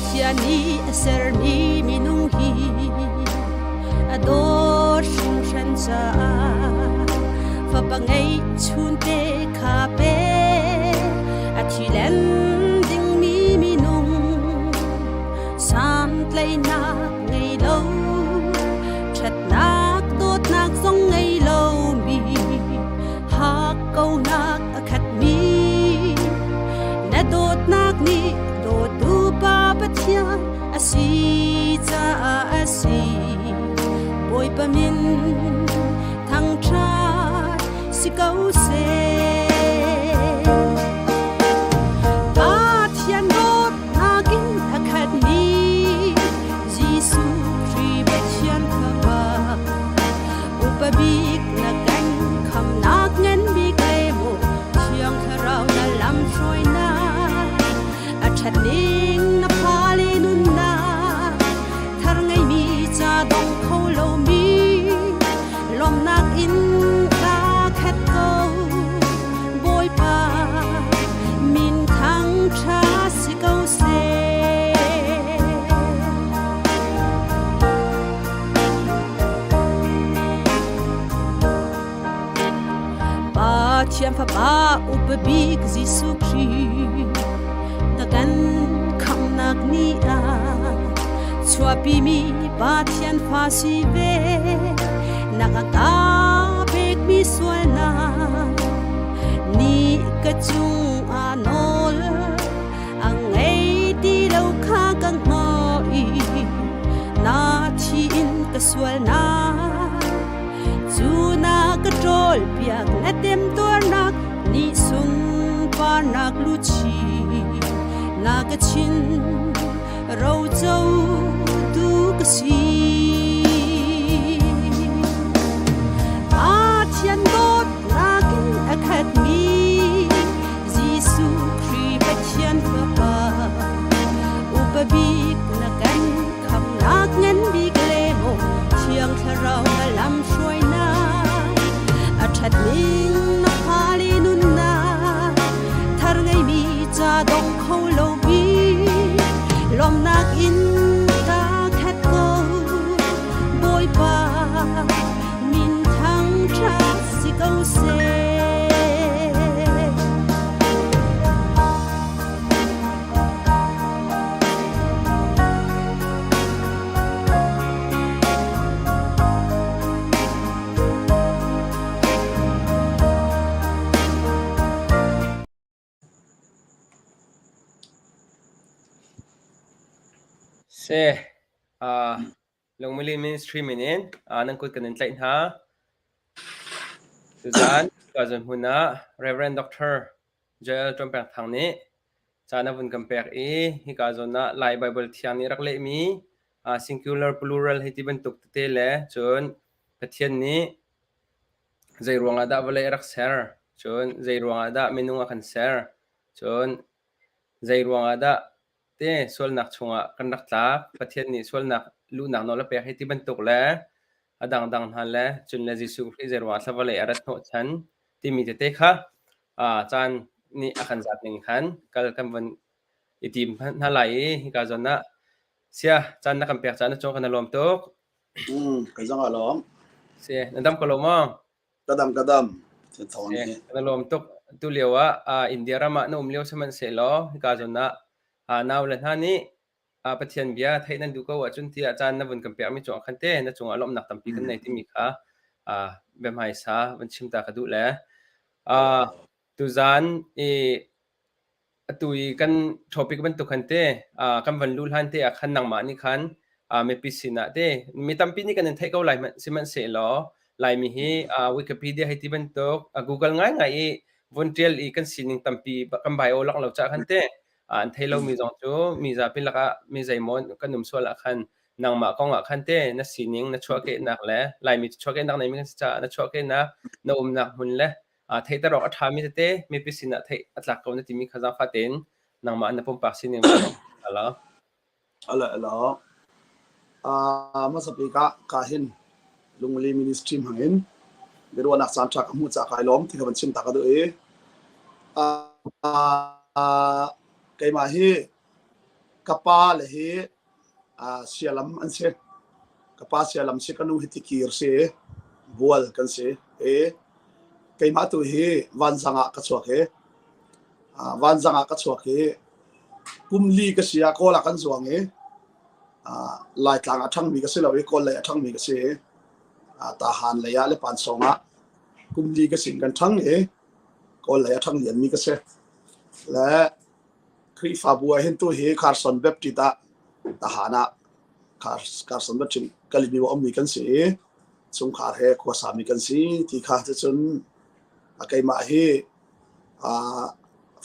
Pathian nih a sermi minung hi a dawt hringhran caah fapa ngeihchunte kha pe a thi len dingmi minung santlaihnak ngei lo ṭhatnak dawtnak zong ngei lomi hakkauhnak a khatmi na dawtnak nih dawtu Pa Pathian a si caah a si Bawipa min thangṭhat si ko seh. Pathian dawtnak in a khatmi Jesuh Khrih Pathian Fapa upa bik na kan khamnak ngan bik le maw Thiang Thlarau na lam hruainak a ṭhat ning na phale nunnak thar ngeimi ca dong kho lomi lawmhnak in ka khat ko Bawipa min thang ṭha si ko seh. Pathian Fapa upa bik Jesuh Khrih na kan khamhnak ni ah chuahpimi Pathian fa si ve na ka ka pekmi sualnak ni ka cung ah nawl a ngei ti lo kha ka hngalh i na thi in ka sualnak cu na ka ṭawl piak na temtuarnak nih sunparnak luchi na ka chin roco tu ka si. Pathian dawtnak in a khatmi Jesuh Khrih Pathian Fapa upa bik na kan khamnak ngan bik le maw Thiang Thlarau na lam hruainak a ṭhat ning na fale nunnak thar ngeimi ca dong kho lomi lawmnak in ka khat ko Bawipa min thang ṭha si ko seh. Seh, uh, Lungmili Ministry min in nan kut kan in tlaih hna. Tuzaan ka hmun ah Reverend Dr. Joel Ṭuanpek Thang nih caan a vun kan pek i hika zawn ah Lai Baibal Thiang nih rak lehmi singular plural hei ti bantuk tete le cun Pathian nih zei ruangah dah vawlei a rak ser, cun zei ruangah dah minung a kan ser, cun zei ruangah dah te sualnak chungah kan rak tlak, Pathian nih sualnak luhnak nawl a pek hei ti bantuk le a dangdang hna le cun le Jesuh Khrih zei ruangah thla vawlei a rat hnawhchan timi tete kha caan nih a kan zat ning khan kal kan von i tim hna lai i hika zawn ah sia caan na kan pek caan na cung kan i lawm tuk. Ka zong a lawm. Si, na dam ko lo maw? Ka dam, ka dam. Thawng hi. Kan lawm tuk. Tu lio ah India ram ah na um lio sihmanhsehlaw hika zawn ah nau le hna nih Pathian bia theih nan duh ko ahcun tiah caan na vun kan pekmi cungah khan te na cungah lawmhnak tampi kan nei timi kha biahmaisa van chim ta ka duh le tuzaan i Atu i kan topic bantuk khan te kan van luh hlan te ah khan nangmah nih khan mipi sinah te mi tampi nih kan in theih ko lai sihmanhsehlaw Laimi hi Wikipedia hei ti bantuk Google ngaingai i vun ṭial i kan sining tampi kan bio lak lo caah khan te an thei lomi zong cu mi zapi lakah mi zeimaw kan um sual ah khan nangmah kong ah khan te na sining na chuahkehnak le Laimi cu chuahkehnak neimi kan si caah na chuahkehnak na umnak hmun le theihter awk a ṭhami tete mipi sinah theih a tlak ko na timi kha zaangfah tein nangmah na pumpak sining ala. Ala ala. Hmasa bik ah ka hin Lungli Ministry hmang in biaruahnak caan ṭha ka hmuh caah kai lawm ti kha van chim ta ka duh i keimah hi Ka pa le hi sialam an si. Ka pa sialam si, ka nu hi tikir si, bual kan si. I keimah tu hi vanzang ah ka chuak i vanzang ah ka chuak i kum li ka si ah Kawl ah kan zuang i Laitlang a ṭhangmi ka si lo i Kawl lei a ṭhangmi ka si i Tahan lei ah le Pansawng ah kum li ka sin kan ṭhang i Kawl lei a ṭhang lianmi ka si. Le Khrihfabu ah hin tu hi Carson Baptist ah Tahan ah Carson Baptist Kalimi a ummi kan si i chungkhar he khuasami kan si ti kha cucun keimah hi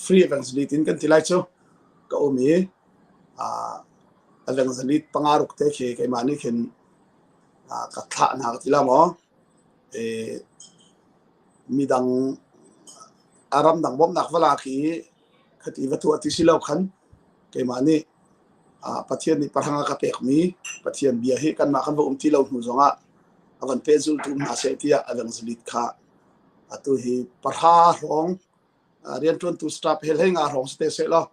free evangelist in kan ti lai cu ka um i evangelist panga ruk te khi keimah nih khin ka thlah hna ka ti la maw midang a ramdang bawmhnak va lak i khati va tuah ti si lo khan keimah nih Pathian nih pahrang a ka pekmi Pathian bia hi kanmah kan va um ti lo hnu zongah a van pehzultu um hna seh tiah evangelist kha atu hi pahra hrawng rianṭuantu staff he hlei nga hrawng si te seh law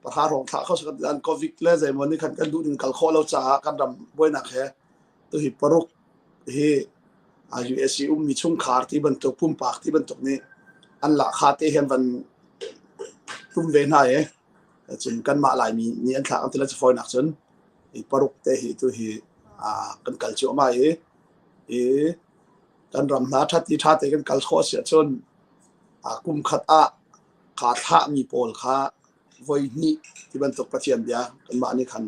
pahra hrawng thlah kho an covid le zeimaw nih khan kan duh ning kal khawh lo caah kan ram buainak he tu hi paruk hi USC ummi chungkhar ti bantuk pumpak ti bantuk nih an lahkha te hian van tum ve hna i cun kanmah Laimi nih an thlak an ti le fawinak cun hi paruk te hi tu hi kan kal cuahmah i i kan ram hna ṭhat i ṭha te kan kal khawh si ahcun kum khat ah kha thlahmi pawl kha voi hnih ti bantuk Pathian bia kanmah nih khan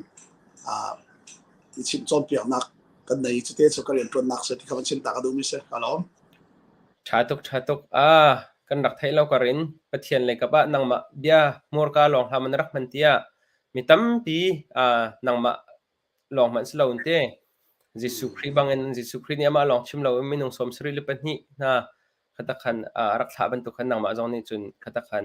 i chimh cawnpiaknak kan nei cute cu ka rianṭuannak si ti kha van chim ta ka duhmi si ka lawm. Ṭha tuk, ṭha tuk. Ah, kan rak theih lo karin Pathian lei kap ah nangmah bia hmurka lawng hlah man rak hman tiah mi tampi nangmah lawng hmanh si lo in te Jesuh Khrih bangin Jesuh Khrih nih amah lawng chim lo in minung 72 hna khatakhan a rak thlah bantuk khan nangmah zong nih cun khatakhan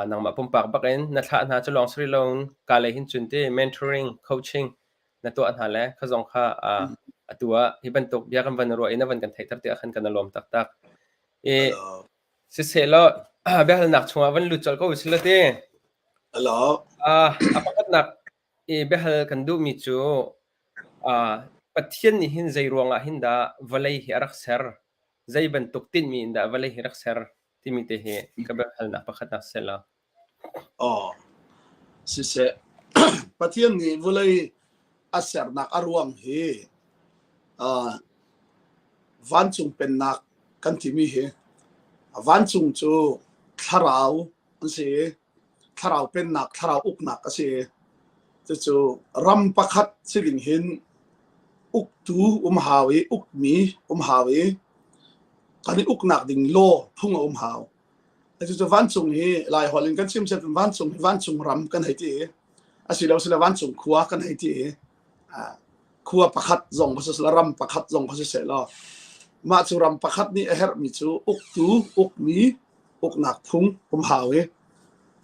nangmah pumpak bak in na thlah hna cu lawng si rih lo in ka lei hin cun te mentoring coaching na tuah hna le kha zong kha atu ah hi bantuk bia kan van ruah i na van kan theihter tiah khan kan i lawm taktak. I siseh law biahalnak chungah van lut colh ko usih law ti. Hello. A pakhatnak i biahal kan duhmi cu Pathian nih hin zei ruangah hin dah vawlei hi a rak ser? Zei bantuk tinhmi in dah vawlei hi rak ser? Timi te hi ka biahalnak pakhatnak si law. Aw, siseh Pathian nih vawlei a sernak a ruang hi vancung pennak kan timi hi vancung cu thlarau an si i thlarau pennak, thlarau uknak a si i cucu ram pakhat si ding hin uktu um hau i ukmi um hau i kan i uknak ding law phung a um hau. Cucu vancung hi Laiholh in kan chim set vancung hi vancung ram kan hei ti i asilo sila vancung khua kan hei ti i khua pakhat zong va siseh ram pakhat zong va siseh law mah cu ram pakhat nih a herhmi cu uktu ukmi uknak phung um hau i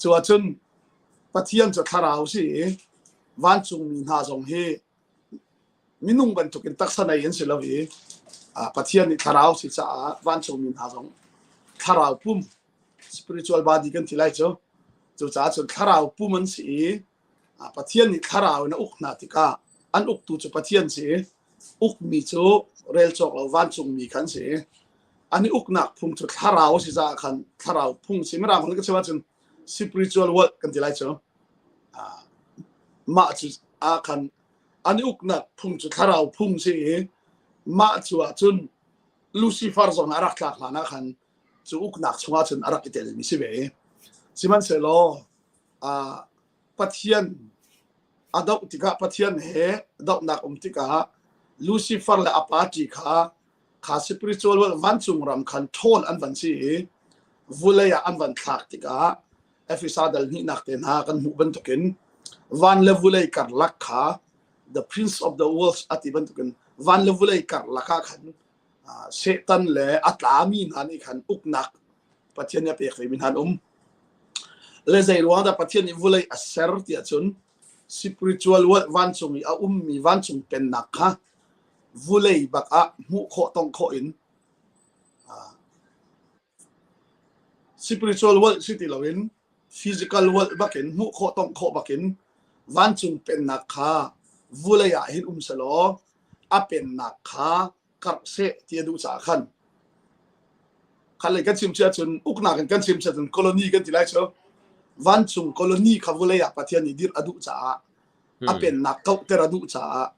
cu ahcun Pathian cu thlarau si i vancungmi hna zong hi minung bantukin taksa nei an si lo i Pathian nih thlarau si caah vancungmi hna zong thlarau pum spiritual body kan ti lai cu cucaah cun thlarau pum an si i Pathian nih thlarau in a uk hna tikah an uktu cu Pathian si i ukmi cu rel cawk lo vancungmi khan si i an i uknak phung cu thlarau si caah khan thlarau phung si mirang holh ka chim ahcun spiritual world kan ti lai cu mah cu ah khan an i uknak phung cu thlarau phung si i mah cu ahcun Lucifer zong a rak tlak hlan ah khan cu uknak chungah cun a rak i telmi si ve i sihmanhsehlaw Pathian a doh tikah Pathian he dohnak um tikah Lucifer le a party kha kha spiritual vancung ram khan ṭhawl an van si i vulei ah an van thlak tikah Efesa dal hnihnak te hna kan hmuh bantukin van le vulei karlak kha the prince of the world a ti bantukin van le vulei karlak ah khan Satan le a tlami hna nih khan uknak Pathian nih a pek vemi hna an um. Le zei ruang dah Pathian nih vulei a ser tiah cun spiritual world vancung i a ummi vancung pennak kha vulei bak ah hmuh khawh tong khawh in Spiritual world si ti loin physical world bakin hmuh khawh tongh khawh bakin. Vancung pennak kha vulei ah hin um selaw a pennak kha karh seh ti a duh caah khan khan lei kan chim cia cun uknak in kan chim cia cun colony kan ti lai cu vancung colony kha vulei ah Pathian nih dirh a duh caah a pennak kauhter a duh caah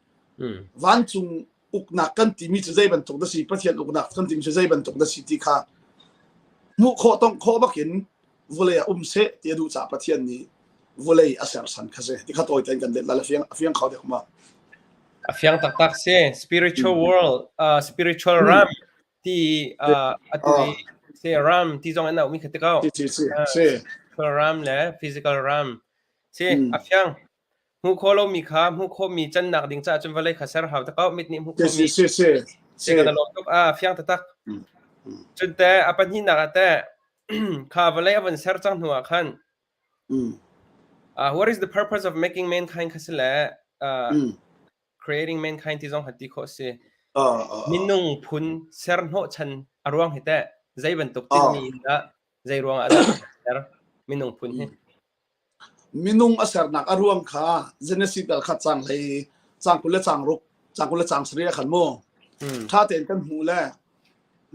vancung uknak kan timi cu zei bantuk dah si Pathian uknak kan timi cu zei bantuk dah si ti kha hmuh khawh tongh khawh bakin vulei ah um seh ti a duh caah Pathian nih vulei a sersan kha si ti kha tawi tein kan let la fiang a fiang kho dek ma A fiang taktak si spiritual world spiritual realm ti atu i si realm ti zong an auhmi kha ti ko si si si si spiritual realm le physical realm si a fiang Hmuh khawh lomi kha hmuh khawhmi cannak ding caah cun vawlei kha ser hau te ko. Mit nih hmuh khawhmi si si si kan lawm tuk a fiang taktak. Cun te a pahnihnak ah teh kha vawlei a von ser cang hnu ah khan what is the purpose of making mankind kha si le creating mankind ti zong kha ti khawh si. Minung phun ser hnawhchan a ruang hi teh zei bantuk tinmi in dah zei ruang ah dah ser minung phun hi? Minung a sernak a ruang kha Genesis dal khat cang hlei cang 20 le cang ruk cang 20 le cang sarih ah khan mu ṭha tein kan hmuh le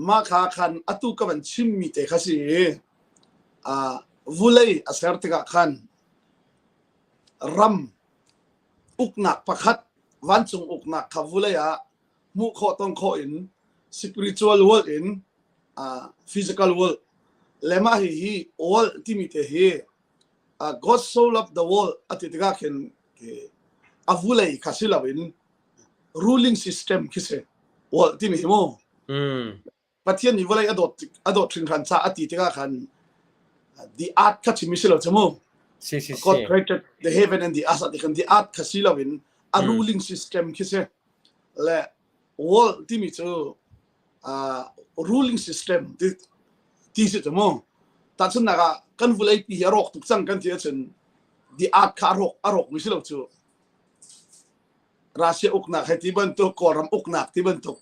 mah kha khan atu ka van chimmi te kha si vulei a ser tikah khan ram uknak pakhat vancung uknak kha vulei ah hmuh khawh tong khawh in spiritual world in physical world le mah hi hi world timi te hi God so loved the world a ti tikah khin a vulei kha si loin ruling system khi si world timi hi mu Pathian nih vawlei a dawt a dawt hringhran ca a ti tikah khan the earth kha chim si lo chu mu si si God created the heaven and the earth ti khan the earth kha si loin a ruling system khi si le world timi cu ruling system ti ti si chu mu tahchunhnak ah kan vulei pi hi a rawk tuk cang kan ti ahcun the earth kha a rawk a rawk mi si lo cu Russia uknak hei ti bantuk Kawlram uknak ti bantuk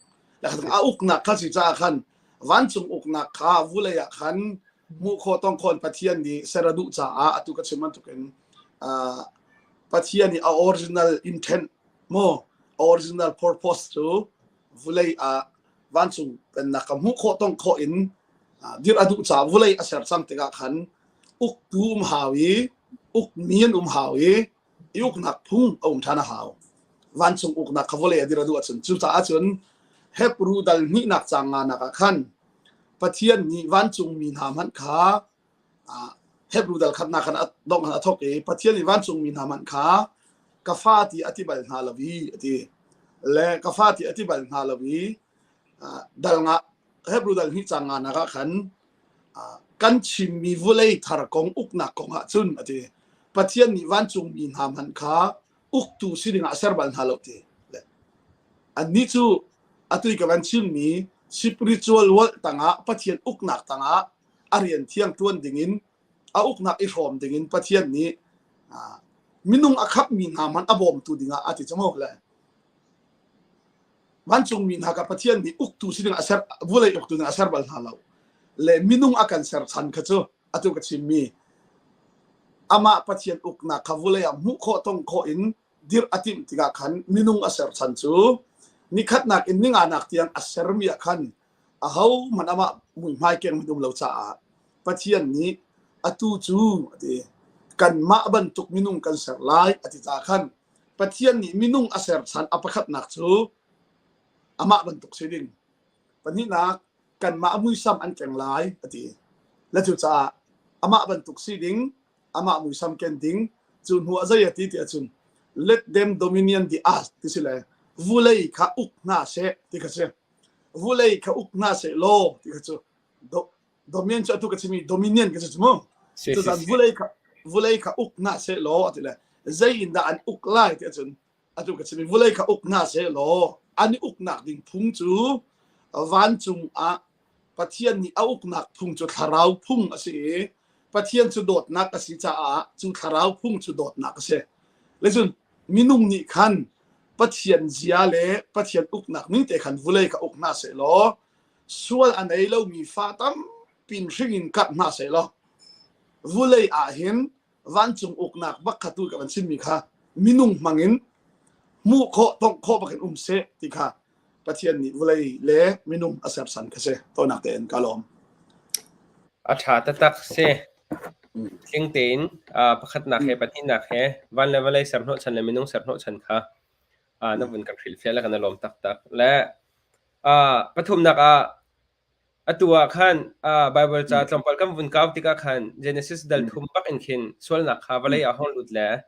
a uknak kha si caah khan vancung uknak kha vulei ah khan hmuh khawh tong khawh Pathian nih ser a duh caah atu ka chim bantukin Pathian nih a original intent mo original purpose cu vulei ah vancung pennak ka hmuh khawh tong khawh in dir a duh caah vulei a ser cang tikah khan uktu um hau i ukmi an um hau i i uknak phung a um ṭhan a hau. Vancung uknak kha vawlei a dir a duh ahcun cucaah cun Hebru dal hnihnak caang nganak ah khan Pathian nih vancungmi hna hmanh kha Hebru dal khatnak khan a dongh khan a thawk i Pathian nih vancungmi hna hmanh kha ka fa ti a ti bal hna lo i a ti. Le ka fa ti a ti bal hna lo i dal nga Hebru dal hnih caang nganak ah khan Kan chimmi vawlei thar kong uknak kong ah cun a ti. Pathian nih vancungmi hna hmanh kha uktu si dingah a ser bal hna lo ti. Annih cu atu i ka van chimmi spiritual world tangah Pathian uknak tangah a rian thiang ṭuan dingin a uknak i hrawm dingin Pathian nih minung a khamhmi hna hmanh a bawmtu dingah a ti cu mu le. Vancungmi hna kha Pathian nih uktu si ding a ser vulei uktu ding a ser bal hna lo. Le minung a kan ser chan kha cu atu ka chimmi amah Pathian uknak kha vulei ah hmuh khawh tong khawh in dirh a timh tikah khan minung a ser chan cu nikhatnak in ninganak tiang a sermi ah khan ahohmanh amah muihmai keng um lo caah Pathian nih atu cu a ti kanmah bantuk minung kan ser lai a ti caah khan Pathian nih minung a ser chan a pakhatnak cu amah bantuk si ding. Pahnihnak, kanmah muisam an keng lai a ti. Le cucaah amah bantuk si ding, amah muisam ken ding, cu hnu ah zei a ti ti ahcun let them dominion the earth ti si le vulei kha uk hna seh ti kha si. Vulei kha uk hna seh law ti kha cu Dominion cu atu ka chimi dominion ka si cu mu. Cucan vulei kha vulei kha uk hna seh law ati le zei in dah an uk lai ti ahcun atu ka chimi vulei kha uk hna seh law an i uknak ding phung cu vancung ah Pathian nih a uknak phung cu thlarau phung a si i Pathian cu dawtnak a si caah cu thlarau phung cu dawtnak a si. Le cun minung nih khan Pathian zia le Pathian uknak ning te khan vulei kha uk hna seh law Sual a nei lomi fa tampi in hring in karh hna sehlaw vulei ah hin vancung uknak bak kha tu ka van chimmi kha. minung hmangin hmuh khawh tongh khawh bakin um seh ti kha Pathian nih vawlei le minung a sersan kha si. Tonak tein ka lawm. A ṭha taktak si. Tling tein pakhatnak he pahnihnak he van le vawlei ser hnawhchan le minung ser hnawhchan kha na vun kan hrilhfiah le kan i lawm taktak. Le pathumnak ah atu ah khan Baibal ca tlawmpal kan vun kau tikah khan Genesis dal thum bak in khin sualnak kha vawlei ah hong lut le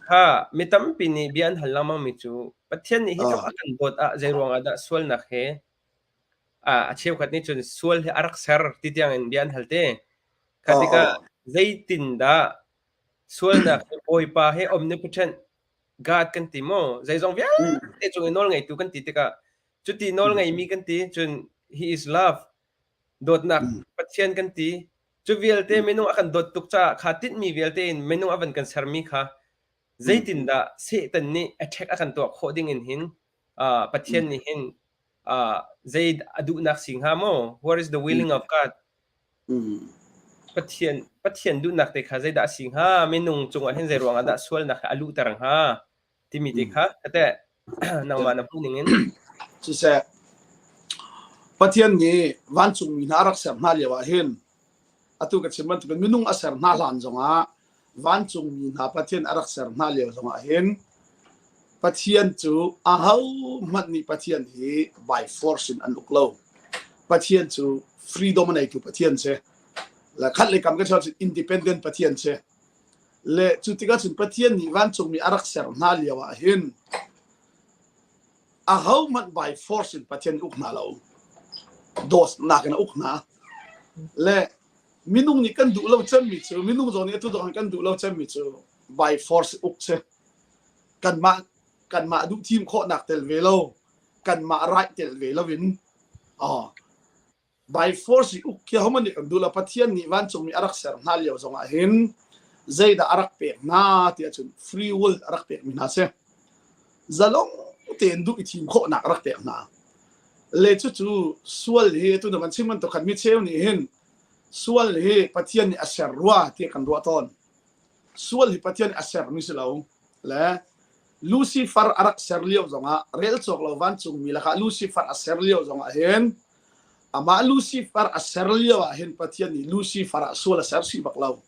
Kha mi tampi nih bia an hal lengmangmi cu Pathian nih hi tluk a kan dawt ah zeiruang ah dah sualnak he a cheukhat nih cun sual hi a rak ser ti tiangin bia an hal te. Kha tikah zeitindah sualnak hi Bawipa he omnipotent God kan ti maw? Zeizong vialte cung i nawlngeitu kan ti tikah cuti nawlngeimi kan ti cun he is love dawtnak Pathian kan ti. Cu vialte minung a kan dawt tuk caah kha tinhmi vialte in minung a van kan sermi kha zeitindah Satan nih attack a kan tuah khawh ding in hin Pathian nih hin zei a duhnak si hnga maw? What is the willing of God? Pathian Pathian duhnak te kha zeidah a si hnga? Minung cungah hin zei ruangah dah sualnak hi a luhter hnga? Timi te kha teh nangmah na hmuh ning in. Siseh, Pathian nih vancungmi hna a rak ser hna lio ah hin atu ka chim bantukin minung a ser hna hlan zongah vancungmi hna Pathian a rak ser hna lio zongah hin Pathian cu ahohmanh nih Pathian hi by force in an uk lo. Pathian cu freedom a neitu Pathian si. Le khat le kam ka chim ahcun independent Pathian si. Le cu tikah cun Pathian nih vancungmi a rak ser hna lio ah hin ahohmanh by force in Pathian uk hna lo. Dawtnak in a uk hna. Le minung nih kan duh lo cemmi cu minung zong nih atu zong kan duh lo cemmi cu by force uk si. Kanmah kanmah duh thim khawhnak tel ve lo, kanmah right tel ve lo in oh, by force i uk khi hohmanh nih kan duh lo. Pathian nih vancungmi a rak ser hna lio zongah hin zeidah a rak pek hna ti ahcun free will a rak pekmi hna si. Zalong tein duh i thim khawhnak a rak pek hna. Le cucu sual hi tu na van chim bantuk khan mi cheu nih hin sual hi Pathian nih a ser rua tiah kan ruah tawn. Sual hi Pathian nih a sermi si lo. Le Lucifer a rak ser lio zongah rel cawk lo vancungmi lakah Lucifer a ser lio zongah hin amah Lucifer a ser lio ah hin Pathian nih Lucifer ah sual a ser si bak lo.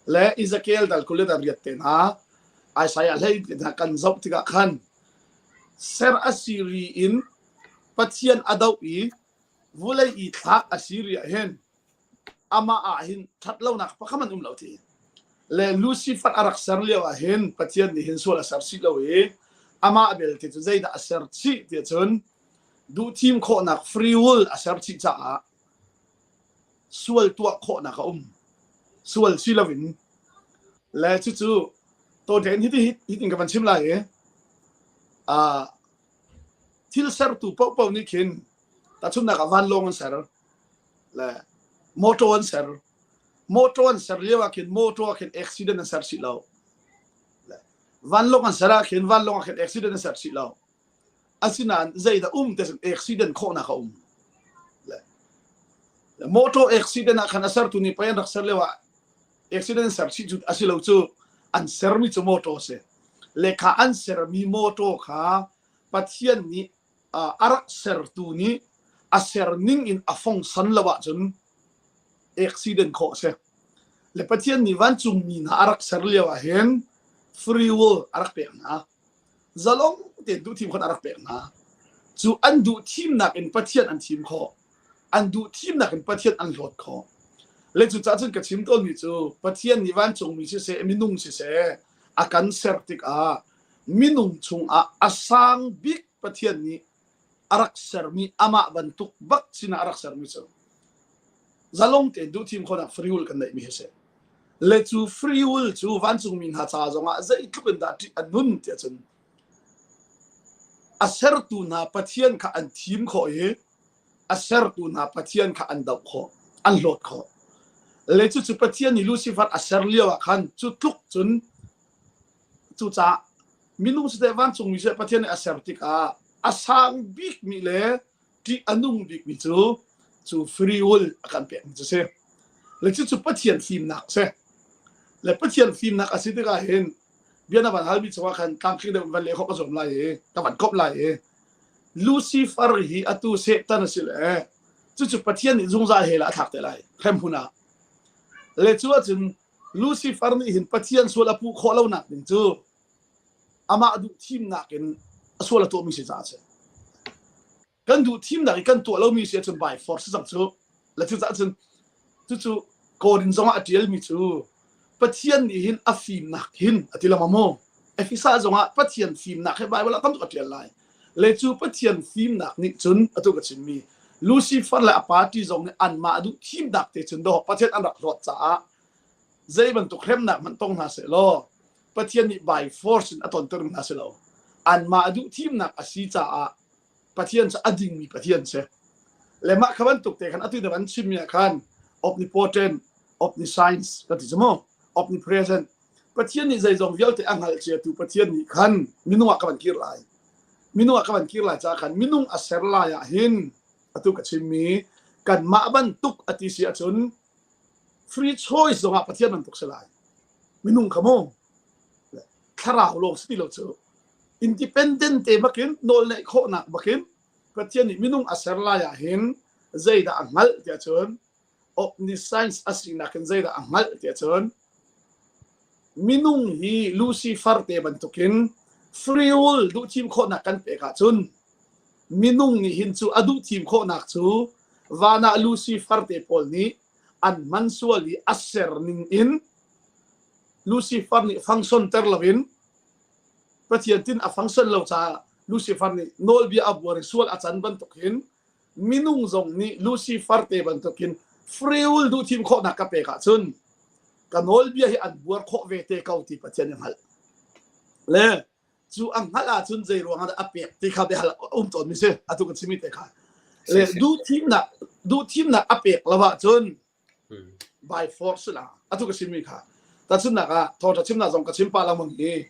Le Ezekiel dal 28 te hna Isaiah hlei te hna kan zoh tikah khan ser a si ri in Pathian a doh i vulei i thlak a si ri ah hin amah ah hin ṭhatlonak pakhat an um lo ti. Le Lucifer a rak ser lio ah hin Pathian nih hin sual a ser chih lo i amah belte cu zeidah a ser chih tiah cun duhthim khawhnak free will a ser chih caah sual tuah khawhnak a um. Sual si loin le cucu tawṭen hiti hitin ka van chim lai i thil sertu paohpaoh nih khin tahchunhnak ah vanlawng an ser le motor an ser motor an ser lio ah khin motor ah khin accident an ser si lo le vanlawng an ser ah khin vanlawng ah khin accident an ser si lo asinain zeidah um te accident khawhnak a um le motor accident ah khan a sertu nih pei an rak ser lio ah accident ser chih cu asi lo cu an sermi cu motor si le kha an sermi motor kha Pathian nih a rak sertu nih a ser ning in a fongsan lo ahcun accident khawh a si. Le Pathian nih vancungmi hna a rak ser lio ah hin free will a rak pek hna. Zalong tein duh thim khan a rak pek hna. Cu an duh thimnak in Pathian an thim khawh. An duh thimnak in Pathian an hlawt khawh. Le cucaah cun ka chim tawnmi cu Pathian nih vancungmi siseh, minung siseh a kan ser tikah minung chungah a sang bik Pathian nih a rak sermi amah bantuk bak sinah a rak sermi cu zalong tein duh thim khawhnak free will kan neihmi hi si. Le cu free will cu vancungmi hna ca zongah zeitluk in dah ṭih a nun tiah cun a sertu hna Pathian kha an thim khawh i a sertu hna Pathian kha an doh khawh, an hlawt khawh. Le cucu Pathian nih Lucifer a ser lio ah khan cu tluk cun Cucaah minung siseh vancungmi siseh Pathian nih a ser tikah a sang bikmi le ṭih a nung bikmi cu cu free will a kan pekmi cu si. Le cucu Pathian fimnak a si. Le Pathian fimnak a si tikah hin. Bia na van halmi chungah khan tlangtling deuh in van leh khawh ka zuam lai i ka van komh lai i Lucifer hi atu Satan a si le cucu Pathian nih zungzal hell ah a thlak te lai hremhmun ah. Le cu ahcun Lucifer nih hin Pathian sual a puh khawh lonak ding cu amah duh thimnak in a sual a tuahmi si caah a si. Kan duh thimnak i kan tuah lomi si ahcun by force cang cu. Le cucaah cun cucu Korin zongah a ṭialmi cu Pathian nih hin a fimnak hin a ti lengmang mu. Efesa zongah Pathian fimnak hi Bible ah tam tuk a ṭial lai. Le cu Pathian fimnak nih cun atu ka chimmi Lucifer le a party zong nih anmah duh thimnak te cun dawh Pathian an rak hlawt caah zei bantuk hremnak hmanh tong hna seh law Pathian nih by force in a tonter hna si lo. Anmah duh thimnak a si caah Pathian cu a dingmi Pathian si. Le mah kha bantuk te khan atu na van chimmi ah khan omnipotent, omniscience ka ti cu mu, omnipresent. Pathian nih zeizong vialte a hngalh ciatu Pathian nih khan minung ah ka van kir lai. Minung ah ka van kir lai caah khan minung a ser lai ah hin atu ka chimmi kanmah bantuk a ti si ahcun free choice zongah Pathian bantuk si lai. Minung kha mu thlarau lawng si ti lo cu independent te bakin nawl neih khawhnak bakin Pathian nih minung a ser lai ah hin zeidah a hngalh tiah cun omniscience a sinak in zeidah a hngalh tiah cun minung hi Lucifer te bantukin free will duh thim khawhnak kan pek ahcun minung nih hin cu a duh thim khawhnak cu van ah Lucifer te pawl nih an hman sual i a ser ning in Lucifer nih function ter loin Pathian tin a function lo caah Lucifer nih nawlbia a buar i sual a can bantukin minung zong nih Lucifer te bantukin free will duh thim khawhnak ka pek ahcun ka nawlbia hi an buar khawh ve te ko ti Pathian nih hngalh. Le cu a hngalh ahcun zei ruangah dah a pek ti kha biahal um tawn mi si atu ka chimi te kha. Le duh thimnak duh thimnak a pek lo ahcun by force la atu ka chimmi kha tahchunhnak ah thawngṭha chimnak zong ka chim pah lengmang hi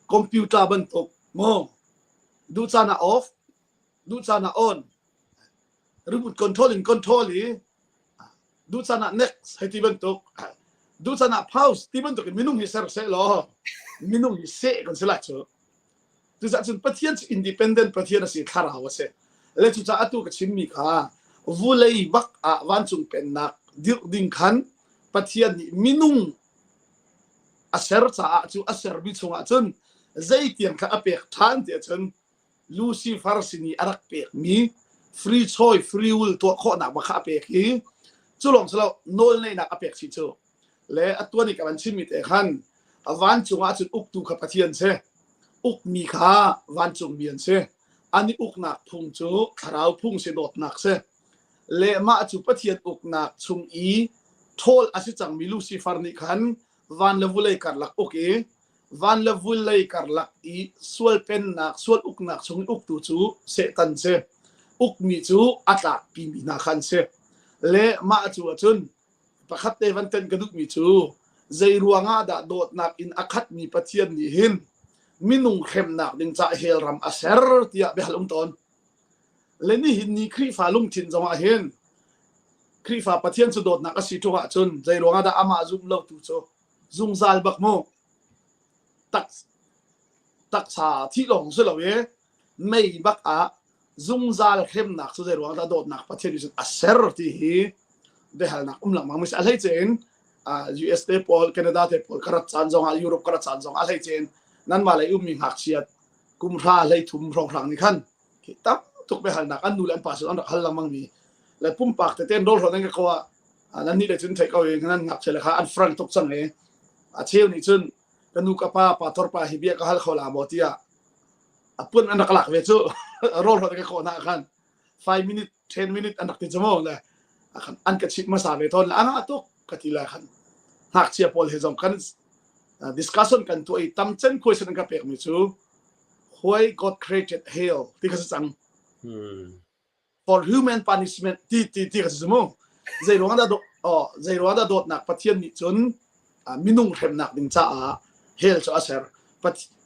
computer bantuk mu duh caan ah off duh caan ah on remote control in control i duh caan ah next hei ti bantuk duh caan ah pause ti bantuk in minung hi ser seh law minung hi seh kan si lai cu Cucaah cun Pathian cu independent Pathian a si, thlarau a si. Le cucaah atu ka chimmi kha vulei bak ah vancung pennak dirh ding khan Pathian nih minung a ser caah cu a sermi chungah cun zeitiang kha a pek ṭhan tiah cun Lucifer sin i a rak pekmi free choice free will tuah khawhnak bak kha a pek i cu lawng si lo nawl neihnak a pek chih cu. Le a tuan i ka van chimmi te khan vancung ah cun uktu kha Pathian si. Ukmi kha vancungmi an si. An i uknak phung cu thlarau phung si dawtnak si. Le mah cu Pathian uknak chung i ṭhawl a si cangmi Lucifer nih khan van le vulei karlak uk i van le vulei karlak i sual pennak, sual uknak chung i uktu cu Satan si. Ukmi cu a tlakpimi hna kha an si. Le mah cu ahcun Pakhat te van tenh ka duhmi cu zei ruangah dah dawtnak in a khatmi Pathian nih hin minung hremnak ding cah hell ram a ser tiah biahal um tawn. Le nihin ni Khrihfa lungthin zongah hin Khrihfa Pathian cu dawtnak a si ṭung ahcun zei ruangah dah amah zum lo tu cu zungzal bak mu tak taksa thih lawng si lo i mei bak ah zungzal hremnak cu zei ruang dah dawtnak Pathian nih cun a ser ti hi biahalnak um lengmang mi si a hleice in US te pawl Canada te pawl ka rat caan zongah Europe ka rat caan zongah a hleice in nanmah lei ummi ngakchia kum hra hlei thum hrawnghrang nih khan tam tuk biahalnak an nu le an pa sin an rak hal lengmang mi le pumpak tete in rawlhrawn an ka ko ah nan nih le cun theih ko i nan ngakchia le kha an frank tuk cang i a cheu nih cun ka nu ka pa pa tor pa hi bia ka hal kho la maw tiah a pun an rak lak ve cu rawl hrawt ka khawh hna khan 5 minute 10 minute an rak ti cu mu le an ka chimh hmasa ve tawn le a ngah tuk ka ti le khan ngakchia pawl he zong kan discussion kan tuah i tam cen question an ka pek mi cu why God created hell ti kha si cang for human punishment ti ti ti ka si mu zei ruang dah oh zei ruang dah dawtnak Pathian nih cun minung hremnak ding caah hell cu a ser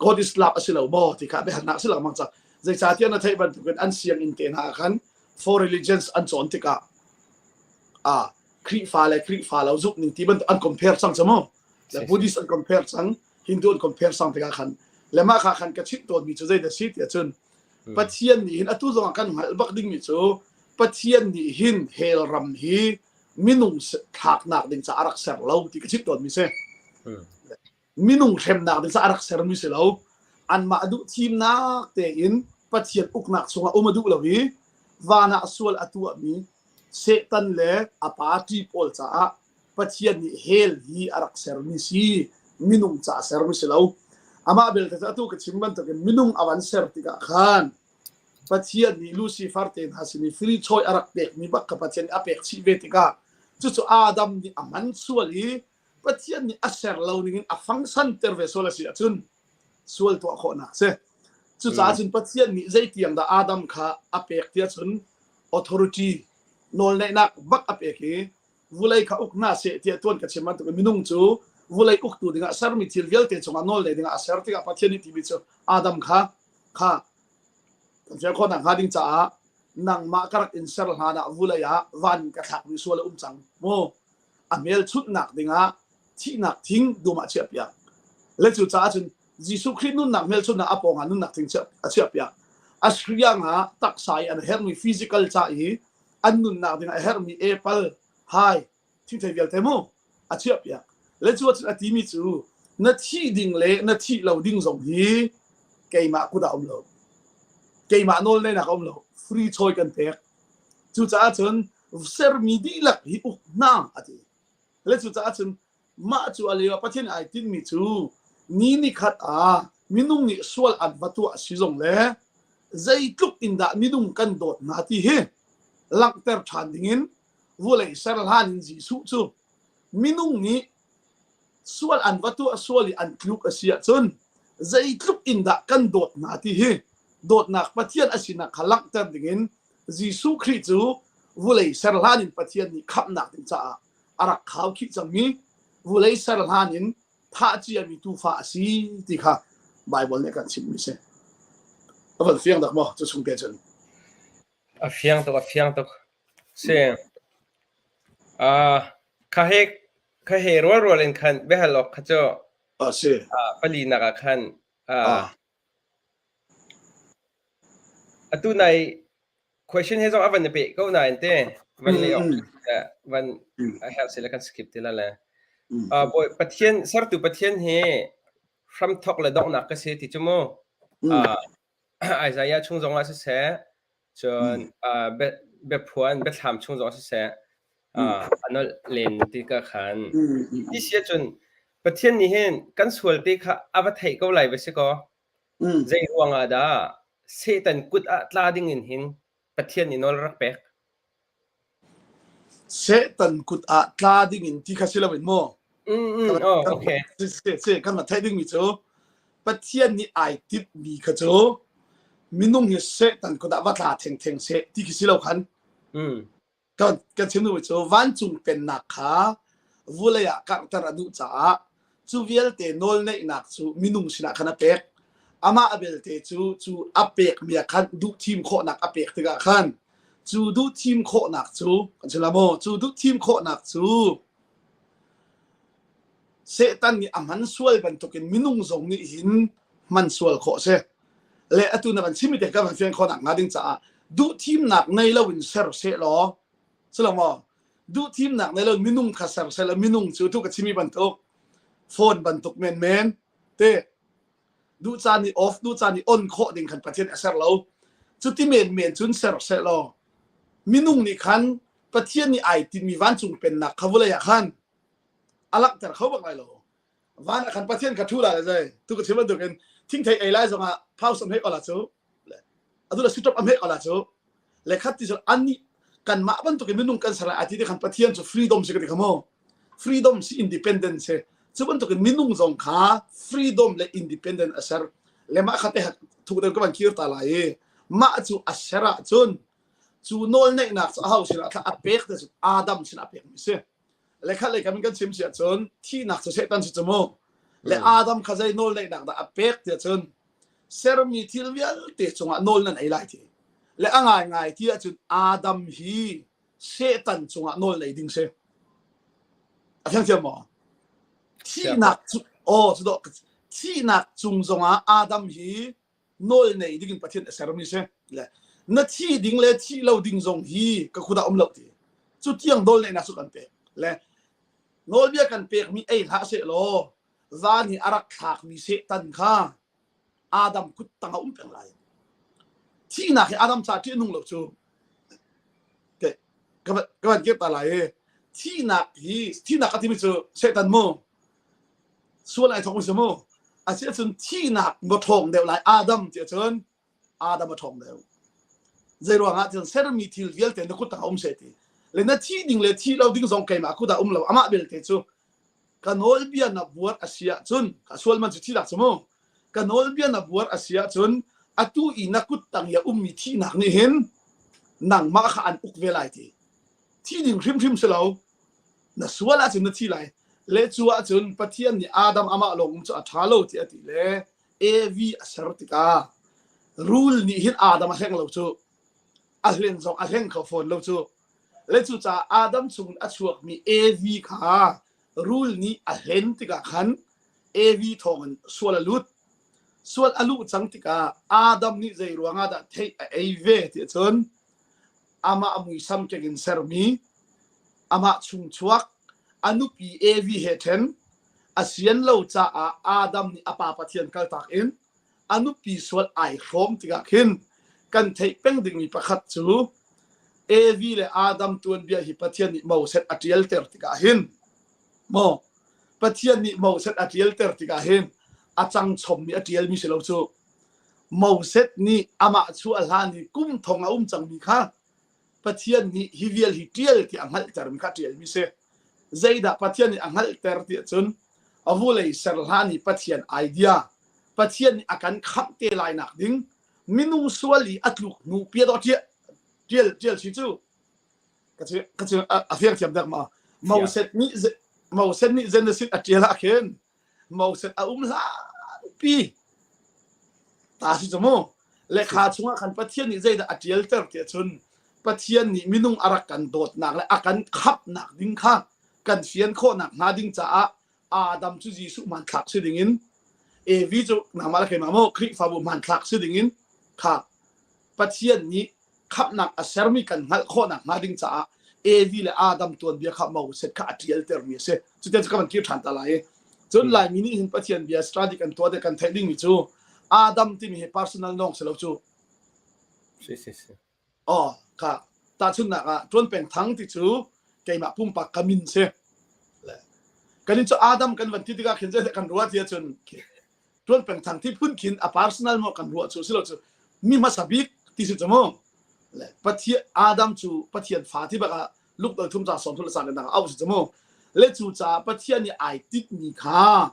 God is love a si lo maw ti kha biahalnak si lengmang cang zeicahtiah na theih bantukin an sianginn te hna khan four religions an cawn tikah a Khrihfa le Khrihfa lo zumh ning ti bantuk an compare cang cu mu le Buddhist an compare cang. Hindu an compare sang tikah khan le mah kha khan ka chimh tawnmi cu zeidah si tiah cun Pathian nih hin atu zongah kan hngalh bak dingmi cu Pathian nih hin hell ram hi minung thlaknak ding caah a rak ser lo ti ka chimh tawnmi si. Minung hremnak ding caah a rak sermi si lo. Anmah duh thimnak tein Pathian uknak chungah um a duh lo i van ah sual a tuahmi Satan le a party pawl caah Pathian nih hell hi a rak sermi si minung ca a sermi si lo. Amah belte cu atu ka chim bantukin minung a van ser tikah khan Pathian nih Lucifer te hna sin i free choice a rak pekmi bak kha Pathian nih a pek chih ve tikah cucu Adam nih a hman sual i Pathian nih a ser lo ningin a fangsanter ve sual a si ahcun sual tuah khawhnak si. Cucaah cun Pathian nih zeitiang dah Adam kha a pek tiah cun authority nawlneihnak bak a pek i vulei kha uk hna seh tiah tuan ka chim bantuk in minung cu vulei uktu dingah sermi thil vialte cungah nawl nei dingah a ser tikah Pathian nih timi cu Adam kha kha kan fial khawh nakhnga ding caah nangmah ka rak in ser hlan ah vulei ah van ka thlakmi sual a um cang mu a hmelchunhnak dingah thihnak thing dum ah chiah piak le cu caah cun Jesuh Khrih nunnak hmelchunhnak a pawngah nunnak thing a chiah piak a hriang ah taksa i an herhmi physical ca i an nunnak ding a herhmi apple hai thingthei vialte mu a chiah piak le cu a timi cu na thih ding le na thih lo ding zong hi keimah kut ah um lo keimah nawl neinak um lo free choice kan pek cucaah cun sermi dihlak hi uk hna a ti le cucaah cun Mah cu a lio ah Pathian ai tinhmi cu ni nikhat ah minung nih sual an va tuah a si zong le zeitluk in dah minung kan dawt hna ti hi langhter ṭhan dingin vulei ser hlan in Jesuh cu minung nih sual an va tuah sual i an tluk a si ahcun zeitluk in dah kan dawt hna ti hi dawtnak Pathian a sinak kha langhter dingin Jesuh Khrih cu vulei ser hlan in Pathian nih khamhnak ding caah a rak khaukhih cangmi vulei ser hlan in thah ciami tuufa a si ti kha Baibal nih a kan chimhmi si. A van fiang dak maw cu chung te cun? A fiang tuk, a fiang tuk. Si. Uh, kha he kha he rual rual in khan biahal awk kha cu a si. Uh, palinak ah khan uh, Atu nai question he zong a van i peh ko nain te van leh awk van a herh sila kan skip ti la le. Bawi Pathian sertu Pathian hi hramthok le donghnak ka si ti cu mu. Isaiah chung zong ah siseh cun biaphuan biathlam chung zong ah siseh a nolh len ti ka khan. Ti si ahcun Pathian nih hin kan sual te kha a va theih ko lai va si kaw Zei ruangah dah Satan kut ah tla dingin hin Pathian nih nawl a rak pek? Satan kut ah tla dingin ti kha si loin maw? Oh, okay. Si, kan rak theih dingmi cu Pathian nih ai timhmi kha cu minung hi Satan kut ah va tla thengtheng seh ti khi si lo khan. Kan kan chim duhmi cu vancung pennak kha vulei ah karhter a duh caah cu vialte nawlneihnak cu minung sinah khan a pek. Amah a belte cu cu a pekmi ah khan duhthim khawhnak a pek tikah khan cu duhthim khawhnak cu kan chim la maw cu duhthim khawhnak cu Satan nih a hman sual bantukin minung zong nih hin hman sual khawh a si. Le atu na kan chimmi te kan fian khawh nak hnga ding caah duhthimnak nei loin ser seh law silo maw duhthimnak nei lo minung kha ser seh law minung cu tu ka chimi bantuk phone bantuk menmen te duh caan i off duh caan i on khawh ding khan Pathian a ser lo cuti men men cun ser seh law minung nih khan Pathian nih ai tinmi vancung pennak kha vulei ah khan a langhter kho bak lai lo van ah khan Pathian kha thu la zai tu ka chim bantukin thingthei ei lai zongah phaus am hei kola cu adu la sitop am hei kola cu le khat ti cu an nih kanmah bantukin minung kan ser lai ati te khan Pathian cu freedom si ka ti kha mu freedom si independent si cu bantukin minung zong kha freedom le independent a ser le mah kha te thuk deuh ka van kir ta lai i mah cu a ser ah cun cu nawl neihnak cu a ho sinah a pek te cu Adam sinah a pek mi si Le khat lei kam in kan chim si ahcun thihnak cu Satan si cu mu. Le Adam kha zei nawl neihnak dah a pek tiah cun sermi thil vialte cungah nawl nan ei lai ti. Le a ngaingai ti ahcun Adam hi Satan cungah nawl nei ding si. A thiangthiam maw? Thihnak cu aw cu dawh. Thihnak cung zongah Adam hi nawl nei dingin Pathian a sermi si. Le na thi ding le thi lo ding zong hi ka kut ah um lo ti. Cu tiang nawl neihnak cu kan pek. Le nawlbia kan pekmi ei hlah seh law zan hi a rak thlakmi Satan kha Adam kut tang a um peng lai. Thihnak hi Adam ca ṭih nung lo cu. Ka van kir ta lai i thihnak hi thihnak a timi cu Satan mu sual ai thawk si mu a si ahcun thihnak va ṭhawng deuh lai Adam ti ahcun Adam a ṭhawng deuh. Zei ruangah cun sermi thil vialte na kut tang a um seh ti. Le na thih ding le thih lo ding zong keimah kut ah um lo. Amah belte cu ka nawlbia na buar a si ahcun ka sual man cu thihnak cu mu. Ka nawlbia na buar a si ahcun atu i na kut tang i a ummi thihnak nih hin nangmah kha an uk ve lai ti. Thi ding hrimhrim si lo. Na sual ahcun na thi lai. Le cu ahcun Pathian nih Adam amah lawng um cu a ṭha lo ti a ti le Evi a ser tikah rul nih hin Adam a hleng lo cu. A hlen zong a hleng kho fawn lo cu. Le cucaah Adam chung a chuakmi Evi kha rul nih a hlen tikah khan Evi thawngin sual a lut. Sual a luh cang tikah Adam nih zei ruangah dah thei a ei ve ti ahcun amah muisam keng in sermi amah chungchuak a nupi Evi he ṭhen a sian lo caah Adam nih a pa Pathian kaltak in a nupi sual ai hrawm tikah khin kan theih peng dingmi pakhat cu Evi le Adam tuanbia hi Pathian nih Moses a ṭialter tikah hin maw Pathian nih Moses a ṭialter tikah hin a cang chommi a ṭialmi si lo cu Moses nih amah chuah hlan i kum thong a um cangmi kha Pathian nih hi vial hi ṭial ti a hngalhtermi kha ṭialmi si. Zeidah Pathian nih a hngalhter ti ahcun a vulei ser hlan i Pathian idea, Pathian nih a kan khamh te lai nak ding minung sual i a tluk hnu pia dawh ṭial ṭial ṭial si cu ka cu a fiang thiam dek ma Moses nih Moses nih Genesis a ṭial ah khin Moses a um hlanpi ta si cu mu lehkha chungah khan Pathian nih zeidah a ṭialter ti ahcun Pathian nih minung a rak kan dawtnak le a kan khamhnak ding kha kan fian khawhnak hnga ding caah Adam cu Jesuh hmanthlak si dingin Evi cu nangmah le keimah maw Khrihfabu hmanthlak si dingin kha Pathian nih khamhnak a sermi kan hngalh khawhnak hnga ding caah Evi le Adam tuanbia kha Moses kha a ṭialtermi a si. Cutin cu ka van kir ṭhan ta lai i cun Laimi nih hin Pathian bia study kan tuah te kan theih dingmi cu Adam timi hi personal nong si lo cu. Si si si. Oh, kha tahchunhnak ah Ṭuan Peng Thang ti cu keimah pumpak ka min si. Kan in cu Adam kan van ti tikah khin zeidah kan ruah ti ahcun Ṭuan Peng Thang ti phun khin a personal maw kan ruah cu si lo cu mi hmasa bik ti si cu mu. Le Pathian Adam cu Pathian fa ti bak ah luk dal thum ca sawm thul sa le au si cu mu. Le cu caah Pathian nih ai titmi kha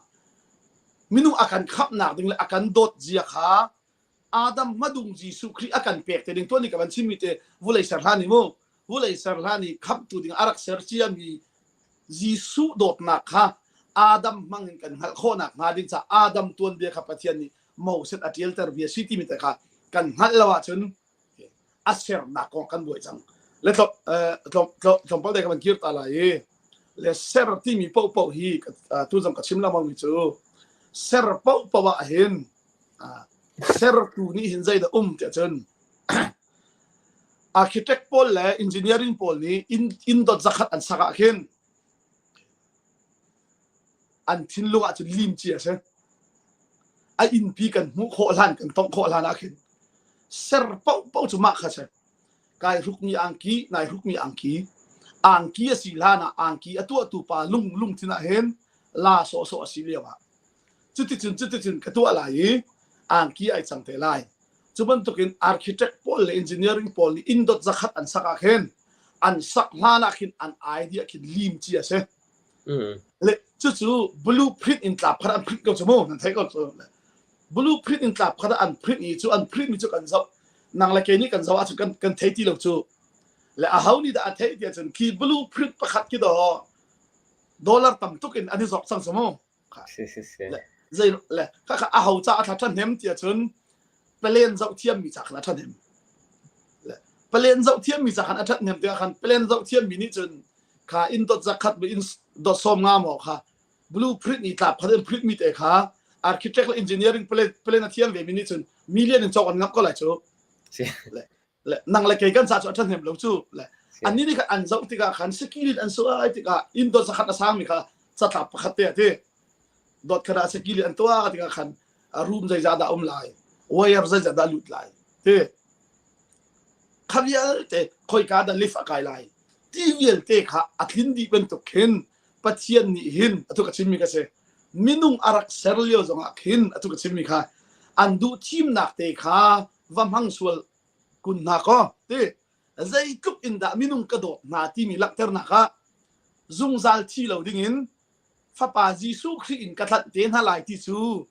minung a kan khamhnak ding le a kan dawt zia kha Adam hmadung Jesuh Khrih a kan pek te ding tuan ni ka van chimmi te vulei ser hlan ni mu vulei ser hlan i khamhtu ding a rak ser ciami Jesuh dawtnak kha Adam hmang in kan hngalh khawhnak hnga ding caah Adam tuanbia kha Pathian nih Moses a ṭialter bia si timi te kha kan hngalh lo ahcun a sernak kong kan buai cang. Le tlawmpal te ka van kir ta lai i le ser timi paohpaoh hi tu zong ka chim lengmang mi cu ser paohpaoh ah hin sertu nih hin zeidah um tiah cun architect pawl le engineering pawl nih inn inn dot zakhat an sak ah khin an thinlung ah cun lim ci a si a innpi kan hmuh khawh hlan kan tongh khawh hlan ah khin ser paohpaoh cu mah kha si kai hrukmi angki nai hrukmi angki angki a si hlan ah angki a tuahtu pa lung lungthin ah hin la sawhsawh a si lio ah cuticun cuticun ka tuah lai i angki ai cang te lai cu bantukin architect pawl le engineering pawl nih inn dot zakhat an sak ah khin an sak hlan ah khin an idea khin lim ci a si le cucu blueprint in tlap khat an print ko cu mu nan theih ko cu blueprint in tlap khat an print i cu an print mi cu kan zoh nang le kei nih kan zoh ahcun kan kan thei ti lo cu le a ho nih dah a theih ti ahcun khi blueprint pakhat khi do dollar tam tuk in an i zok cang cu mu Si si si. Le zei le kha kha a ho ca a tha hnem ti ahcun palen zoh thiam mi ca khan a tha hnem. Le palen zoh thiam mi ca khan a that hnem tikah khan palen zoh thiam mi nih cun kha inn dot zakhat in dot som nga maw kha blueprint ni tlap kha in print mi te kha Architect le engineering plan plan a thiam ve mi nih cun million in cawk an ngamh ko lai cu. Le le nang le kei kan ca cu a ṭhahnem lo cu. Le annih nih khan an zoh tikah khan skill in an suai tikah inn dot zakhat a sangmi kha catlap pakhat te a ti. Dot khat ah skill in an tuah tikah khan room zeizah dah um lai, wire zeizah dah lut lai ti. Kha vialte khoika dah lift a kai lai ti vialte kha a tlin dih bantuk khin Pathian nih hin atu ka chimmi ka si minung a rak ser lio zongah khin atu ka chimmi kha an duh thimnak te kha va hmang sual kun hna kaw ti zeitluk in dah minung ka dawt hna timi langhternak ah zungzal thi lo dingin fapa Jesuh Khrih in ka tlanh te hna lai ti cu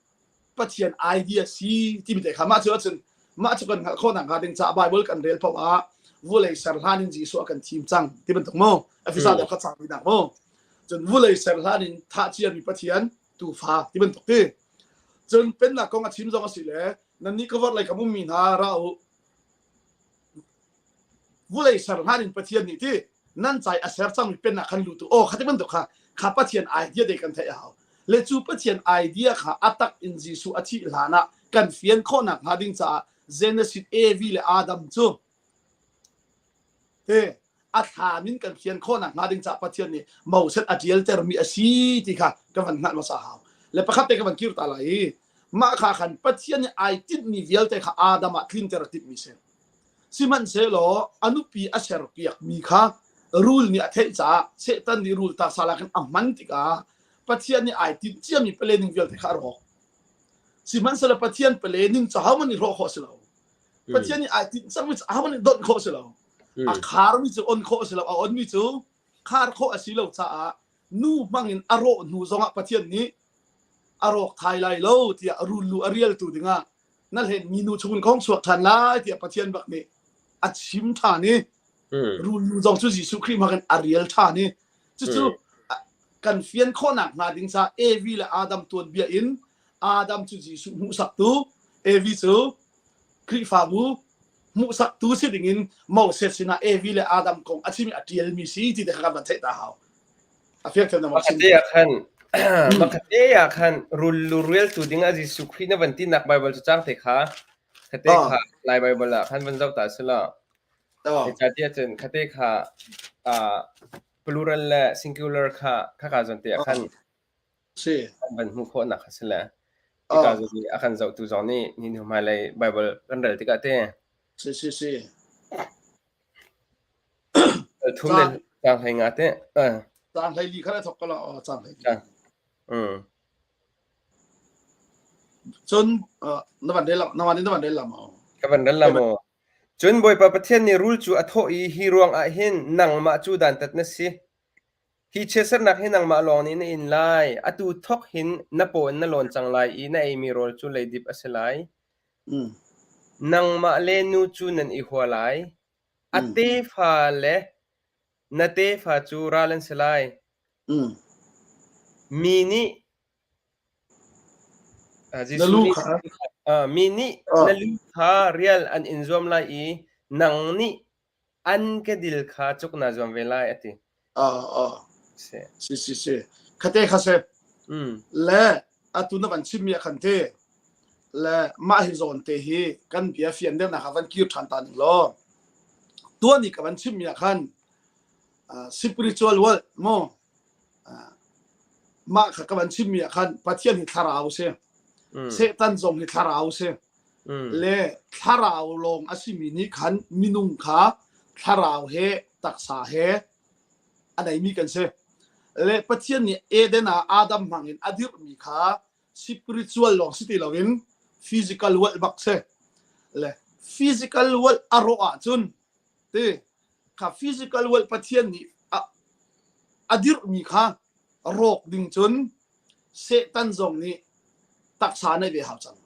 Pathian idea si timi te kha mah cu ahcun mah cu kan hngalh khawh nakhnga ding caah Bible kan rel paoh ah vulei ser hlan in Jesuh a kan thim cang ti bantuk mu Efesa deuh kha cang nak mu cun vulei ser hlan in thah ciami Pathian tuufa ti bantuk ti cun pennak kong a chim zong a si le nannih ka vorh lei kam ummi hna ra u vulei ser hlan in Pathian nih ti nan cai a ser cangmi pennak khan lut u aw kha ti bantuk kha kha Pathian idea de kan theih a hau le cu Pathian idea kha a tak in Jesuh a thih hlan ah kan fian khawhnak hnga ding caah Genesis Evi le Adam cu te a thlam in kan fian khawhnak hnga ding caah Pathian nih Moses a ṭialtermi a si ti kha ka van hngalh hmasa hau le pakhat te ka van kir ta lai i mah kha khan Pathian nih ai tinhmi vialte kha Adam ah tlinter a timhmi si Sihmanhsehlaw a nupi a serpiakmi kha rul nih a theih caah Satan nih rul taksa lakin a hman tikah Pathian nih ai tinh ciami pale ning vialte kha a rawk. Sihmanhsehlaw Pathian pale ning cu ahohmanh nih hrawh khawh a si lo. Pathian nih ai tinh cangmi cu ahohmanh nih donh khawh a si lo. A kharmi cu on khawh a si lo, a onmi cu khar khawh a si lo caah nu hmangin a rawh hnu zongah Pathian nih a rawk thai lai lo tiah rul lu a rialtu dingah na hlenmi nu chungin ka hung chuak ṭhan lai tiah Pathian bak nih a chim ṭhan i rul nu zong cu Jesuh Khrih hmang in a rial ṭhan i cucu kan fian khawhnak hnga ding caah Evi le Adam tuanbia in Adam cu Jesuh hmuhsaktu Evi cu Khrihfabu hmuhsaktu si dingin Moses sinah Evi le Adam kong a chim i a ṭialmi si ti te kha kan van theih ta hau. A fiang thiam na maw Makhat te ah khan makhat te ah khan rul lu rialtu ding ah Jesuh Khrih na van tinak Bible cu cang te kha khate kha Lai Bible ah khan van zoh ta sila. Zeicahtiah cun khate kha plural le singular kha khaka zawn te ah khan Si. Kan van hmuh khawhnak kha si le hika zawn i a kan zohtu zong nih ni hnu hmailei Bible kan rel tikah te Si si si. Thum le caang hlei nga te. Caang hlei li kha thok ko la caang hlei li. Cun na van rel na van na van rel la maw? Ka van rel la maw? Cun Bawipa Pathian nih rul cu a thawh i hi ruang ah hin nangmah cu dantat na si. Hi chiatsernak hi nangmah lawng nih na in lai. Atu thawk hin na paw in na lawn cang lai i na eimi rawl cu leidip a si lai. Nangmah le nu cu nan i hua lai. A tefa le na tefa cu ral an si lai. Mi nih Na lu kha mi nih na lu kha rial an in zuam lai i nang nih an kedil kha cuk naa zuam ve lai a ti. Ah ah. Si si si. Khate kha se. Le atu na van chimmi ah khan te le mah hi zawn te hi kan bia fian deuhnak ah van kir ṭhan ta ning law tuan i ka van chimmi ah khan spiritual world mu mah kha ka van chimmi ah khan Pathian hi thlarau si Satan zong hi thlarau si le thlarau lawng a simi nih khan minung kha thlarau he taksa he a neimi kan si le Pathian nih Eden ah Adam hmang in a dirhmi kha spiritual lawng si ti loin physical world bak si le physical world a rawh ahcun ti kha physical world Pathian nih a, a dirhmi kha rawk ding cun Satan zong nih taksa neih ve hau cang.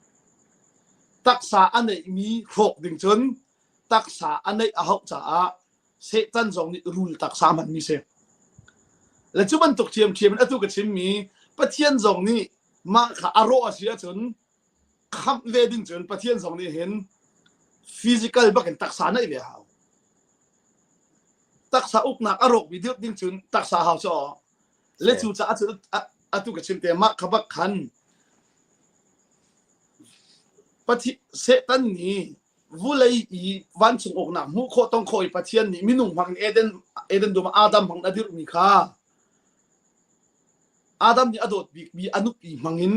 Taksa a neihmi hrawk ding cun taksa a neih a hauh caah Satan zong nih rul taksa hmanmi si. Le cu bantuk ṭhiamṭhiam in atu ka chimmi Pathian zong nih mah kha a rawh a si ahcun khamh ve ding cun Pathian zong nih hin physical bak in taksa neih ve hau. Taksa uknak a rawkmi dirh ding cun taksa hau cu le cu caah cun atu ka chim te mah kha bak khan. Pathian Satan nih vulei i vancung uknak hmuh khawh tong khawh i Pathian nih minung hmang in Eden Eden dum ah Adam hmang a dirhmi kha Adam nih a dawt bikmi a nupi hmang in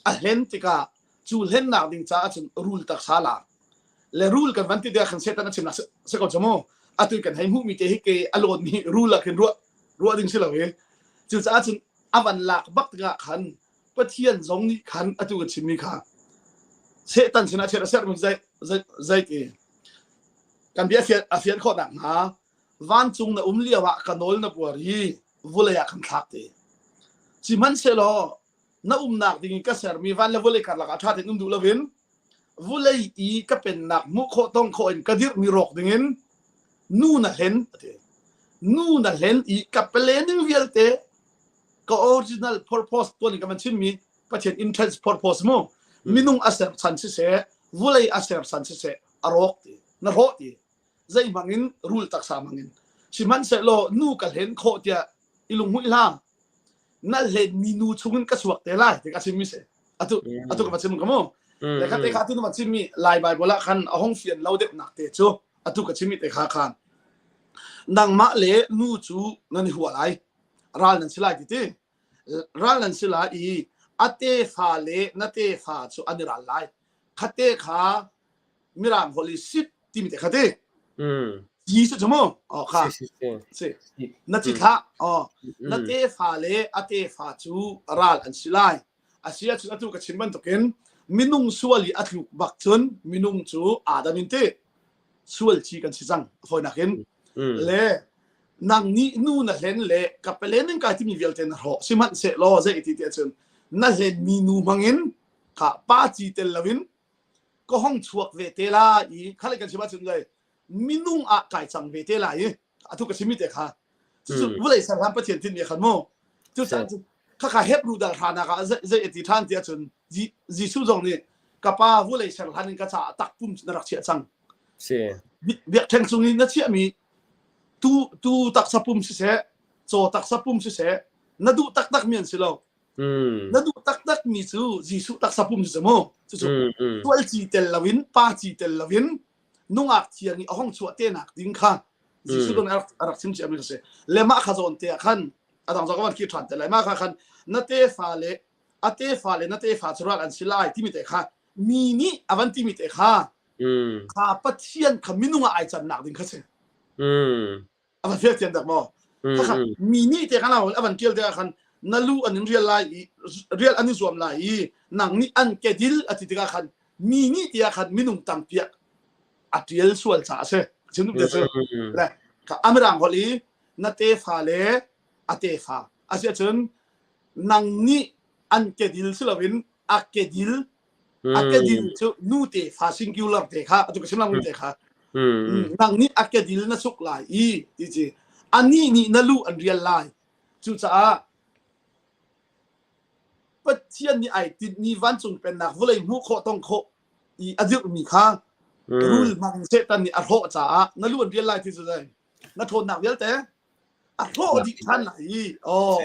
a hlen tikah cu hlennak ding caah cun rul taksa lak le rul kan van ti tikah khan Satan a chimnak si ko cu mu atu kan hei hmuhmi te hi ke a lawnmi rul ah khin ruah ruah ding si lo hi cucaah cun a van lak bak tikah khan Pathian zong nih khan atu ka chimmi kha Satan sinah chiat a sermi zei zei zei ti kan bia a fian khawh nakhnga vancung na um lio ah ka nawl na buar i vulei ah kan thlak te sihmanhsehlaw na umnak ding in ka sermi van le vulei karlak ah ṭha tein um duh loin vulei i ka pennak hmuh khawh tong khawh in ka dirhmi rawk dingin nu na hlen ati nu na hlen i ka planning vialte ka original purpose tuan in ka man chimmi Pathian entrance purpose mu minung a ser chan siseh vulei a ser chan siseh a rawk ti na hrawh ti zei hmang in rul taksa hmang in sihmanhsehlaw nu ka hlen khawh tiah i lunghmuih hlah na hlenmi nu chungin ka chuak te lai ti ka chimmi si atu atu ka va chim ka mu le kha te kha tu na va chimmi lai bible ah khan a hong fian lo deuh nak te cu atu ka chimmi te kha khan nangmah le nu cu nan i hua lai ral nan si lai ti ti ral nan si lai i a tefa le na tefa cu an i ral lai khate kha mirang holh i sit timi te kha ti ti cu mu oh kha si na ci thlah oh na tefa le a tefa cu ral an si lai a si ahcun atu ka chim bantukin minung sual i a tluk bak cun minung cu Adam in ti sual ci kan si cang fawinak in le nang nih nu na hlen le ka pelen in kai timi vialte na hrawh sihmanhsehlaw zei ti ti ahcun na hlen mi nu hmangin kha pa ci tel loin ka hong chuak ve te la i khale kan chim ahcun le minung ah kai cang ve te la i atu ka chimi te kha cucu vulei serhlan pathian tinmi khan mu cucaah kha kha Hebrew dal hranak ah zei ati ṭhan ti ahcun Jesuh zong nih ka pa vulei serhlan in ka caah takpum na rak chiah cang biakṭheng cung i na chiahmi tu tu taksa pum siseh caw taksa pum siseh na duh taktak mi an si lo Na duh taktak mi cu Jesuh taksa pum cu mu. Cucu tual ci tel loin pa ci tel loin nungak thiang i a hong chuah te nak ding kha Jesuh don a rak chim cia mi si. Le mah kha zawn te ah khan a dang zong kan khi ṭhan te lai mah kha khan na tefa le a tefa le na tefa cu ral an si lai timi te kha mi nih a van timi te kha kha Pathian kha minung ah ai cannak ding kha si. A van fial thiam dak maw? Khakha mi nih te khan a van tial te ah khan na lu an in rial lai i rial an i zuam lai i nang nih an kedil a ti tikah khan mi nih ti ah khan minung tampiak a tial sual caah a si. Chim duh te cu. Le amirang holh i na tefa le a tefa a si ahcun nang nih an kedil si loin a kedil a kedil cu nu tefa singular te kha atu ka chim lang te kha nang nih a kedil na suk lai i ti ci anih nih na lu an rial lai cucaah Pathian nih ai tinhmi vancung pennak vawlei hmuh khawh tong khawh i a dirhmi kha rul hmang Satan nih a hrawh caah na lu an rial lai ti cu na ṭhawnnak vialte a hrawh dih ṭhan lai i aw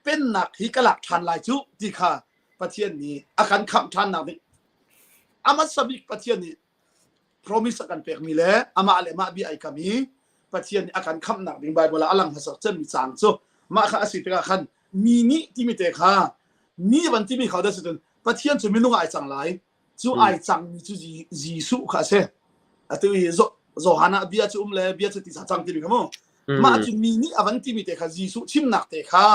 pennak hi ka lak ṭhan lai cu ti kha Pathian nih a kan khamh ṭhannak ding a hmasa bik Pathian nih promise a kan pekmi le amah le mah bia ai kam i Pathian nih a kan khamhnak ding Bible ah a lang hmasa cemmi caang cu mah kha a si tikah khan mi nih timi te kha mi van timi kha da si cun Pathian cu minung ah ai cang lai cu ai cangmi cu Jesuh kha a si. Atu i Johan ah bia cu um le bia cu tisa cang timi kha mu. Mah cu mi nih a van timi te kha Jesuh chimnak te kha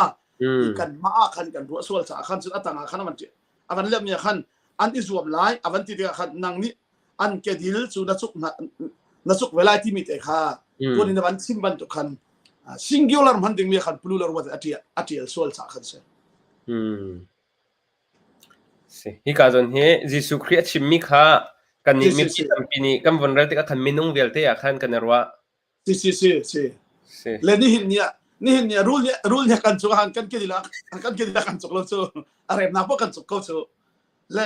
kan mah ah khan kan ruah sual caah khan cun a tang ah khan a van a van lehmi ah khan an i zuam lai a van ti tikah khan nang nih an kedil cu na cuk na cuk ve lai timi te kha tuan in a van chim bantuk khan singular hman dingmi khan plural word a tial a tial sual caah khan si. Hika zawn hi Jesuh Khrih a chimmi kha kannih mipi tampi nih kan von rel tikah khan minung vialte ah khan kan i ruah. Si si si si. Le nihin ni ah nihin ni ah rul nih rul nih kan cuk han kan kedil ah kan kedil ah kan cuk lo cu a remnak poh kan cuk ko cu. Le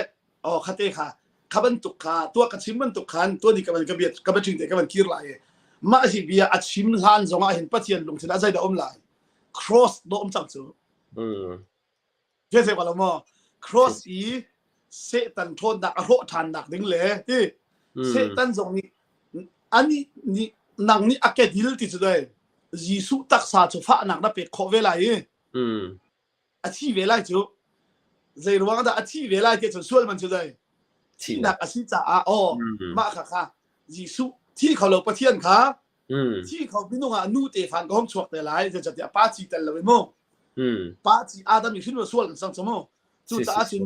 oh khate kha kha bantuk kha tua ka chim bantuk khan tua ni ka van ka bia ka ba te ka van kir lai. Mah hi bia a chim hlan zongah hin Pathian lungthin ah zeidah um lai? Cross do um cang cu. Fian ko lo maw? Cross i Satan ṭhawnnak a hrawh ṭhannak ding le ti Satan zong nih anih nih nang nih a kedil ti cu dai Jesuh taksa cu fahnak na pek khawh ve lai i a thi ve lai cu zei ruang dah a thi ve lai ti cun sual man cu dai thihnak a si caah aw mah kha kha Jesuh thi kho lo Pathian kha thi kho minung ah nu te fan ka hong chuak te lai zeicahtiah pa ci tel lo in mu pa ci Adam i hrin sual kan sang cu mu cucaah cun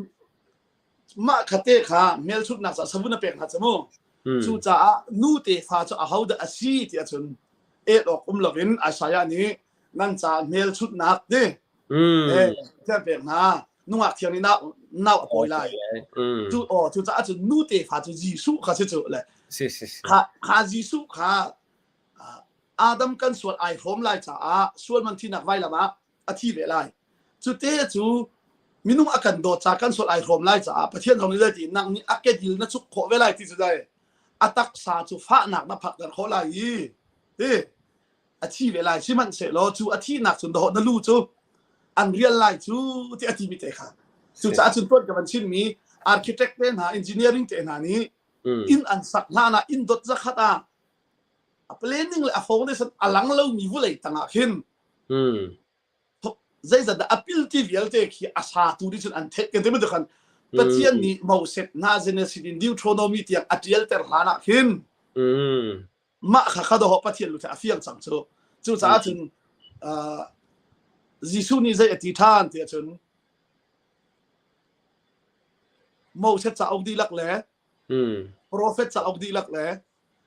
mah khate kha hmelchunhnak ca savun a pek hna cu mu cucaah nu tefa cu ahodah a si ti ahcun el awk um loin Isaiah nih nan ca hmelchunhnak ti eh thian pek hna nungak thiang nih nau nau a pawi lai cu aw cucaah cun nu tefa cu Jesuh kha si cu le kha kha Jesuh kha Adam kan sual ai hrawm lai caah sual man thinak vailam ah a thi ve lai. Cute cu minung a kan dawt ca kan sual ai hrawm lai caah Pathian zong nih zeiti nang nih a kedil na cuk khawh ve lai ti cu dai a taksa cu fahnak na phakter khawh lai i ti a thi ve lai sihmanhsehlaw cu a thihnak cun dawh na lu cu an rial lai cu ti a ti mi te kha cucaah cun tuan ka van chimmi architect te hna engineering te hna nih inn an sak hlan ah inn dot zakhat ah a planning le a foundation a lang lomi vulei tangah khin zeizat dah a pil ti vialte khi a satu nih cun an theih kan ti bantuk khan Pathian nih Moses hna Genesis in Deuteronomy tiang a ṭialter hlan ah khin mah kha kha doh Pathian lu a fiang cang cu cucaah cun Jesuh nih zei a ti ṭhan ti ahcun Moses cauk dihlak le Prophet cauk dihlak le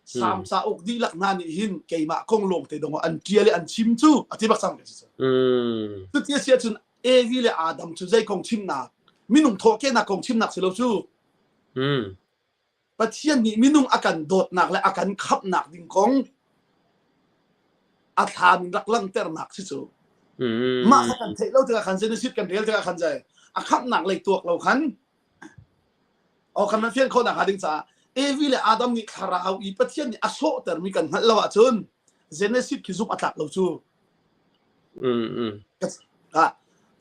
Salm cauk dihlak hna nih hin keimah kong lawng te dong an ṭial i an chim cu a ti bak cang ka si cu. Cuti a si ahcun Evi le Adam cu zei kong chimnak minung thawhkehnak kong chimnak si lo cu. Pathian nih minung a kan dawtnak le a kan khamhnak ding kong a thlam in rak langhternak si cu. Mah kha kan theih lo tikah khan Genesis kan rel tikah khan zai a khamhnak lei tuak lo khan Aw kan fian khawhnak hnga ding caah Evi le Adam nih thlarau i Pathian nih a sawhtermi kan hngalh lo ahcun Genesis khi zumh a tlak lo cu. Ah,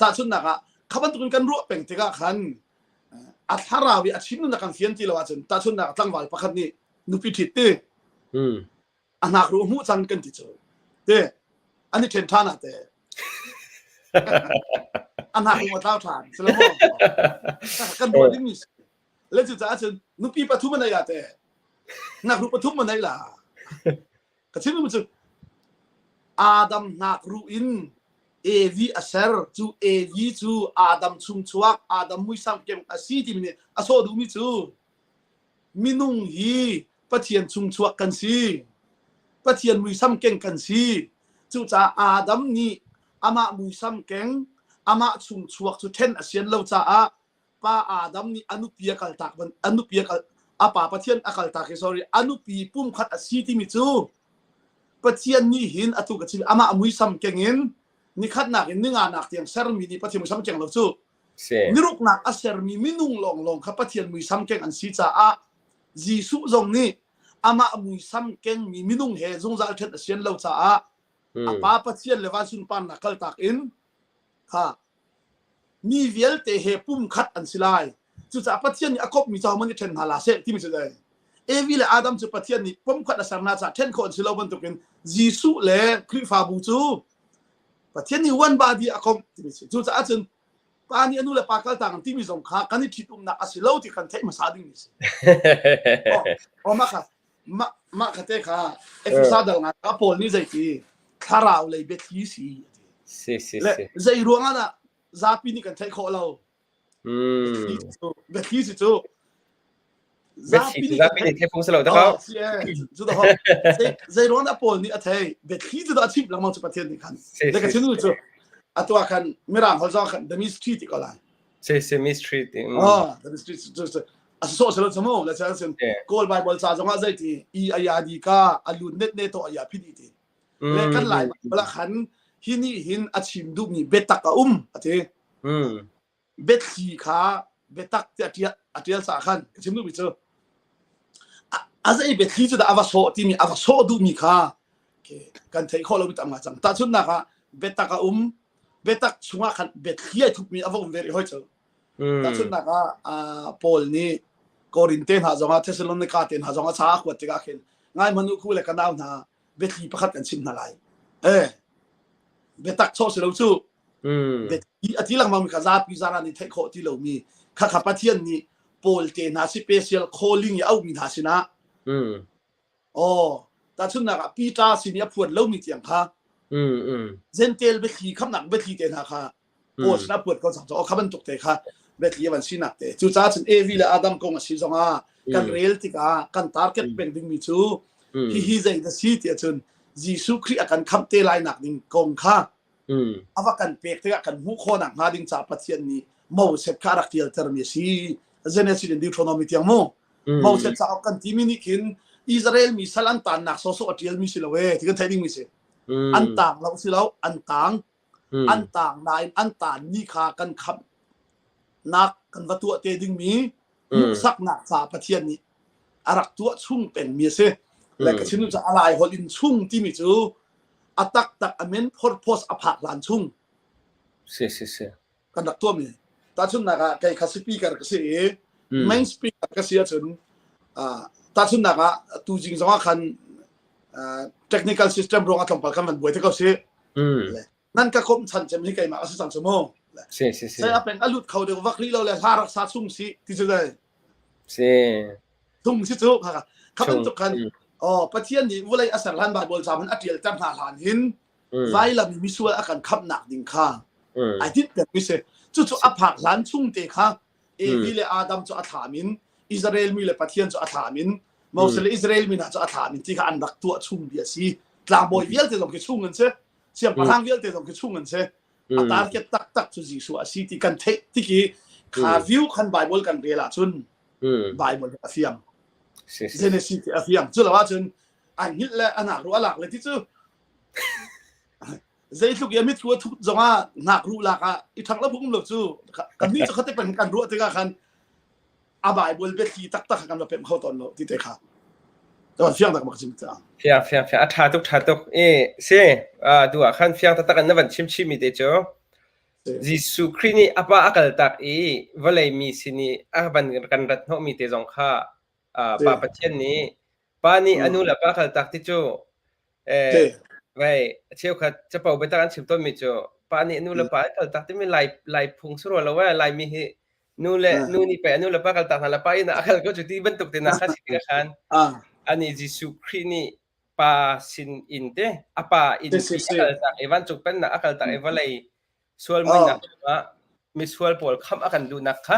tahchunhnak ah kha bantukin kan ruah peng tikah khan a thlarau i a chim na kan fian ti lo ahcun tahchunhnak tlangval pakhat nih nupi ṭhit ti a hnakruh hmuh cang kan ti cu te an i ṭhen ṭhan ah te a hnakruh a tlau ṭhan si lo maw kan ruah dingmi si le cu caah cun nupi pathum a nei ah te hnakruh pathum a nei la ka chim cu Adam hnakruh in Evi a ser cu Evi cu Adam chung chuak Adam muisam keng a si timi nih a sawh duhmi cu Minung hi Pathian chungchuak kan si. Pathian muisam keng kan si. Cucaah Adam nih amah muisam keng, amah chungchuak cu ṭhen a sian lo caah pa Adam nih a nupi a kaltak a nupi a kal a pa Pathian a kaltak hi sorry a nupi pumkhat a si timi cu Pathian nih hin atu ka chim amah muisam keng in nikhatnak in ninganak tiang sermi nih Pathian muisam keng lo cu Niruknak a sermi minung lawnglawng kha Pathian muisam keng an si caah Jesuh zong nih amah muisam kengmi minung he zungzal ṭhen a sian lo caah a Pa Pathian le van sunparnak kaltak in kha mi vialte he pumkhat an si lai. Cucaah Pathian nih a kawpmi cu ahohmanh nih ṭhen hna hlah seh timi cu Evi le Adam cu Pathian nih pumkhat a ser hna caah ṭhen khawh an si lo bantukin Jesuh le Khrihfabu cu Pathian nih one body a komh timi si. Cucaah cun pa nih a nu le pa kaltak an timi zong kha kan i ṭhitumnak a si lo ti kan theih hmasa ding mi si. Oh, oh mah kha mah mah kha te kha Efesa dal nga ka Paul nih zei ti thlarau lei biathli si Si si le si. zei ruang ah dah zapi nih kan theih khawh lo Mm. Biathli si cu Biathli cu zapi nih theih phung si lo dakaw. Si e, cu dah zei ruang dah Paul nih a thei biathli cu dah a chimh lengmang cu Pathian nih khan. Si Le ka si chim cu atu ah khan mirang holh zong khan the mystery ti ko lai. Si si mystery ti. Oh, the mystery cu a so se lo chamu le chan sin Kawl Bible ca zong ah zei ti i aya di ka alun net ne to aya phit ti. Le kan lai Bible ah khan hi nih hin a chim duhmi biatak a um a ti. Biathli kha biatak tiah a a ṭial caah khan ka chim duhmi cu a zei biathli cu dah a va sawh timi a va sawh duhmi kha kan theih khawh lomi tam ngai cang. Tahchunhnak ah biatak a um biatak chungah khan biathli ai thupmi a va um ve rih hoi cu. Tahchunhnak ah Paul nih Korin te hna zongah Thessalonica te hna zongah ca a kuat tikah khin ngai hmanh u khu le ka nau hna biathli pakhat kan chim hna lai. Eh biatak chawh si lo cu. Biathli a ti lengmang mi kha zapi zaran nih theih khawh ti lomi kha kha Pathian nih Paul te hna special calling i auhmi hna sinah Aw, tahchunhnak ah Peter sin i a phuan lomi tiang kha Gentile biathli khamnak biathli te hna kha Paul sin a phuan ko cang cu kha bantuk te kha biathli a van sinak te. Cucaah cun Evi le Adam kong a si zongah kan rel tikah kan target peng dingmi cu hihi zei dah si tiah cun Jesuh Khrih a kan khamh te lai nak ding kong kha a va kan pek tikah kan hmuh khawhnak hnga ding caah Pathian nih Moses kha a rak tialtermi a si. Genesis in Deuteronomy tiang mu. Moses cauk kan timi nih khin Israel mi sal an taannak sawsawh a ṭialmi si lo ee ti kan theih dingmi si. An taang lo si lo, an taang. An taang nain an taan ni kha kan khamhnak kan va tuah te dingmi hmuhsaknak ca Pathian nih a rak tuah chung pengmi a si. Le ka chim cu a lai holh in chung timi cu a taktak a men purpose a phak hlan chung. Si si si. Kan rak tuahmi. Tahchunhnak ah kei kha speaker ka si i main speaker ka si ahcun tahchunhnak ah tuzing zongah khan technical system ruangah tlawmpal kan van buai te ko si. Nan ka komh chan cem hi keimah a si cang cu mu. Si si si. Sai a peng a lut kho deuh vak rih lo le hla rak sa chung si ti cu dai. Si. Chung si cu kha kha bantuk khan oh Pathian nih vulei a ser hlan Bible ca man a tial ter hna hlan hin vailam i misual a kan khamhnak ding kha ai tinh peng mi si. Cucu a phak hlan chung te kha Evi le Adam cu a thlam in Israel mi le Pathian cu a thlam in Moses le Israel mi hna cu a thlam in ti kha an rak tuah chung bia si. Tlangbawi vialte zong khi chung an si. Siangpahrang vialte zong khi chung an si. A target taktak cu Jesuh a si ti kan theih tik i kha view khan Bible kan rel ahcun Bible a fiang. Genesis ti a fiang. Cu lo ahcun an hngilh le an hak ruah lak le ti cu zeitluk i a mitthlu a thut zongah ngakruh lak ah i ṭhang lo phung um lo cu kannih cu khate peng kan ruah tikah khan a Bible biathli taktak kha kan va pemh kho tawn lo ti te kha kan fiang tak bak chim ta Fiang fiang fiang a ṭha tuk ṭha tuk i si tu ah khan fiang taktak in na van chim chih mi te cu Jesuh Khrih nih a pa a kal tak i vawlei mi sin i a van kan rat hnawh mi te zong kha Pa Pathian nih Pa nih a nu le pa kal tak ti cu eh vai cheukhat capo biatak an chim tawnmi cu pa nih nu le pa an kal tak timi lai lai phung si rua lo eh Laimi hi nu le nu nih pei a nu le pa kal tak hna le pa in a kal ko cu ti bantuk te na kha si tikah khan ani Jesuh Khrih nih pa sin in te a pa in pi a kal tak i vancung pennak a kal tak i vawlei sual muinak ah misual pawl khamh a kan duhnak kha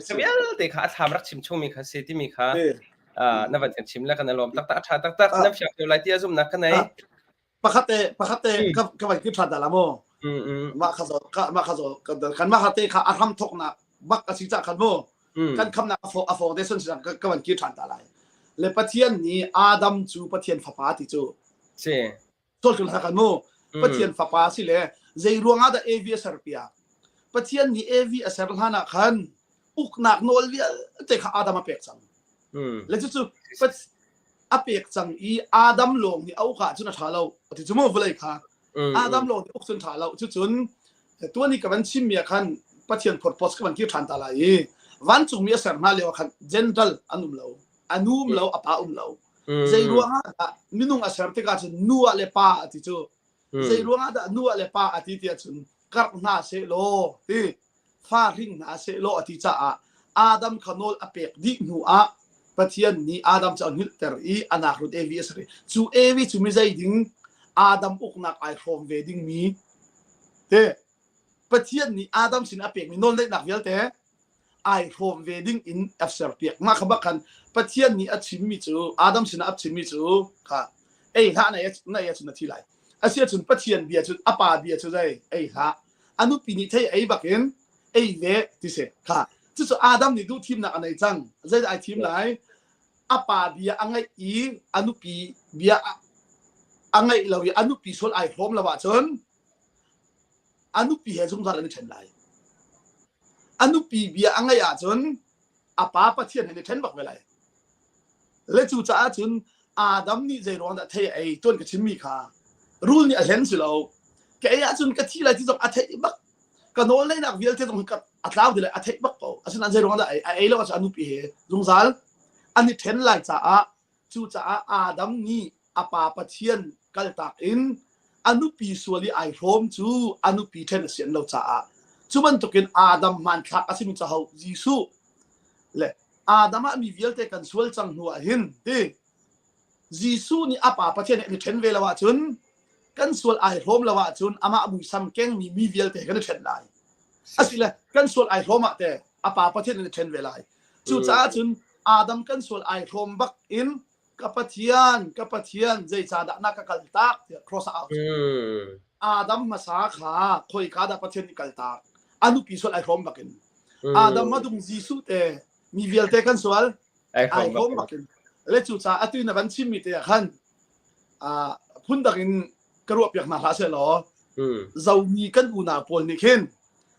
cu vialte kha a thlam rak chim chungmi kha si timi kha na van kan chim le kan alawm taktak a ṭha taktak na fiang deuh lai ti a zumhnak ka nei pakhat te pakhat te ka van ki ṭhan da la mu mah kha zo mah kha zo kan mah kha te kha a hram thoknak bak a si ca khan mu kan khamnak a fong te sun ka van ki ṭhan ta lai le Pathian nih Adam cu Pathian fapa ti cu si Sual hna kan mu. Pathian fapa si le zei ruangah dah Evi a ser piak? Pathian nih Evi a ser hlan ah khan uknak nawl vialte kha Adam a pek cang. Le cucu a pek cang i Adam lawng nih a uk ahcun a ṭha lo. Ati cu mu vawlei kha. Adam lawng nih uk cun ṭha lo. Cucun tuan i ka van chimmi ah khan Pathian purpose ka van kir ṭhan ta lai i vancungmi a ser hna lio ah khan general an um lo. A nu um lo, a pa um lo. Zei ruangah dah minung a ser tikah cun nu ah le pa a ti cu. Zei ruangah dah nu ah le pa a ti tiah cun karh hna seh law ti fa hring hna seh law a ti caah Adam kha nawl a pek dih hnu ah Pathian nih Adam cu a hngilhter i a nakrut Evi a ser i cu Evi cu mi zei ding Adam uknak ai hrawm ve dingmi te Pathian nih Adam sin a pekmi nawlneihnak vialte ai hrawm ve ding in a serpiak. Mah kha bak khan Pathian nih a chimmi cu Adam sinah a chimmi cu kha ei hlah na na ei ahcun na thi lai. Asi ahcun Pathian bia cu a pa bia cu zei ei hlah. A nupi nih thei ei bakin ei ve ti si kha. Cucu Adam nih duh thimnak a nei cang. Zeidah ai thim lai? A pa bia a ngaih i a nupi bia a ngaih lo i a nupi sual ai hrawm lo ahcun a nupi he zungzal an i ṭhen lai. A nupi bia a ngaih ahcun a pa Pathian he an i ṭhen bak ve lai. Le cucaah cun Adam nih zei ruang dah thei a ei tuan ka chimmi kha rul nih a hlen si lo. Ka ei ahcun ka thi lai ti zong a theih bak. Ka nawl neihnak vialte zong ka. A tlau ti le a theih bak ko. Asinain zei ruang dah a ei lo ahcun a nupi he zungzal an i ṭhen lai caah cucaah Adam nih a pa Pathian kaltak in a nupi sual i ai hrawm cu a nupi ṭhen a sian lo caah cu bantukin Adam hmanthlak a simi caho Jesuh le Adam ah mi vialte kan sual cang hnu ah hin ti Jesuh nih a pa Pathian he an i ṭhen ve lo ahcun kan sual ai hrawm lo ahcun amah muisam kengmi mi vialte kan i ṭhen lai. Asile kan sual ai hrawm ah te a pa Pathian an i ṭhen ve lai. Cucaah cun Adam kan sual ai hrawm bak in ka Pathian, ka Pathian, zeicahdah na ka kaltak tiah cross ah Adam hmasa kha khoika dah Pathian nih kaltak? A nupi sual ai hrawm bak in. Adam madung Jesuh te mi vialte kan sual ai hrawm bak in. Le cucaah atu na van chimmi te ah khan phundang in ka ruahpiak hna hlah sehlaw zomi kan unau pawl nih khin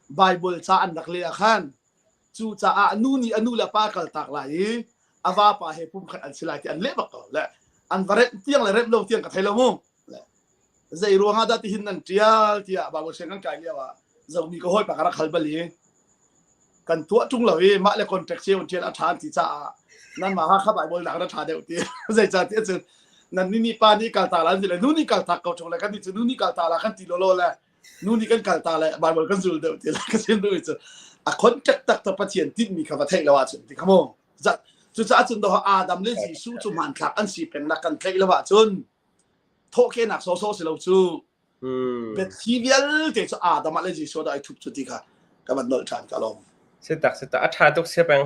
Bible ca an rak leh ah khan cucaah nu nih a nu le pa kaltak lai i a vapa he pumkhat an si lai ti an leh bak ko le an va remh tiang le remh lo tiang ka thei lo mu le zei ruangah dah tihin nan tial tiah Bible siang kan kai lio ah zomi ka hawipa ka rak hal bal i kan tuah ṭung lo i mah le contract cio ṭial a ṭha an ti caah nanmah Hakha Bible nak na ṭha deuh ti zeicah ti ahcun nan ni nih pa nih kalta la an ti le nu nih kaltak ko ṭung le kan nih cu nu nih kalta la kan ti lawlaw le nu nih kan kalta le Bible kan zul deuh ti le ka sim duh cu a contract tak tak Pathian tinhmi kha va theih lo ahcun ti kha mu cucaah cun doh Adam le Jesuh cu hmanthlak an si peng nak kan tlaih lo ahcun thawhkehnak sawsawh si lo cu Biathli vialte cu Adam ah le Jesuh dah ai thup cu ti kha ka van nolh ṭhan ka lawm. Si tak si tak a ṭha tuk sia peng.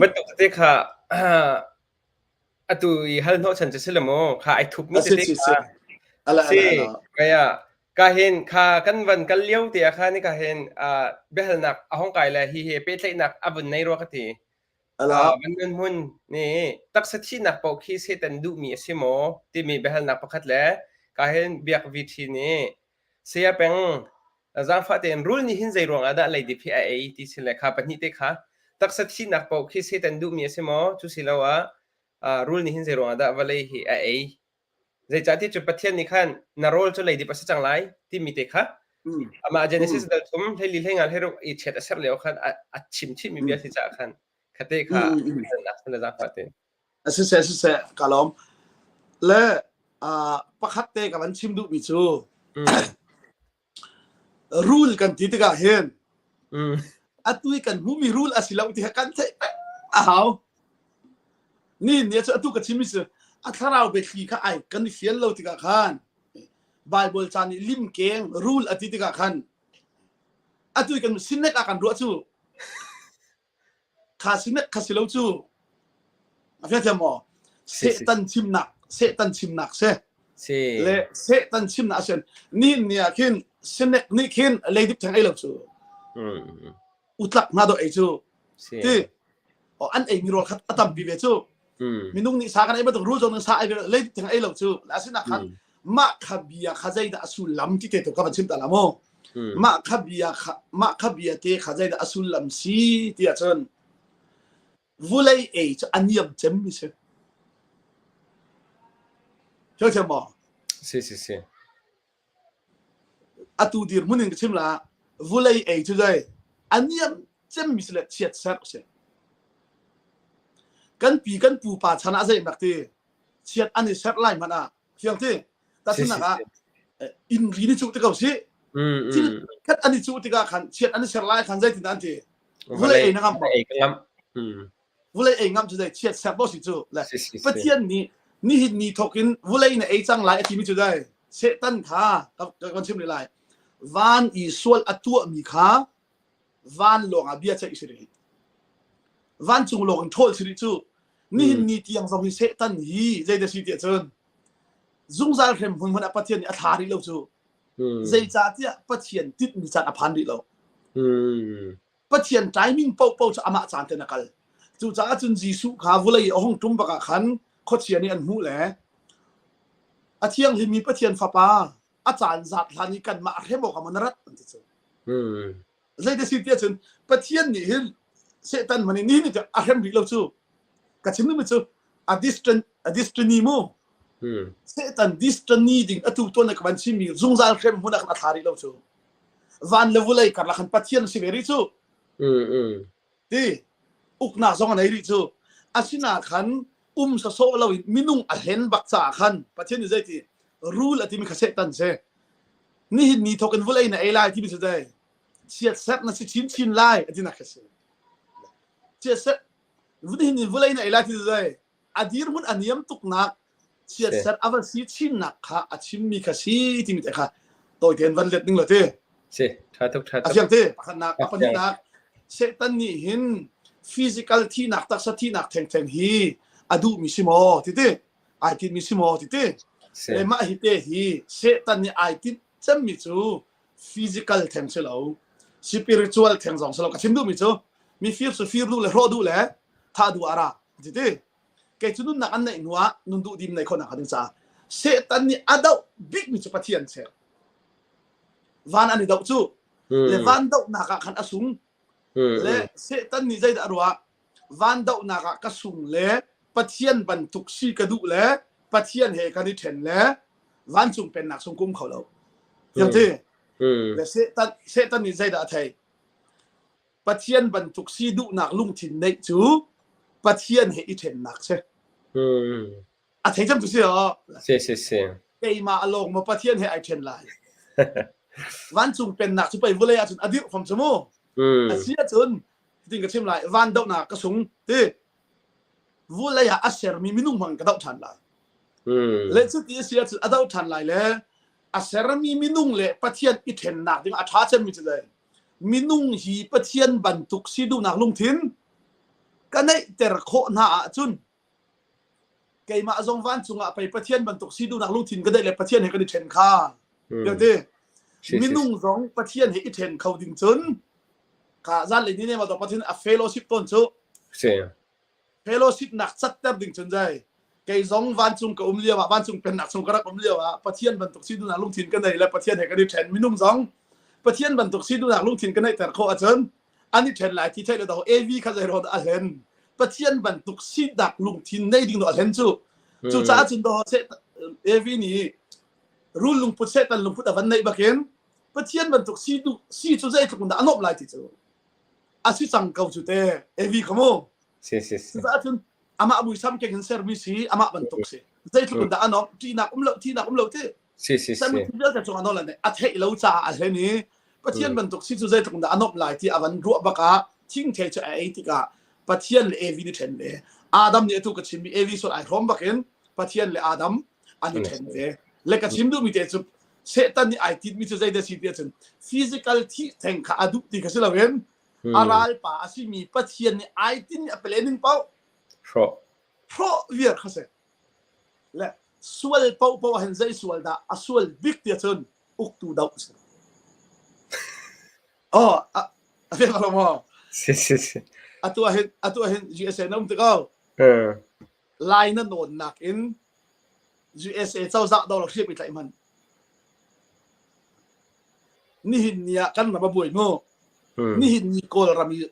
Bantuk tete kha atu i hal hnawh chan cu si le maw kha ai thup mi tete kha si kaya ka hin kha kan van kal lio te ah khan ka hin biahalnak a hong kai le hi he pehtlaihnak a vun nei rua ka ti. Van nun hmun nih taksa thihnak paoh khi Satan duhmi a si maw timi biahalnak pakhat le ka hin biak VT nih saya peng zaangfah tein rul nih hin zei ruangah dah leidip hi a ei ti si le kha pahnih te kha taksa thihnak paoh khi Satan duhmi a si maw cu siloah rul nih hin zei ruangah dah vawlei hi a ei Zeicahtiah cu Pathian nih khan na rawl cu leidip a si cang lai timi te kha amah Genesis dal thum hleili hleinga hleiruk i chiat a serh lio khan a chim chihmi bia si caah khan khate kha na zaangfah te. Siseh siseh ka lawm. Le pakhat te ka van chim duhmi cu Rul kan ti tikah hin atu i kan hmuhmi rul a si lo ti kha kan theih peng a hau. Ni ni cu atu ka chimmi cu a thlarau biathli kha ai kan i fial lo tikah khan Bible ca nih limkeng rul a ti tikah khan atu i kan sinek ah kan ruah cu Kha sinek kha si lo cu. A fiang maw? Satan chimnak, Satan chimnak si. Si. Le Satan chimnak a si. Ni ni ah khin sinek nih khin leidip theng ei lo cu. Utlak hna do ei cu. Si. Ti o an ei mi rawl khat a tampi ve cu. Minung nih sa kan ei bantuk rul zong nih sa ei ve leidip theng ei lo cu. Asinain khan mah kha bia kha zeidah a sullam ti te tu ka van chim ta la mu. Mah kha bia kha mah kha bia te kha zeidah a sullam si ti ahcun vulei ei cu a niam cem mi si. Thiam thiam maw? Si si si. Atu dirhmun in ka chim la vulei ei cu zei a niam cem mi si le chiat serh si. Kan pi kan pupa chan ah zei nak ti chiat an i serh lai hmanh ah fiang ti tahchunhnak ah inn ri ni cuh ti ko si thil khat an i cuh tikah khan chiat an i ser lai khan zeitin an ti vulei ei na ngam vulei ei ngam cu zei chiat ser bo si cu le pathian nih nihin ni thok in vulei na ei cang lai a timi cu dai satan kha kan chim lai van i sual a tuah mi kha van lawng ah bia ceih si rih vancung lawng in ṭhawl si rih cu nihin ni tiang zong hi Satan hi zeidah si tiah cun zungzal hrem hmun hmun ah Pathian nih a thla rih lo cu zeicahtiah Pathian tinhmi caan a phan rih lo Pathian timing paohpaoh cu amah caan ten a kal cucaah cun Jesuh kha vulei a hung ṭum bak ah khan khuachia nih an hmuh le a thianghlimmi Pathian fapa a caan zat hlan i kanmah a hrem awk ah maw na rat an ti cu Zeiti si tiah cun Pathian nih hin Satan man in nihin a hrem rih lo cu. Ka chim mi cu a distant a destiny mu. Satan destiny ding atu tuan ka van chimmi zungzal hrem hmun ah khan a thla rih lo cu. Van le vulei karlak khan Pathian si ve rih cu. Ti uknak zong a nei rih cu. Asina khan um sawsawh loin minung a hlen bak caah khan Pathian nih zeiti rul a timi kha Satan si. Nihin ni thawk in vawlei na ei lai timi cu zei chiatserh na si chinchin lai a tinak kha si. Chiatserh nihin ni vawlei na ei lai ti cu zei a dirhmun a niam tuknak chiatserh a va si chinnak kha a chimmi kha si timi te kha tawi tein van let ning lo ti. Si, tha tuk tha tuk. A fiang te pakhatnak a pahnihnak Satan nih hin physical thinak taksa thinak thengtheng hi a duhmi si maw ti ti ai tinhmi si maw ti ti le mah hi te hi Satan nih ai tinh cemmi cu physical theng si lo spiritual theng zong si lo ka chim duhmi cu mi fir cu fir duh le hrawh duh le thah duh ara ti ti kei cu nunnak an neih hnu ah nun duh dim nei khawhnak ding caah Satan nih a doh bikmi cu Pathian si van an i doh cu le van dohnak ah khan a sung le Satan nih zeidah a ruah van dohnak ah ka sung le Pathian bantuk si ka duh le Pathian he kan i ṭhen le vancung pennak chung kum kho lo yang ti le Satan Satan nih zeidah a thei Pathian bantuk si duhnak lungthin neih cu Pathian he i ṭhennak si. A thei cem tu si o. Si si si. Keimah alawng maw Pathian he ai ṭhen lai. Vancung pennak cu pei vulei ahcun a dirh fam cu mu. A si ahcun hitin ka chim lai van dohnak ka sung ti vulei ah a sermi minung hmang ka doh ṭhan lai. Le cuti a si ahcun a doh ṭhan lai le a sermi minung le Pathian i ṭhennak ding a ṭha cemmi cu zei minung hi Pathian bantuk si duhnak lungthin ka neihter khawh hna ahcun keimah zong vancung ah pei Pathian bantuk si duhnak lungthin ka neih le Pathian he kan i ṭhen kha. Ti minung zong Pathian he i ṭhen kho ding cun ka zan le ni ne ma Pathian a fellowship tawn cu. Fellowship nak catter ding cun zai kei zong vancung ka um lio ah vancung pennak chung ka rak um lio ah Pathian bantuk si duhnak lungthin ka nei le Pathian he kan i ṭhen minung zong Pathian bantuk si duhnak lungthin ka neihter khawh ahcun an i ṭhen lai ti theih le do AV kha zei rawt a hlen Pathian bantuk sinak lungthin nei ding do a hlen cu cucaah cun do AV nih rul lungput Satan lungput a van neih bakin Pathian bantuk si duh si cu zeitluk in dah a nuamh lai ti cu a si cang ko cu te AV kha mu Si si si. Cucaah cun amah muisam keng in sermi si amah bantuk si. Zeitluk in dah a nawm ṭihnak um lo thihnak um lo ti. Si si si. Sermi thil vialte cung a nawl an a theih lo caah a hlen i Pathian bantuk si cu zeitluk in dah a nawmh lai ti a van ruah bak ah thingthei cu a ei tikah Pathian le Evi nih ṭhen ve. Adam nih atu ka chimmi Evi sual ai hrawm bakin Pathian le Adam an i ṭhen ve. Le ka chim duhmi te cu Satan nih ai tinhmi cu zeidah si ti ahcun physical thih theng kha a duh ti kha si loin a ralpa a simi Pathian nih ai tinhmi a planning paoh hrawh hrawh viar kha si. Le sual paohpaoh ah hin zei sual dah a sual bik ti ahcun uktu doh a si. Oh, a a fiang lo maw? Si si si. Atu ah hin atu ah hin USA na um ti ko. Lai na nawnnak in USA cozah do lo hriam i tlaih hman. Nihin ni ah kan ram a buai mu. Nihin ni Kawlram i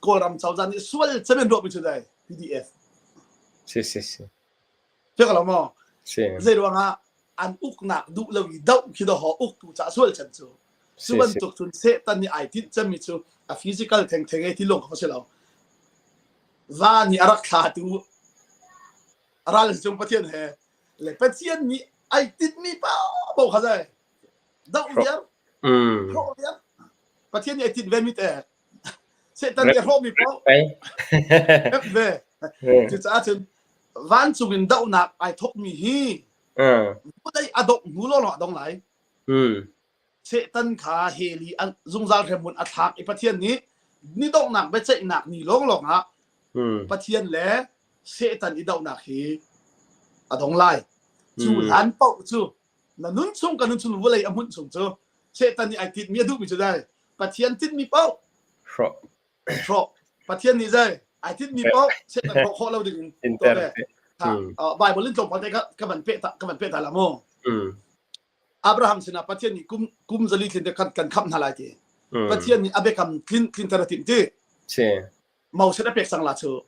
Kawlram cozah nih sual cem in ruahmi cu dai PDF. Si si si. Fiang lo maw? Si. Zei ruangah an uknak duh lo i doh khi do uktu ca sual cem cu. Cu bantuk cun Satan nih ai tinh cemmi cu a physical thengtheng ei ti lawng kha si lo. Va nih a rak thlatu ral cung Pathian he le Pathian nih ai tinhmi paohpaoh kha zei doh viar hrawh viar Pathian nih ai tinh ve mi te Satan nih a hrawhmi paoh ve cucaah cun vancung in dohnak ai thawkmi hi vawlei a dongh hnu lawlaw a dong lai Satan kha hell i zungzal hremhmun a thlak i Pathian nih ni donghnak biaceihnak ni lawnglawng ah Pathian le Satan i dohnak hi a dong lai. Cu hlan paoh cu na nun chung ka nun chung vawlei a hmunh chung cu Satan nih ai tinhmi a duhmi cu dai Pathian tinhmi paoh hrawh hrawh Pathian nih zei ai tinhmi paoh Satan hrawh khawh lo ding in tuah ve. Bible in tlawmpal te ka van peh ta ka van peh ta la mu. Abraham sinah Pathian nih kum kum zali tlin te kan kan khamh hna lai ti. Pathian nih a biakam tlin tlinter a timh ti. Si. Moses a pek cang la cu.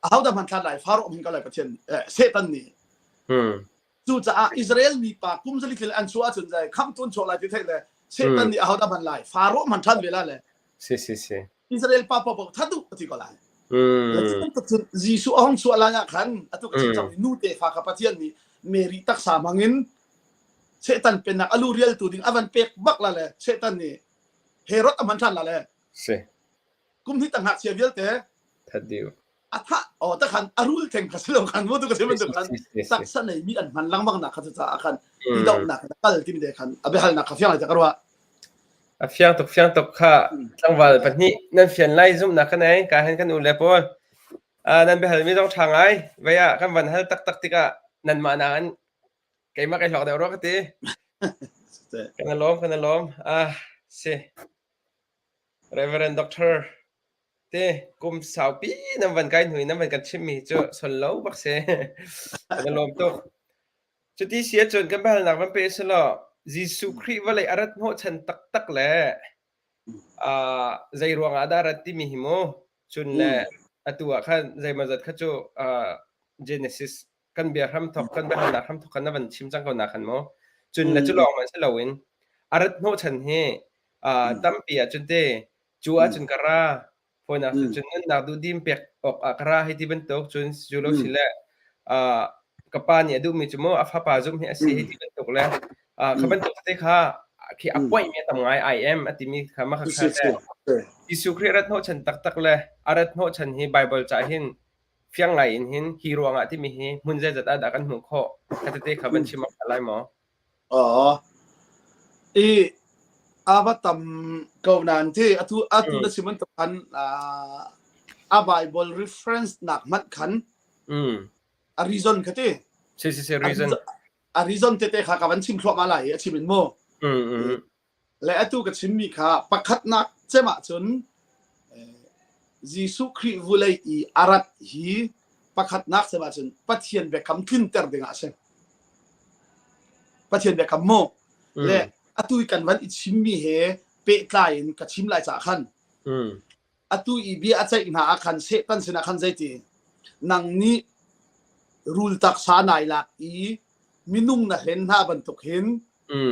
Aho dah hman thlan lai Faro hman ko lai Pathian Satan nih. Cucaah Israel mi pa kum zali tlin an chuah ahcun zai khamh tu an chuak lai ti theih le Satan nih aho dah hman lai Faro hman ṭhan ve la le. Si si si. Israel pa paoh that duh ti ko lai. Cun Jesuh a hung chuah lai ah khan atu ka chim cang nu tefa kha Pathian nih Mary taksa hmangin Satan pennak a lu rialtu ding a van pek bak la le Satan nih Herod a hman ṭhan la le Si. Kum hnih tang ngakchia vialte that dih. A thah oh ta khan a rul theng kha silo khan mu tu ka sim tu khan taksa nei mi an hman lengmang nak kha cu caah khan i dohnak na kal timi te khan a biahalnak kha fiang lai ta ka ruah. A fiang tuk fiang tuk kha tlangval pahnih nan fian lai zumhnak ka nei ka hen kan u le pawl nan biahal mi zong ṭha ngai vei ah kan van hal taktak tikah nanmah na an keimah kai hlawk deuh rua ka ti. Kan lawm kan lawm ah si Reverend Doctor Te kum saupi nan van kai hnu in nan van kan chimmi cu son lo bak si. Kan i lawm tuk. Cuti si ahcun kan biahalnak van pe selaw Jesuh Khrih vawlei a rat hnawhchan taktak le uh, zei ruangah dah a rat timi hi mu cun le atu ah khan zeimawzat kha cu uh, Genesis kan bia hramthok kan biahalnak hramthok khan na van chim cang ko na khan mu cun le cu lawng man si loin a rat hnawhchan hi uh, tampi ahcun te Cu ahcun ka ra. Fawinak cun nunnak duhdim pek awk ah ka ra hei ti bantuk cun cu lo si le ka pa nih a duhmi cu mu a fapa zumh hi a si hei ti bantuk le kha bantuk te kha khi a point mi a tam ngai I am a timi kha mah kha le Jesuh Khrih rat hnawhchan taktak le a rat hnawhchan hi Bible ca hin fiang ngai in hin hi ruangah timi hi hmun zeizat ah dah kan hmuh khawh kha tete kha van chim awk lai maw? Aw. I a va tam ko nain ti atu atu na chim bantuk khan a Bible reference nak hmanh khan a reason kha ti. Si si si reason. A reason tete kha ka van chim thluahmah lai i a chim in mu. Le atu ka chimmi kha pakhatnak cem ahcun Jesuh Khrih vulei i a rat hi pakhatnak cem ahcun Pathian biakam tlinter dingah a si. Pathian biakam mu. Le atu i kan van i chimmi he pehtlai in ka chim lai caah khan atu i bia a ceih hna ah khan Satan sinah khan zeiti nang nih rul taksa nai lak i minung na hlen hna bantuk hin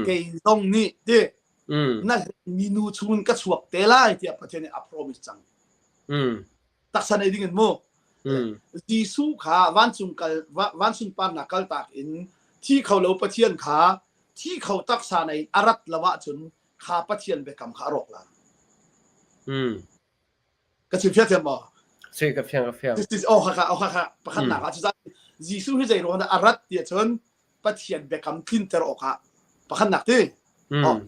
kei zong nih ti na minu chungin ka chuak te lai tiah Pathian nih a promise cang. Taksa nei ding in mu. Jesuh kha vancung kal vancung parnak kal tak in thi kho lo Pathian kha thi kho taksa nei a rat lo ahcun kha Pathian biakam kha a rawk la. Ka chim fiang thiam maw? Si ka fiang ka fiang. Oh kha kha oh kha kha pakhatnak ah cucaah Jesuh hi zei ruang dah a rat ti ahcun Pathian biakam tlinter awkah pakhatnak ti. Oh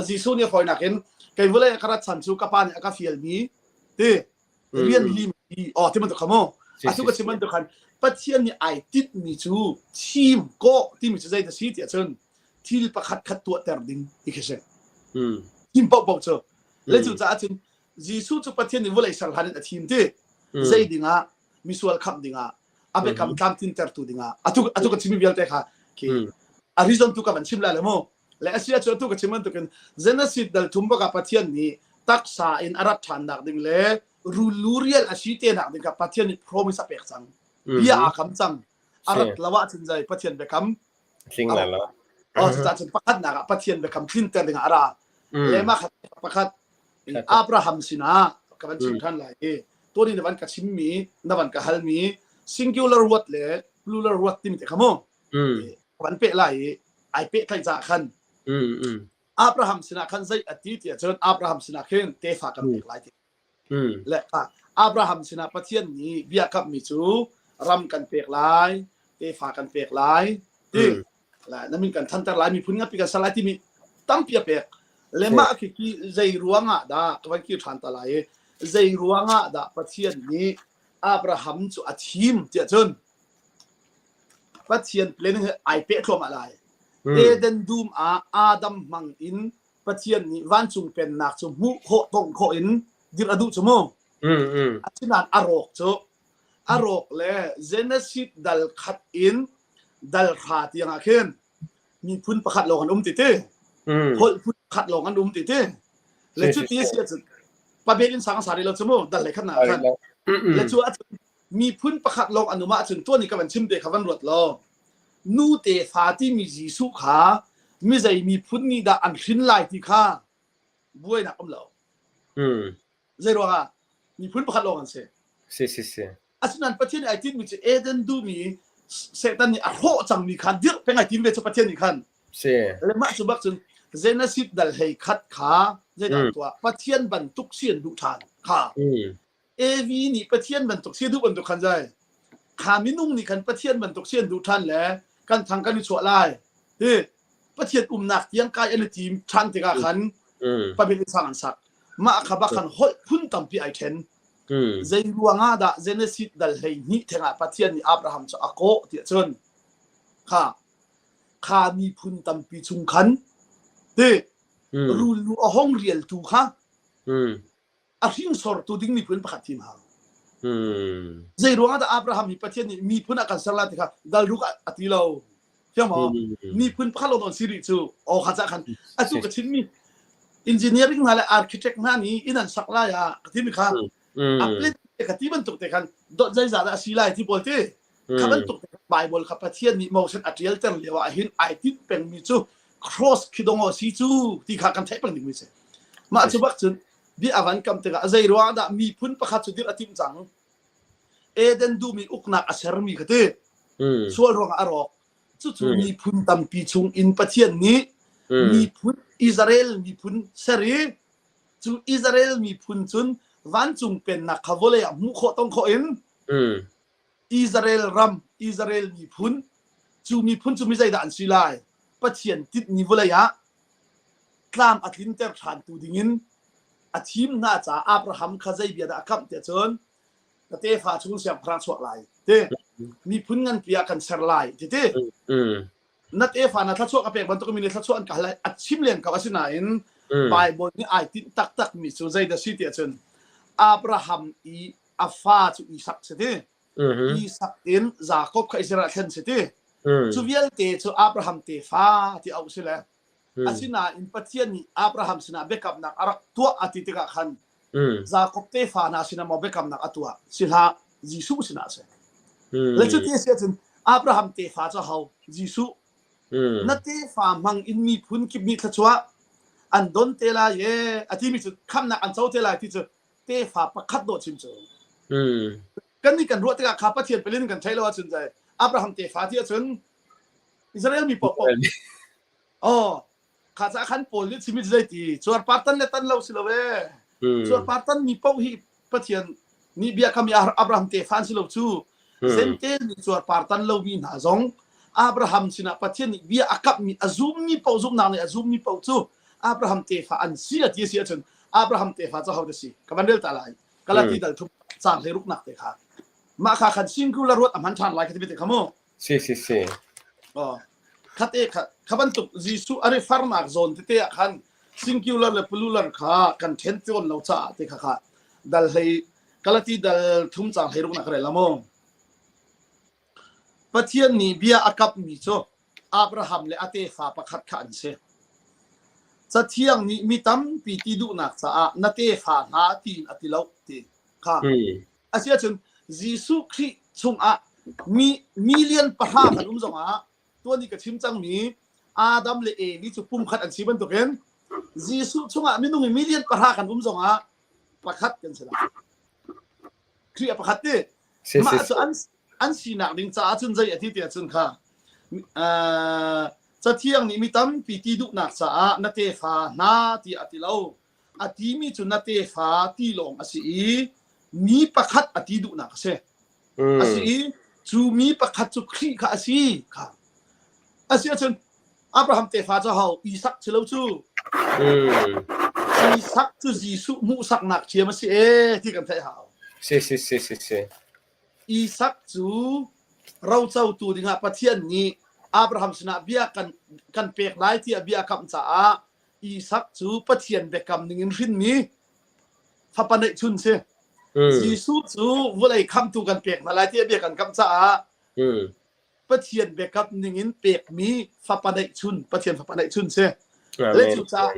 Jesuh nih fawinak in kei vawlei ka rat chan cu ka pa nih a ka fialmi ti rian lim oh ti bantuk kha mu. Atu ka chim bantuk khan Pathian nih ai tinhmi cu thim kawh timi cu zei dah si ti ahcun thil pakhat khat tuahter ding ti khi si. Thim paohpaoh cu Le cucaah cun Jesuh cu Pathian nih vawlei ser hlan in a thim ti. Zei dingah misual khamh dingah a biakam tlamtlintertu dingah atu atu ka chimmi vialte kha khi a reason tu ka van chim lai le mu. Le a si ahcun atu ka chim bantukin Genesis dal thum bak ah Pathian nih taksa in a rat ṭhannak ding le rul lurial a si te nak ding kha Pathian nih promise a pek cang. Bia aa kam cang. A rat lo ahcun zei Pathian biakam Tling la lo. Oh, cucaah cun pakhatnak ah Pathian biakam tlinter dingah a ra. Le mah khat pakhat Abraham sinah ka van chim ṭhan lai i tuan na van ka chimmi na van ka halmi singular word le plural word timi te kha mu ka van peh lai i ai pehtlaih caah khan Abraham sinah khan zei a ti tiah cun Abraham sinah khin tefa kan pek lai ti Le Abraham sinah Pathian nih bia kamhmi cu ram kan pek lai, tefa kan pek lai, ti na min kan thanter lai, miphun nganpi kan ser lai timi tampi a pek. Le mah khi ki zei ruangah dah ka van kir ṭhan ta lai i zei ruangah dah Pathian nih Abraham cu a thim tiah cun Pathian plan he ai peh thluahmah lai. Eden dum ah Adam hmang in Pathian nih vancung pennak cu hmuh khawh tongh khawh in dirh a duh cu mu. Asinain a rawk cu a rawk le Genesis dal khat in dal hra tiang ah khin miphun pakhat lawng an um ti ti. Holh phun pakhat lawng an um ti ti. Le cu ti a si ahcun pabel in sang a sa rih lo cu mu dal le khat na khan. Le cu ahcun miphun pakhat lawng an um ahcun tuan i ka van chim te kha van ruat law nu tefa timi Jesuh kha mizei miphun nih dah an hrin lai ti kha buainak um lo. Zei ruangah? Miphun pakhat lawng an si. Si si si. Asinain Pathian nih ai tinhmi cu Eden duhmi Satan nih a hrawh cangmi khan dirh peng ai tim ve cu Pathian nih khan. Si. Le mah cu bak cun Genesis dal hlei khat kha zeidah tuah Pathian bantuk si an duh ṭhan kha. Evi nih Pathian bantuk si duh bantuk khan zai. Kha minung nih khan Pathian bantuk si an duh ṭhan le kan thang kan i chuah lai. Hi Pathian umnak tiang kai an i tim ṭhan tikah khan Babel inn sang an sak. Mah kha bak khan holh phun tampi ai ṭhen. Zei ruangah dah Genesis dal 12 thengah Pathian nih Abraham cu a kawh tiah cun kha kha miphun tampi chung khan ti rul lu a hong rialtu kha a hringsortu ding miphun pakhat thim hau. Zei ruangah dah Abraham hi Pathian nih miphun a kan ser lai ti kha dal ruk a ti lo. Fiang maw? Miphun pakhat lo don si rih cu. Aw kha ca khan atu ka chimmi engineering hna le architect hna nih inn an sak lai ah ka timi kha a plan ka ti bantuk te khan dot zeizah dah a si lai ti pawl ti kha bantuk Bible kha Pathian nih Moses a ṭialter lio ah hin ai tinh pengmi cu cross khi dong si cu ti kha kan theih peng dingmi si. Mah cu bak cun bia a van kam tikah zei ruang dah miphun pakhat cu dirh a timh cang. Eden duhmi uknak a sermi kha ti. Sual ruangah a rawk. Cucu miphun tampi chung in Pathian nih miphun Israel miphun ser i cu Israel miphun cun vancung pennak kha vawlei ah hmuh khawh tong khawh in Israel ram, Israel miphun, cu miphun cu mi zeidah an si lai? Pathian tinhmi vawlei ah tlam a tlinter ṭhantu dingin a thim hna caah Abraham kha zei bia dah a kamh tiah cun ka tefa chung siangpahrang chuak lai ti miphun nganpi ah kan ser lai ti ti na tefa na thluachuah ka pek bantuk mi nih thluachuah an ka hal a chim len ko asinain Bible nih ai tinh taktak mi cu zeidah si tiah cun Abraham i a fa cu Isak si ti. Isak in Jakob kha Israel thlen si ti. Cu vialte cu Abraham tefa ti auh si le. Asinain Pathian nih Abraham sinah biakamnak a rak tuah a ti tikah khan Jakob tefa hna sinah maw biakamnak a tuah si hlah Jesuh sinah a si. Le cuti a si ahcun Abraham tefa cu ho? Jesuh. Na tefa hmang in miphun kip nih thluachuah an don te lai e a timi cu khamnak an co te lai ti cu tefa pakhat dawh chim cu. Kan nih kan ruah tikah kha Pathian pelin kan theih lo ahcun zai Abraham tefa ti ahcun Israel mi paoh Oh, kha ca khan Paul nih chimit zei ti cuarpar tan le tan lo si lo e. Cuarpar tan mi paoh hi Pathian nih bia kha mi Abraham tefa an si lo cu. Zentel nih cuarpar tan lomi hna zong Abraham sinah Pathian nih bia a kamhmi a zummi paoh zumnak nih a zummi paoh cu Abraham tefa an si a ti a si ahcun Abraham tefa cu hodah si? Ka van rel ta lai. Galati dal thum caang hlei ruknak te kha. Mah kha khan singular ruat a hman ṭhan lai ka ti te kha mu. Si si si. Oh. Khat e kha kha bantuk Jesuh a refernak zawn tete ah khan singular le plural kha kan ṭhen tawn lo caah te kha kha dal hlei Galati dal thum caang hlei ruknak ka rel la mu. Pathian nih bia a kapmi cu Abraham le a tefa pakhat kha an si. Cathiang nih mi tampi ti duhnak caah na tefa hna tiin a ti lo ti kha. Asiahcun Jesuh Khrih chungah mi million pahra kan um zongah tuan i ka chim cangmi Adam le Evi cu pumkhat an si bantukin Jesuh chungah minung i million pahra kan um zongah pakhat kan si lai. Khrih a pakhat ti. Mah cu an an sinak ding caah cun zei a ti tiah cun kha Cathiang nih mi tampi ti duhnak caah na tefa hna tiah a ti lo. A timi cu na tefa ti lawng a si i mi pakhat a ti duhnak a si. A si i cu mi pakhat cu Khrih kha a si kha. A si ahcun Abraham tefa cu ho Isak si lo cu. Isak cu Jesuh hmuhsaknak thiam a si ee ti kan theih hau. Si si si si si. Isak cu rocotu dingah Pathian nih Abraham sinah bia kan kan pek lai tiah bia a kamh caah Isak cu Pathian biakam ningin hrinmi fapa neihchun si. Jesuh cu vawlei khamtu kan pek hna lai tiah bia kan kamh caah Pathian biakam ningin pekmi fapa neihchun Pathian fapa neihchun si. Le cucaah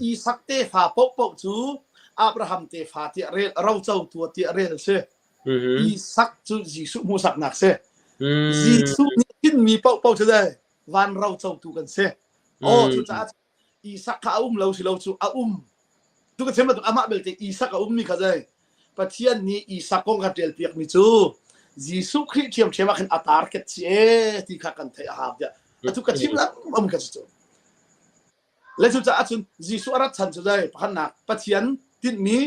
Isak tefa paohpaoh cu Abraham tefa tiah rel rocotu tiah rel si. Isak cu Jesuh hmuhsaknak si. Jesuh nih hrinmi paohpaoh cu le van rocotu kan si. Oh cucaah Isak kha a um lo si lo cu a um. Tu ka chim bantuk amah belte Isak a ummi kha zei Pathian nih Isak kong kha ṭial piakmi cu Jesuh Khrih ṭhiamṭhiam ah khin a target si ee ti kha kan theih a hau tiah atu ka chim lengmang ka cu. Le cucaah cun Jesuh a rat chan cu zei pakhatnak Pathian tinhmi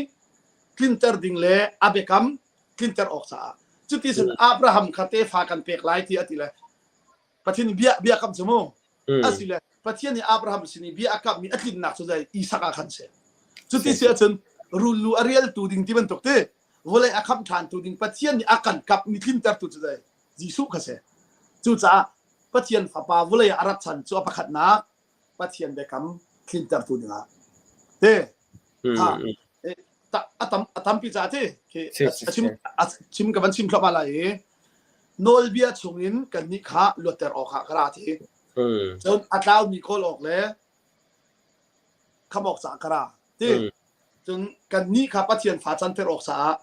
tlinter ding le a biakam tlinter awk caah. Cuti cun Abraham kha tefa kan pek lai ti a ti le Pathian nih bia bia kam cu mu. Asile Pathian nih Abraham sin i bia a kammi a tlinnak cu zei Isak ah khan si. Cuti si ahcun rul lu a rialtu ding ti bantuk ti vawlei a khamh ṭhantu ding Pathian nih a kan kapmi tlintertu cu zei Jesuh kha si. Cucaah Pathian Fapa vawlei ah a rat chan cu a pakhatnak Pathian biakam tlintertu dingah te ha a tam a tampi ca te khi a chim a chim ka van chim thluahmah lai i nawlbia chungin kannih kha luatter awkah ka ra ti cun a tlaumi kawl awk le kham awk caah ka ra ti cun kannih kha Pathian fa canter awk caah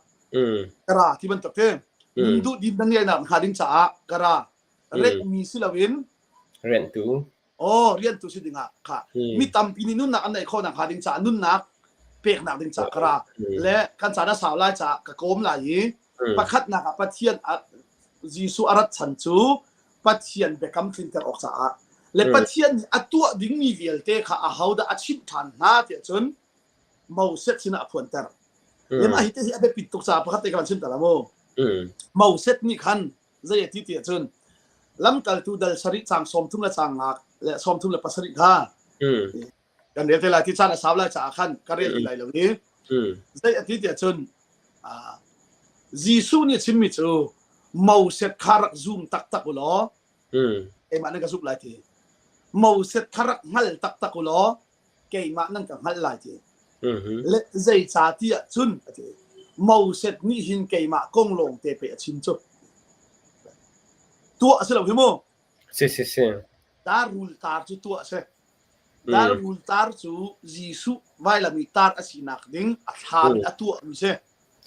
ka ra ti bantuk te nun duh din nan ngeihnak hnga ding caah ka ra renhmi si loin renhtu Aw, riantu si dingah kha mi tampi nih nunnak an neih khawhnak hnga ding caah nunnak peknak ding caah ka ra le kan caan a sau lai caah ka kawm lai i pakhatnak ah Pathian Jesuh a rat chan cu Pathian biakam tlinter awk caah le Pathian nih a tuah dingmi vialte kha ahodah a chimh ṭhan hna tiah cun Moses sinah a phuanter. Le mah hi te hi a biapit tuk caah pakhat te ka van chim ta la mu. Moses nih khan zei a ti ti ahcun lamkaltu dal sarih caang 30 le caang nga le 37 kha kan rel te lai ti caan a sau lai caah khan ka rel ti lai lo i zei a ti ti ahcun Jesuh nih a chimmi cu Moses kha rak zum taktak u law keimah nan ka zumh lai ti Moses kha rak hngal taktak u law keimah nan ka hngalh lai ti. Le zeicahtiah cun a ti. Moses nih hin keimah kong lawng te pei a chim cu. Tuah a si lo hi mu. Si si si. Dar rul tar cu tuah a si. Dar rul tar cu Jesuh vailam i tar a sinak ding a thlam in a tuah mi si.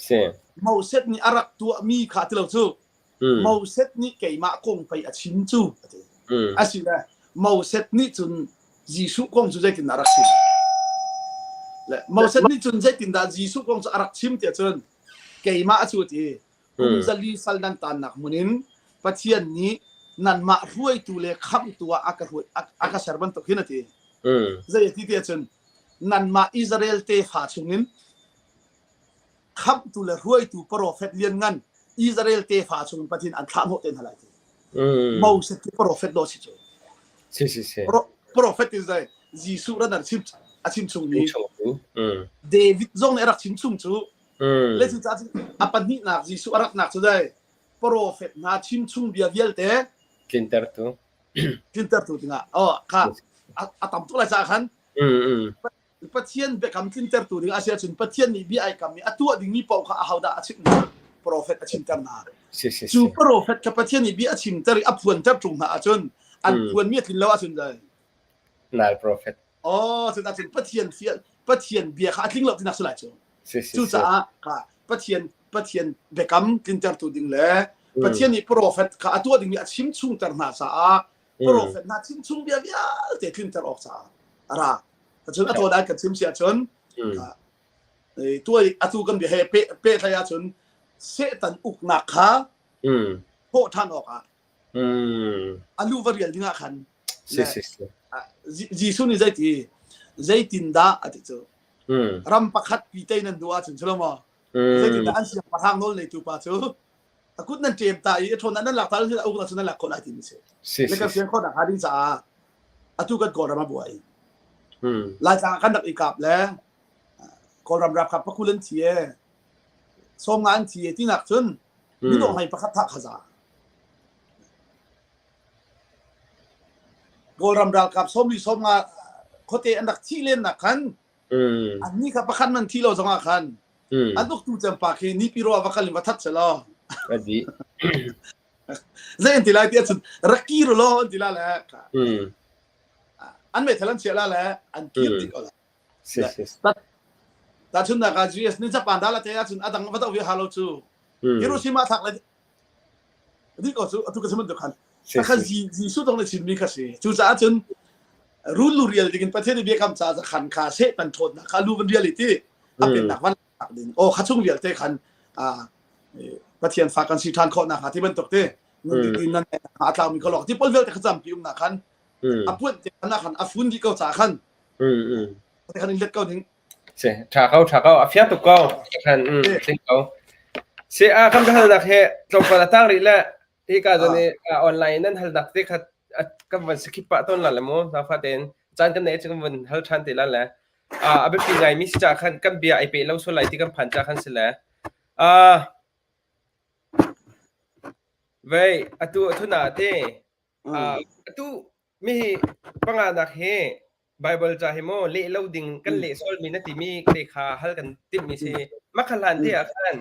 Si. Moses nih a rak tuahmi kha ti lo cu. Moses nih keimah kong pei a chim cu a ti. Asile Moses nih cun Jesuh kong cu zeitindah a rak chim? Le Moses nih cun zeitindah Jesuh kong cu a rak chim tiah cun keimah a cu a ti. Kum zali sal nan tannak hmun in Pathian nih nanmah hruaitu le khamhtu ah a ka hruai a ka ser bantuk hin a ti. Zei a ti tiah cun nanmah Israel tefa chungin khamhtu le hruaitu profet lianngan Israel tefa chung Pathian an thlah hnawh te hna lai ti. Moses cu profet dawh si cu. Si si si. Profet is zei Jesuh ran an chim a chim chung mi. David zong nih a rak chim chung cu. Le cu caah a pahnihnak Jesuh a raknak cu zei profet hna chim chung bia vialte tlintertu tlintertu dingah oh kha a tam tuk lai caah khan Pathian biakam tlintertu ding a si ahcun Pathian nih bia ai kam i a tuah dingmi paoh kha ahodah a chimh hna? Profet a chimter hna. Cu profet kha Pathian nih bia a chimter i a phuanter ṭung hna ahcun an phuanmi a tlin lo ahcun dai. Nal profet. Oh, cu ahcun Pathian fial Pathian bia kha a tling lo tinak si lai cu. Cucaah kha Pathian Pathian biakam tlintertu ding le Pathian nih profet kha a tuah dingmi a chim chungter hna caah profet hna chim chung bia vialte tlinter awk caah a ra. Cun a thaw kan chim si ahcun tuai atu kan bia he pehtlaih ahcun Satan uknak kha thawh ṭhan awkah a lu va rial dingah khan Jesuh nih zeiti zeitindah a ti cu ram pakhat pi tei nan duh ahcun cu lo maw zeitindah an siangpahrang nawl neitu pa cu a kut nan ṭem ta i a ṭhawn nan lak ta a uknak cu nan lak khawh lai timi si le kan fian khawh nakhnga ding caah atu kan Kawlram a buai. Laitlang ah kan rak i kap le Kawlram ralkap pakul an thi e sawmnga an thi e tinak cun minung hlei pakhat thah kha za. Kawlram ralkap sawmli sawmnga khuate an rak thih len nak khan annih kha pakhat man thi lo zongah khan an uktu cem pa khi nipi ro va kal in va that selaw Zei an ti lai ti ahcun rak kir law an ti la le an meithal an chiah la le an kir dih ko la. Tahchunhnak ah US nih Japan dah la te ahcun a dang va doh ve ha lo cu. Hiroshima thlak le dih ko cu atu ka chim bantuk khan. Kha Jesuh dong le chimmi kha si. Cucaah cun rul lu rial ding in Pathian i biakam ca khan kha Satan ṭhawnnak kha lu van rial i ti. A pennak van lak ding. Oh kha chung vialte khan Pathian fa kan si ṭhan khawh nakhnga ti bantuk te nun ti nan a tlaumi ka lok ti pawl vialte kha campi um nak khan a puanh te khan khan a fun dih ko ca khan te khan in let ko ding. Si tha ko tha ko a fiang tuk ko khan tling ko. Si a kan halnak he tlawmpal a tang rih le hika zon i online nan halnak te kha kan van skip pah tawn la le mu na fa tein caan kan nei cu kan van hal ṭhan te la le a biapi ngaimi si ca khan kan bia ai pe lo sual lai ti kan phan ca khan si le vei atu athuna te atu mi hi panganak hi Bible ca hi maw leh lo ding kan leh sualmi na timi te kha hal kan timhmi si makha hlan te ah khan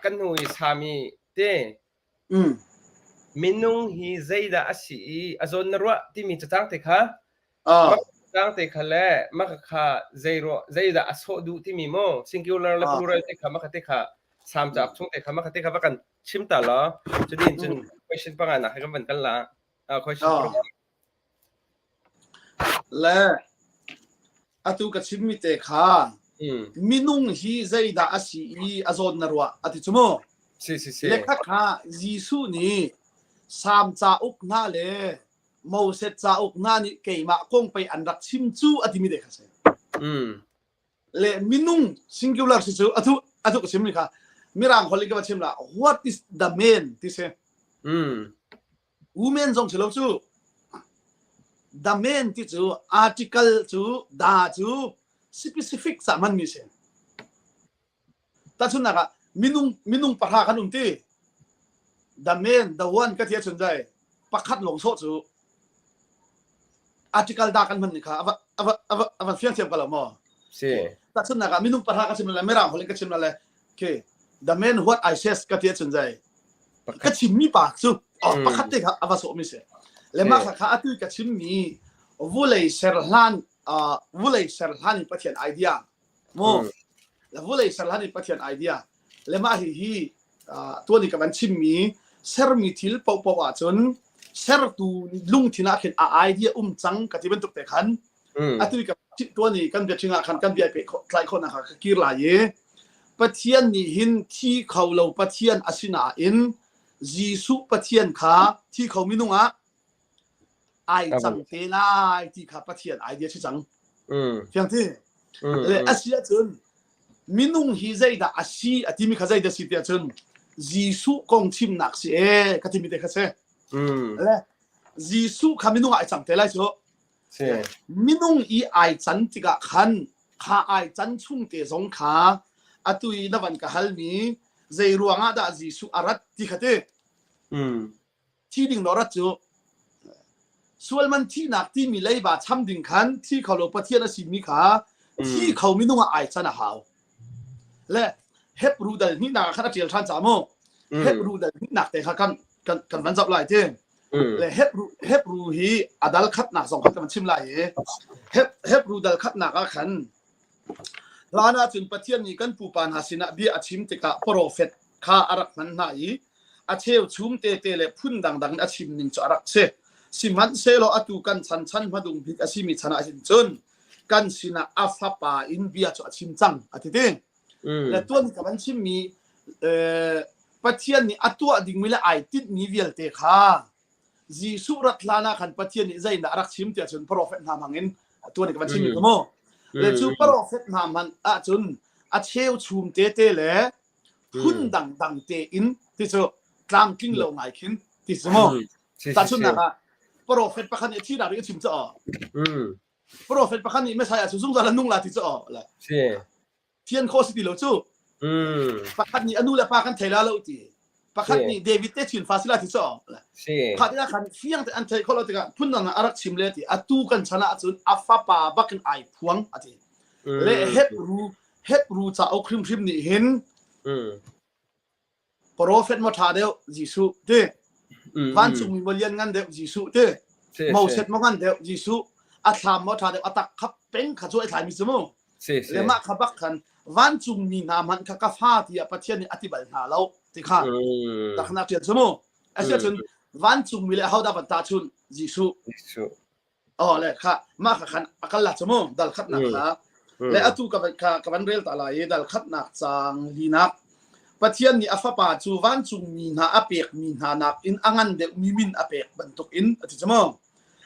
kan hnu i sami te minung hi zeidah a si i a zawn na ruah timi cacang te kha cacang te kha le maka kha zei ruah zeidah a sawh duh timi maw singular le plural te kha maka te kha sam cauk chung te kha maka te kha va kan chim ta law cutin cun question panga nak he kan van kal la question Le atu ka chimmi te kha minung hi zeidah a si i a zawn na ruah a ti cu mu. Si si si. Le kha kha Jesuh nih Salm cauk hna le Moses cauk hna nih keimah kong pei an rak chim cu a timi te kha si. Le minung singular si cu atu atu ka chim ni kha Mirang holh in ka va chim la what is the man ti si. Women zong si lo cu. The man ti cu article cu da cu specific ca hmanmi si. Tahchunhnak ah minung minung pahra kan um ti. The man, the one ka ti ahcun dai pakhat lawng sawh cu article da kan hman ni kha ava ava ava ava fiang thiam ko lo maw? Si. Tahchunhnak ah minung pahra ka chim le mirang holh in ka chim le Okay. The man what I says ka ti ahcun zai ka chimmi pa cu oh, pakhat te kha a va sawhmi si. Le mah kha kha atu ka chimmi vulei ser hlan vulei ser hlan in Pathian idea mo le vulei ser hlan in Pathian idea le mah hi hi tuan i ka van chimmi sermi thil paohpaoh ahcun sertu lungthin ah khin a idea um cang ka ti bantuk te khan Atu i tuan i kan biaching ah khan kan bia pe tlai khawhnak ah ka kir lai i Pathian nih hin thi kho lo Pathian a si nain Jesuh Pathian kha thi kho minung ah ai cang te lai ti kha Pathian idea si cang. Fiang ti? Le a si ahcun minung hi zeidah a si a timi kha zeidah si ti ahcun Jesuh kong chimnak si ee ka timi te kha si. Le Jesuh kha minung ah ai cang te lai cu. Minung i ai can tikah khan kha ai can chung te zong kha atu i na van ka halmi zei ruangah dah Jesuh a rat ti kha ti. Thi ding lo rat cu sual man thihnak timi leiba cham ding khan thi kho lo Pathian a simi kha thi kho minung ah ai can a hau. Le Hebrew dal hnihnak ah khan a ṭial ṭhan ca mu. Hebrew dal hnihnak te kha kan kan kan van zoh lai ti. Le Hebrew Hebrew hi a dal khatnak zong khan kan van chim lai i Hebrew dal khatnak ah khan hlan ah cun Pathian nih kan pupa hna sinah bia a chim tikah profet kha a rak hman hna i a cheu chum tete le phun dangdang in a chim ning cu a rak si. Sihmanhsehlaw atu kan chan chan hmadung bik a simi chan ah hin cun kan sinah a fapa in bia cu a chim cang a ti ti. Le tuan ka van chimmi Pathian nih a tuah dingmi le ai tinhmi vialte kha Jesuh rat hlan ah khan Pathian nih zeidah a rak chim tiah cun profet hna hmang in tuan ka van chimmi ka mu. Le cu profet hna hmanh ahcun a cheu chum tete le phun dangdang te in ti cu tlamtling lo ngai khin ti cu mu. Tahchunhnak ah profet pakhat nih thihnak ri a chim cu Profet pakhat nih Messiah cu zungzal a nung la ti cu aw le thian khawh si ti lo cu. Pakhat nih a nu le pa kan thei la lo ti. Pakhat nih David te chin fa si la ti cu aw le. Kha tikah khan fiang te an theih khawh lo tikah phun dang a rak chim le ti atu kan chan ah cun a fapa bakin ai phuang a ti. Le Hebrew Hebrew cauk hrimhrim nih hin Profet maw ṭha deuh Jesuh ti vancungmi maw lian ngan deuh Jesuh ti Moses maw ngan deuh Jesuh a thlam maw ṭha deuh a tak kha peng kha cu ai thlaimi cu mu le mah kha bak khan vancungmi hna hmanh kha ka fa tiah Pathian nih a ti bal hna lo ti kha taknak ṭial cu mu asiahcun vancungmi le ahodah van tahchun Jesuh Oh le kha mah kha khan a kal la cu mu dal khatnak kha. Le atu ka ka ka van rel ta lai i dal khatnak caang linak Pathian nih a fapa cu vancungmi hna a pekmi hna nakin a ngan deuhmi min a pek bantukin a ti cu mu.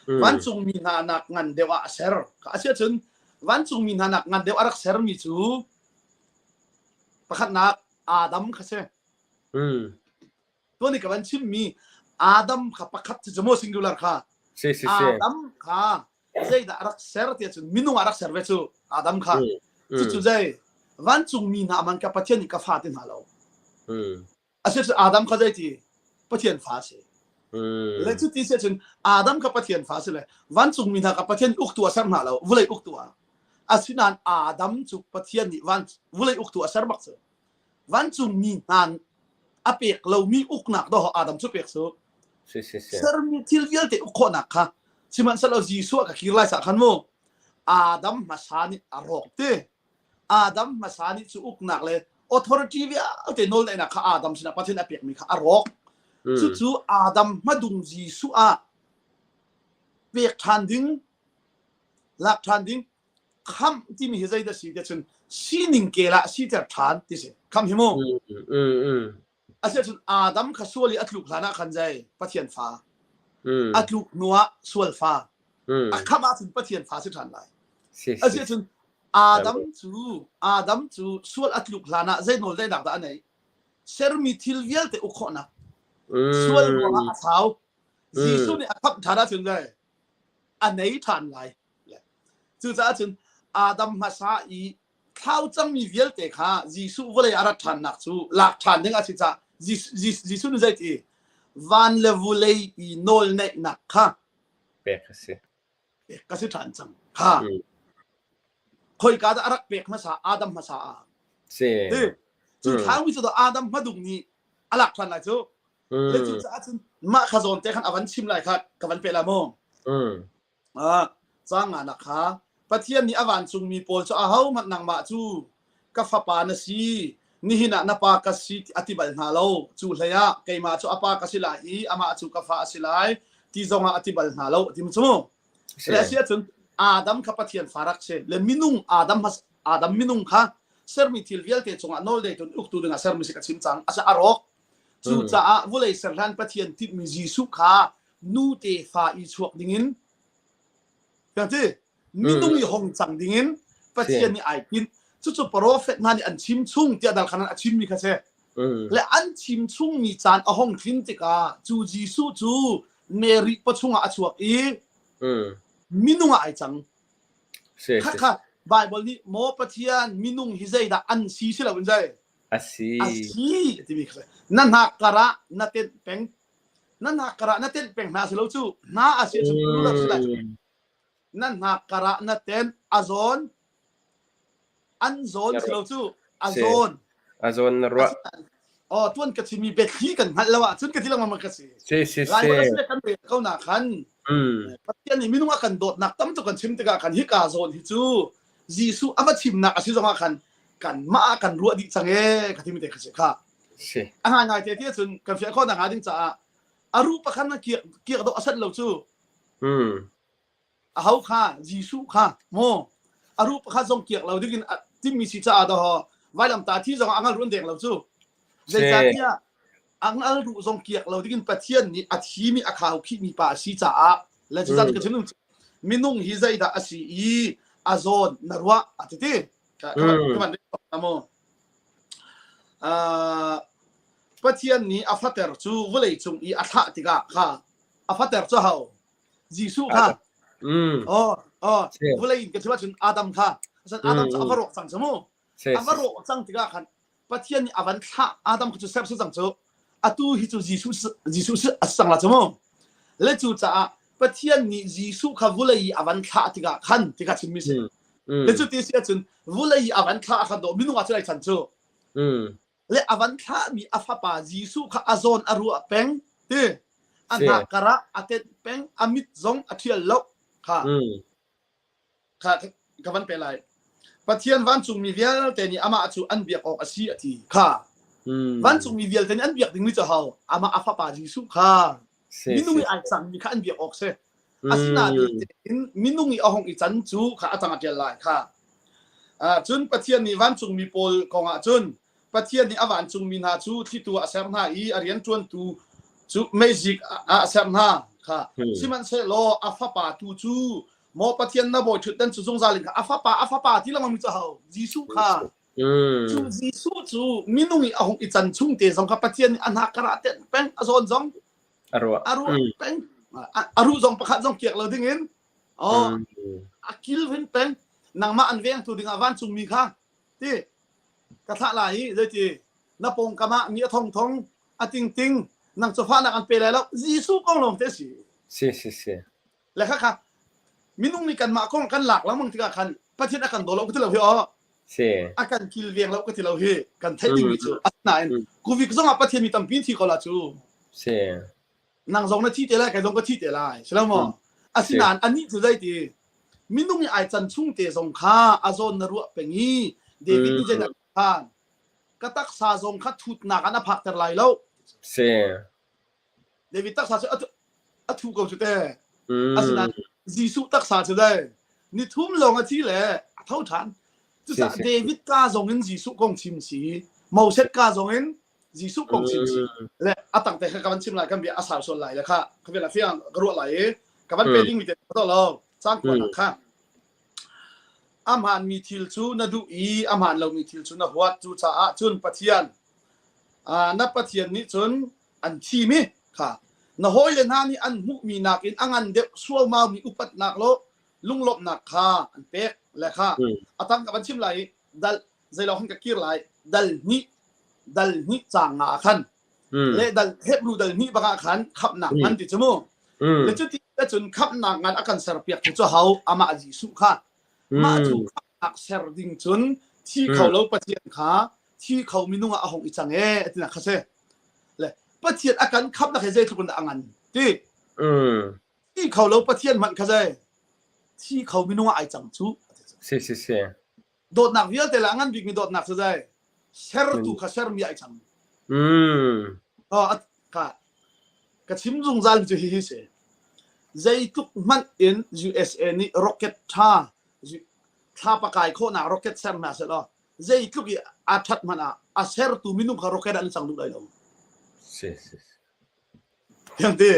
Vancungmi hna nak ngan deuh ah a ser. Asiahcun vancungmi hna nak ngan deuh a rak sermi cu pakhatnak Adam kha si. Tuan i ka van chimmi Adam kha pakhat cu mu singular kha. Si si si. Adam kha zeidah a rak ser ti ahcun minung a rak ser ve cu Adam kha. Cucu zei vancungmi hna man ka Pathian nih ka fa ti hna lo. Asiahcun Adam kha zei ti Pathian fa a si. Le cu ti si ahcun Adam kha Pathian fa a si le vancungmi hna kha Pathian uktu a ser hna lo vulei uktu ah. Asinain Adam cu Pathian nih van vulei uktu a ser bak cu. Vancungmi hna a pek lomi uknak dawh Adam cu pek cu. Si si si. Sermi thil vialte uk khawhnak kha sihmanhsehlaw Jesuh a ka kir lai sa khan mu Adam hmasa nih a rawk te. Adam hmasa nih cu uknak le authority vialte nawlneihnak kha Adam sinah Pathian a pekmi kha a rawk. Cucu Adam hmadung Jesuh ah pek ṭhan ding, lak ṭhan ding, khamh timi hi zeidah si tiah cun sining kel ah siter ṭhan ti si. Khamh hi mu. Asiahcun Adam kha sual i a tluk hlan ah khan zei Pathian fa. A tluk hnu ah sual fa. A khamh ahcun Pathian fa si ṭhan lai. Asiahcun Adam cu Adam cu sual a tluk hlan ah zei nawl daihnak dah a neih? Sermi thil vialte uk khawhnak. Sual ruangah a thau. Jesuh nih a khamh ṭhan ahcun zei a nei ṭhan lai. Cucaah cun Adam hmasa i thlau cangmi vialte kha Jesuh vawlei a rat ṭhannak cu lak ṭhan ding a si caah Jesuh nih zei ti van le vulei i nawlneihnak kha pek a si. Pek ka si ṭhan cang. Kha. Khoika dah a rak pek hmasa Adam hmasa ah. Si. Cu thlaumi cu Adam hmadung nih a lak ṭhan lai cu. Le cucaah cun mah kha zawn te khan a van chim lai kha ka van pe la mu. Ah, caang nganak kha Pathian nih a vancungmi pawl cu ahohmanh nangmah cu ka fapa na si, nihin ah na pa ka si a ti bal hna lo. Cu hleiah keimah cu a pa ka si lai i amah cu ka fa a si lai ti zongah a ti bal hna lo a ti mu. Le a si ahcun Adam kha Pathian fa rak si le minung Adam Adam minung kha sermi thil vialte cungah nawlneitu uktu dingah sermi si ka chim cang. Asa a rawk. Cucaah vulei ser hlan Pathian timhmi Jesuh kha nu tefa i chuak dingin ti minung i hong cang dingin Pathian nih ai tinh cucu profet hna nih an chim chung tiah dal khan a chimmi kha si le an chim chungmi caan a hong tlin tikah cu Jesuh cu Mary pawchung ah a chuak i minung ah ai cang kha kha Bible nih maw Pathian minung hi zeidah an si si loin zei a si a si timi kha na hnak karah na tenh peng Na hnak karah na tenh peng hna si lo cu hna a si ahcun plural si lai. Na hnak karah na tenh a zawn an zawn si lo cu a zawn. A zawn na ruah. Oh tuan ka chimi biathli kan hngalh lo ahcun ka ti lengmang ka si. Si si si. Lai si kan rel ko na khan. Pathian nih minung a kan dawtnak tam tuk kan chim tikah khan hika zawn hi cu Jesuh a va chimnak a si zongah khan kan mah kan ruah dih cang ee ka timi te kha si kha. Si. A ngaingai te ti ahcun kan fiah khawh nakhnga ding caah a ruh pakhat na kiak kiak dawh a sat lo cu. A ho kha Jesuh kha maw a ruh pakhat zong kiak lo ding in timmi si caah daw vailamta thi zong a ngal ruan deng lo cu. Zeicahtiah a ngal ruh zong kiak lo ding in Pathian nih a thimi a khau khihmi pa a si caah le cucaah ka chim minung hi zeidah a si i a zawn na ruah a ti ti. Ka ka maw Pathian nih a fater cu vawleicung i a thlah tikah kha a fater cu ho? Jesuh kha. Oh, oh, vawlei in ka chim ahcun Adam kha. Cun Adam cu a va rawk cang cu mu. A va rawk cang tikah khan Pathian nih a van thlah Adam kha cu ser si cang cu. Atu hi cu Jesuh Jesuh si a cang la cu mu. Le cu caah Pathian nih Jesuh kha vawlei i a van thlah tikah khan ti kha chimmi si. Le cu ti si ahcun vulei i a van thlah khan dawh minung ah cun ai chan cu. Le a van thlahmi a fapa Jesuh kha a zawn a ruah peng ti a hnak karah a tenh peng a mit zong a ṭhial lo kha kha ka van pe lai. Pathian vancungmi vialte nih amah cu an biak awk a si a ti kha. Vancungmi vialte nih an biak dingmi cu ho amah a fapa Jesuh kha minung i ai cangmi kha an biak awk si. Asinain minung i a hung i can cu kha a tang a ṭial lai kha. Cun Pathian nih vancungmi pawl kongah cun Pathian nih a vancungmi hna cu thlitu ah a ser hna i a rianṭuantu cu meizik ah a ser hna kha. Sihmanhsehlaw a fapa tu cu maw Pathian na bawi ṭhutdan cu zungzal in kha a fapa a fapa ti lengmang mi cu ho Jesuh kha cu Jesuh cu minung i a hung i can chung te zong kha Pathian nih a hna kar ah tenh peng a zawn zong a ruah a ruah peng a ruh zong pakhat zong kiak lo ding in oh a kilvin peng nangmah an vengtu dingah vancungmi kha ti ka thlah lai i zeiti na pawngkam ah mi a thongthong a tingting nang cu fahnak an pe lai lo Jesuh kong lawng te si si si si le kha kha minung nih kanmah kong kan lak lengmang tikah khan Pathian a kan daw lo ka ti lo hi aw si a kan kilveng lo ka ti lo hi kan theih dingmi cu asinain kuvik zong ah Pathian mi tampi thi ko la cu si nang zong na thi te lai kai zong ka thi te lai si lo maw asinain anih cu zei ti minung i ai can chung te zong kha a zawn na ruah peng i David nih zeidah khan ka taksa zong kha thutnak an a phakter lai lo si David taksa cu a thu ko cu te asinain Jesuh taksa cu dai ni thum lawng a thi le a tho ṭhan cucaah David ka zong in Jesuh kong chim si Moses ka zong in Jesuh kong chim si le a tang te kha ka van chim lai kan bia a sau sual lai le kha ka bia la fiang ka ruah lai i ka van pe ding mi te to lo cang kuan kha a hmaan mi thil cu na duh i a hmaan lo mi thil cu na huat cu caah cun Pathian na Pathian nih cun an thim i kha na hawile hna nih an hmuhmi nakin a ngan deuh suaumau mi upatnak lo lunglawmhnak kha an pek le kha a tang ka van chim lai i dal zeilo khan ka kir lai dal hnih dal hnih caang nga ah khan le dal Hebrew dal hnih bak ah khan khamhnak ngan ti cu mu le cuti cun khamhnak ngan a kan serpiak tu cu ho amah Jesuh kha mah cu khamhnak ser ding cun thi kho lo Pathian kha thi kho minung ah a hong i cang e tina kha se le Pathian a kan khamhnak he zeitluk in dah a ngan ti thi kho lo Pathian hmanh kha zei thi kho minung ah ai cang cu si si si Dawtnak vialte le a ngan bikmi dawtnak cu zei? Sertu kha sermi ai cang. Oh, ka ka chim zungzal mi cu hihi si. Zeitluk hmanh in USA nih rocket tha thlapa kai khawhnak rocket ser hna seh law zeitluk i a that hmanh ah a sertu minung kha rocket an cang duh lai lo. Si si. Tiang ti.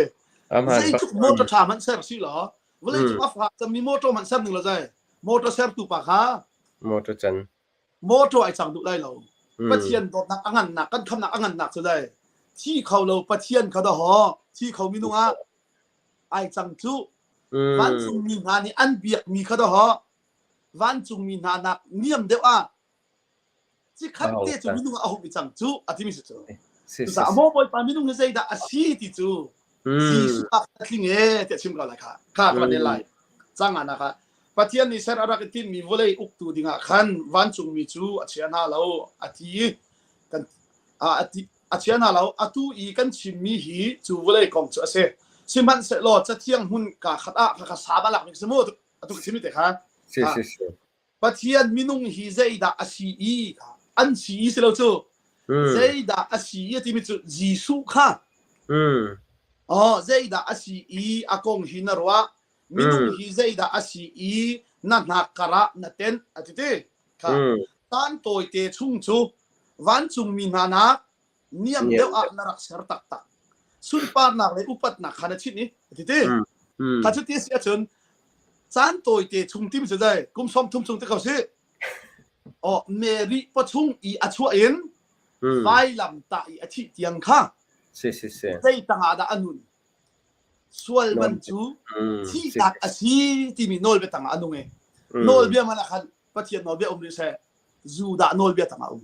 Zeitluk motor tha hmanh ser si law vawleicung a fak cangmi motor hmanh ser ning law zai motor sertu pa kha motor can motor ai cang duh lai lo Pathian dawtnak a ngannak kan khamnak a ngannak cu dai thi kho lo Pathian kha daw thi kho minung ah ai cang cu vancungmi hna nih an biakmi kha daw vancungmi hna nak niam deuh ah Cikhat te cu minung ah a hung i cang cu a timi si cu. Cucaah maw Bawipa minung hi zeidah a si ti cu Jesuh ah a tling e tiah chim ko lai kha. Kha ka van lai. Cang ah na kha. Pathian nih ser a rak i tinhmi vawlei uktu dingah khan vancungmi cu a chia hna lo a ti i kan a ti a chia hna lo atu i kan chimmi hi cu vawlei kong cu a si. Sihmanhsehlaw cathiang hmun ka khat ah kha kha sa balak mi si mu atu ka chimi te kha. Si si si. Pathian minung hi zeidah a si i an si i si lo cu zeidah a si i a timi cu Jesuh kha oh zeidah a si i a kong hi na ruah minung hi zeidah a si i na hnak karah na tenh a ti ti kha tan tawite chung cu vancungmi hna nak niam deuh ah na rak ser taktak sunparnak le upatnak kha na chinh i ti ti kha cu ti si ahcun caan tawite chung tim si dai kum 30 chung te ko si oh Mary pachung i a chuah in vailam tah i a thih tiang kha si si si zei tangah dah a nun sual man cu thihnak a si timi nawlbia tangah a nung i nawlbia man ah khan Pathian nawlbia um rih seh Judah nawlbia tangah um.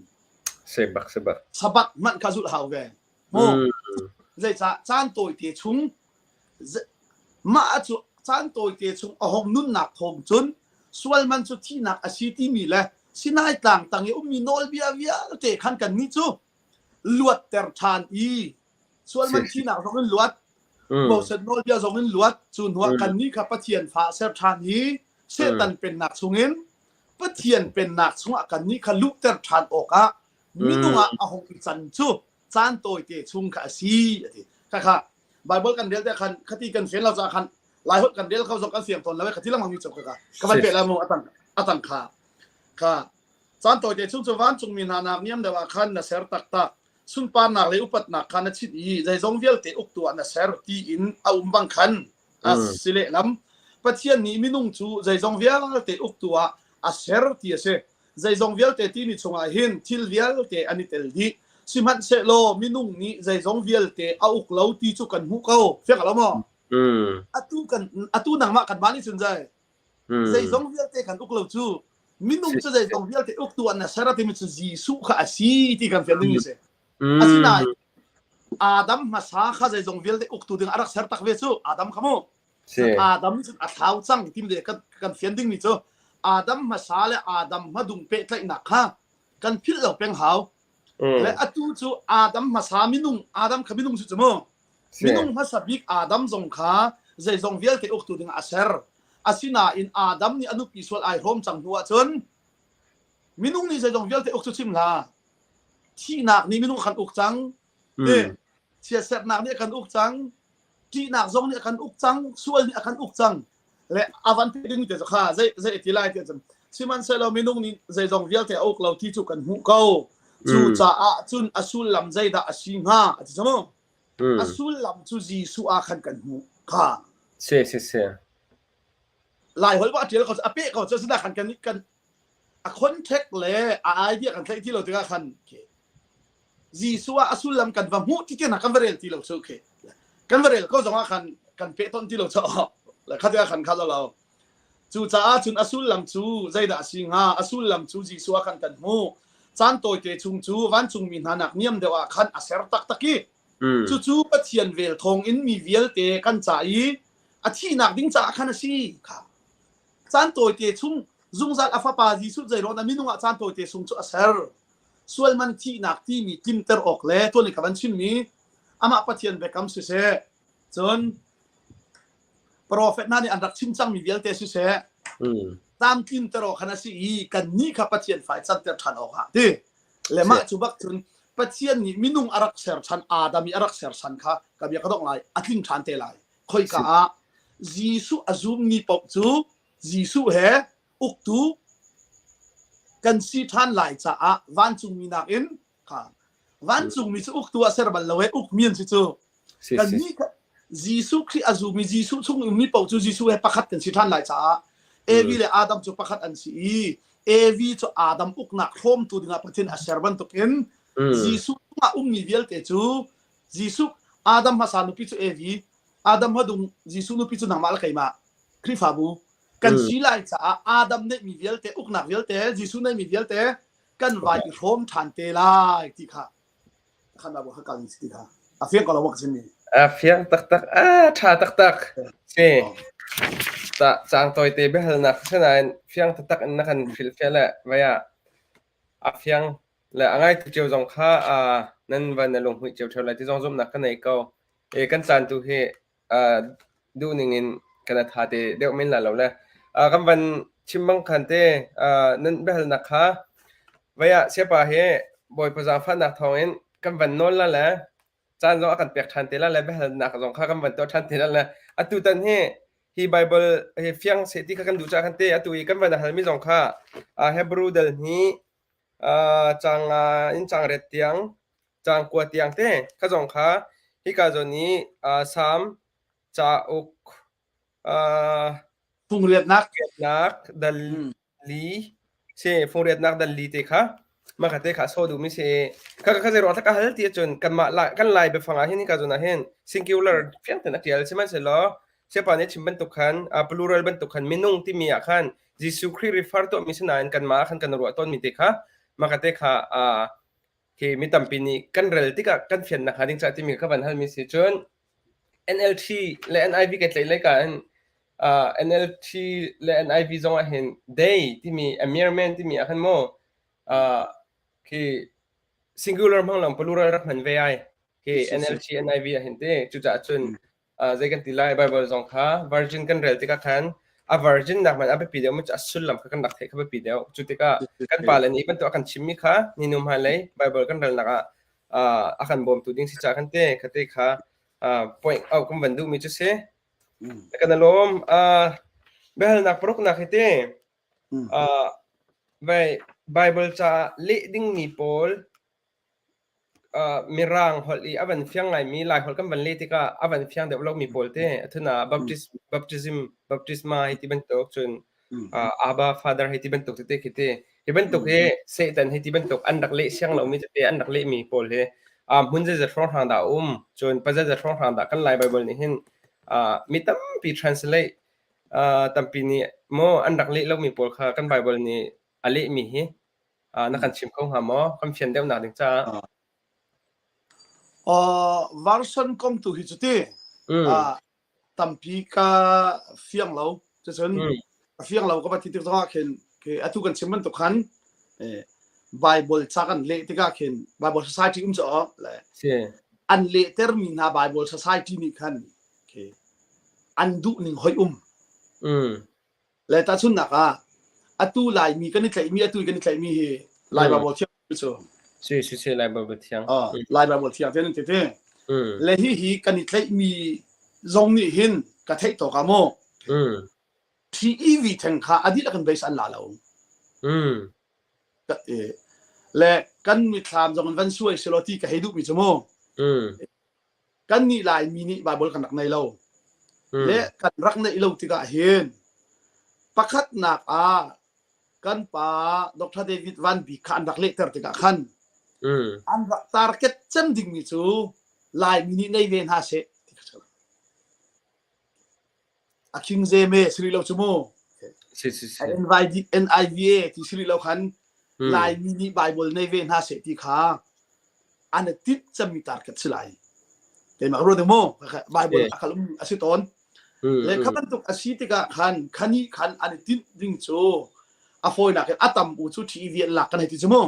Sebak sebak. Sabak hmanh kha zulh hau ve. Mu. Zeicah caan tawite chung mah cu caan tawite chung a hong nunnak thawng cun sual man cu thihnak a si timi le Sinai tlang tang i ummi nawlbia vialte khan kan nih cu luatter ṭhan i sual man thihnak zong in luat Moses nawlbia zong in luat cu hnuah kan nih kha Pathian fa ser ṭhan i Satan pennak chungin Pathian pennak chungah kannih kha luhter ṭhan awkah minung ah a hung i can cu caan tawite chung kha a si a ti. Khakha Bible kan rel te khan khati kan fian lo caah khan Laiholh kan rel kho zong kan fiang tawn lo khati lengmang mi cu khakha ka van pe la mu atang atang kha. Kha caan tawite chung cu vancungmi hna nak niam deuh ah khan na ser taktak. Sunparnak le upatnak kha na chit i zeizong vialte uktu ah na ser tiin a um bang khan a si lehlam. Pathian nih minung cu zeizong vialte uktu ah a ser ti a si. Zeizong vialte timi chungah hin thil vialte an i tel dih. Sihmanhsehlaw minung nih zeizong vialte a uk lo ti cu kan hmuh ko. Fiang lo maw? Atu kan atu nangmah kanmah nih cun zai zeizong vialte kan uk lo cu minung cu zeizong vialte uktu an ser a timi cu Jesuh kha a si ti kan fian ding mi si. Asinain Adam hmasa kha zeizong vialte uktu ding a rak ser tak ve cu Adam kha mu. Adam cun a thlau cang tim le kan kan fian ding mi cu Adam hmasa le Adam hmadung pehtlaihnak kha kan philh lo peng hau. Le atu cu Adam hmasa minung Adam kha minung cu cu mu. Minung hmasa bik Adam zong kha zeizong vialte uktu ding a ser. Asinain Adam nih a nupi sual ai hrawm cang hnu ahcun minung nih zeizong vialte uk cu chim hlah. Thihnak nih minung kan uk cang. Chiatserhnak nih a kan uk cang. Ṭihnak zong nih a kan uk cang. Sual nih a kan uk cang. Le a van pe ding te cu kha zei zei ti lai ti cun sihmanhsehlaw minung nih zeizong vialte a uk lo ti cu kan hmuh ko. Cucaah cun a sullam zeidah a si hnga a ti cu. A sullam cu Jesuh ah khan kan hmuh kha. Si si si. Lai holh a ṭial ko a peh ko cu asina khan kan kan a contact le a idea kan tlaih ti lo tikah khan Jesuh ah a sullam kan va hmuh ti tiang kan va rel ti lo cu khi kan va rel ko zong ah khan kan peh ton ti lo cu le kha tikah khan kha lo cucaah cun a sullam cu zeidah a si hnga a sullam cu Jesuh ah khan kan hmuh caan tawite chung cu vancungmi hna nak niam deuh ah khan a ser taktak i cucu Pathian vel thawng in mi vialte kan ca i a thihnak ding caah khan a si kha caan tawite chung zungzal a fapa Jesuh zeiruang dah minung ah caan tawite chung cu a ser sualman thihnak timi tlimter awk le tuan i ka van chimmi amah Pathian biakam siseh cun profet hna nih an rak chim cangmi vialte siseh tlamtlinter awk khan a si i kannih kha Pathian fai canter ṭhan awkah ti le mah cu bak cun Pathian nih minung a rak ser ṭhan Adam i a rak ser ṭhan kha ka bia ka dongh lai a tling ṭhan te lai khoika ah Jesuh a zummi paoh cu Jesuh he uktu kan si ṭhan lai caah vancungmi nakin kha vancungmi cu uktu ah ser bal lo e ukmi an si cu kannih Jesuh Khrih a zumi Jesuh chung ummi paoh cu Jesuh he pakhat kan si ṭhan lai caah Evi le Adam cu pakhat an si i Evi cu Adam uknak hrawmtu dingah Pathian a ser bantukin Jesuh chungah ummi vialte cu Jesuh Adam hmasa nupi cu Evi Adam hmadung Jesuh nupi cu nangmah le keimah Khrihfabu kan si lai caah Adam neihmi vialte uknak vialte Jesuh neihmi vialte kan vai i hrawm ṭhan te lai ti kha khan abu kha kal ti kha a fiang ko lo ka chim mi a fiang taktak a ṭha taktak si ta cang tawite biahalnak sinain fiang taktak in na kan hrilhfiah le vai ah a fiang le a ngaitu cio zong kha nan van na lunghmuih cio ṭheo lai ti zong zumhnak ka nei ko e kan caan tu hi duhning in kan a tha te deuh men la lo le kan van chim bang khan te nan biahalnak kha vai ah siapa he Bawipa zaangfahnak thawngin kan van nawl la le caan zong a kan pek ṭhan te la le biahalnak zong kha kan van tuah ṭhan te la le atu tan hi hi Bible hi fiang seh ti kha kan duh caah khan te atu i kan van halmi zong kha Hebrew dal hi cang nga in cang ret tiang cang kua tiang te kha zong kha hika zawn i Salm cauk fungriatnak riatnak dal li si fungriatnak dal li te kha mah kha te kha so duhmi si kha kha zei ruang ka hal ti ahcun kanmah kan lai biafang ah hin hika zawn ah hin singular fiang ten a tial sihmanhsehlaw Siapa nih chim bantuk khan plural bantuk khan minung timi ah khan Jesuh Khrih refer tuahmi si nain kanmah khan kan ruah tawnmi te kha mah kha te kha khi mi tampi nih kan rel tikah kan fian nakhnga ding caah timi ka van halmi si cun NLT le NIV ka tlaih lai ka in NLT le NIV zong ah hin they timi a mere man timi ah khan mu khi singular hmang lang plural rak hman ve ai khi NLT NIV ah hin te cucaah cun zei kan ti lai Bible zong kha virgin kan rel tikah khan a virgin nak man a biapi deuh mi cu a sullam kha kan rak theih kha biapi deuh cu tikah kan pale nih bantuk a kan chimmi kha ni nu hmailei Bible kan relnak ah a kan bawmtu ding si ca kan te kha te kha point out kan van duhmi cu si kan alawm biahalnak paruknak hi te. Vai Bible caah leh dingmi pawl Mirang holh i a van fiang ngaimi Laiholh kan van leh tikah a van fiang deuh lomi pawl te athun ah baptist, baptism, baptisma hei ti bantuk cun Abba Father hei ti bantuk tete khi ti hi bantuk hi Satan hei ti bantuk an rak leh siang lomi tete an rak lehmi pawl hi hmun zeizat hrawnghrang dah a um cun pa zeizat hrawnghrang dah kan Lai Bible nih hin mi tampi translate tampi nih maw an rak leh lomi pawl kha kan Bible nih a lehmi hi na kan chim kho hnga maw? Kan fian deuhnak ding caah. Version kong tu hi cu ti tampi ka fiang lo. Cucun a fiang lo ka va ti tik zongah khin atu kan chim bantuk khan Bible ca kan leh tikah khin Bible Society um cu le an lehtermi hna Bible Society nih khan an duh ning hoi um. Le tahchunhnak ah atu Laimi kan i tlaihmi atu kan i tlaihmi hi Lai Bible thiang cu. Si si si Lai Bible thiang. Lai Bible thiang tian ti ti. Le hi hi kan i tlaihmi zong nih hin ka theih tawk ah maw TEV theng kha a dihlak in base an la lo. Le kan mithlam zong in van suai selaw ti ka hei duhmi cu mu. Kan nih Laimi nih Bible kan rak nei lo. Le kan rak neih lo tikah hin pakhatnak ah kan pa Dr. David Van Bik kha an rak lehter tikah khan an rak target cem dingmi cu Laimi nih nei ve hna seh ti kha A King James si rih lo cu mu. Si si si. NIVA ti si rih lo khan Laimi nih Bible nei ve hna seh ti kha an i tinh cemmi target si lai. Keimah ruat mu Bible a kal um a si tawn. Le kha bantuk a si tikah khan khani khan an i tinh ding cu a fawinak in a tam u cu TEV an lak kan hei ti cu mu.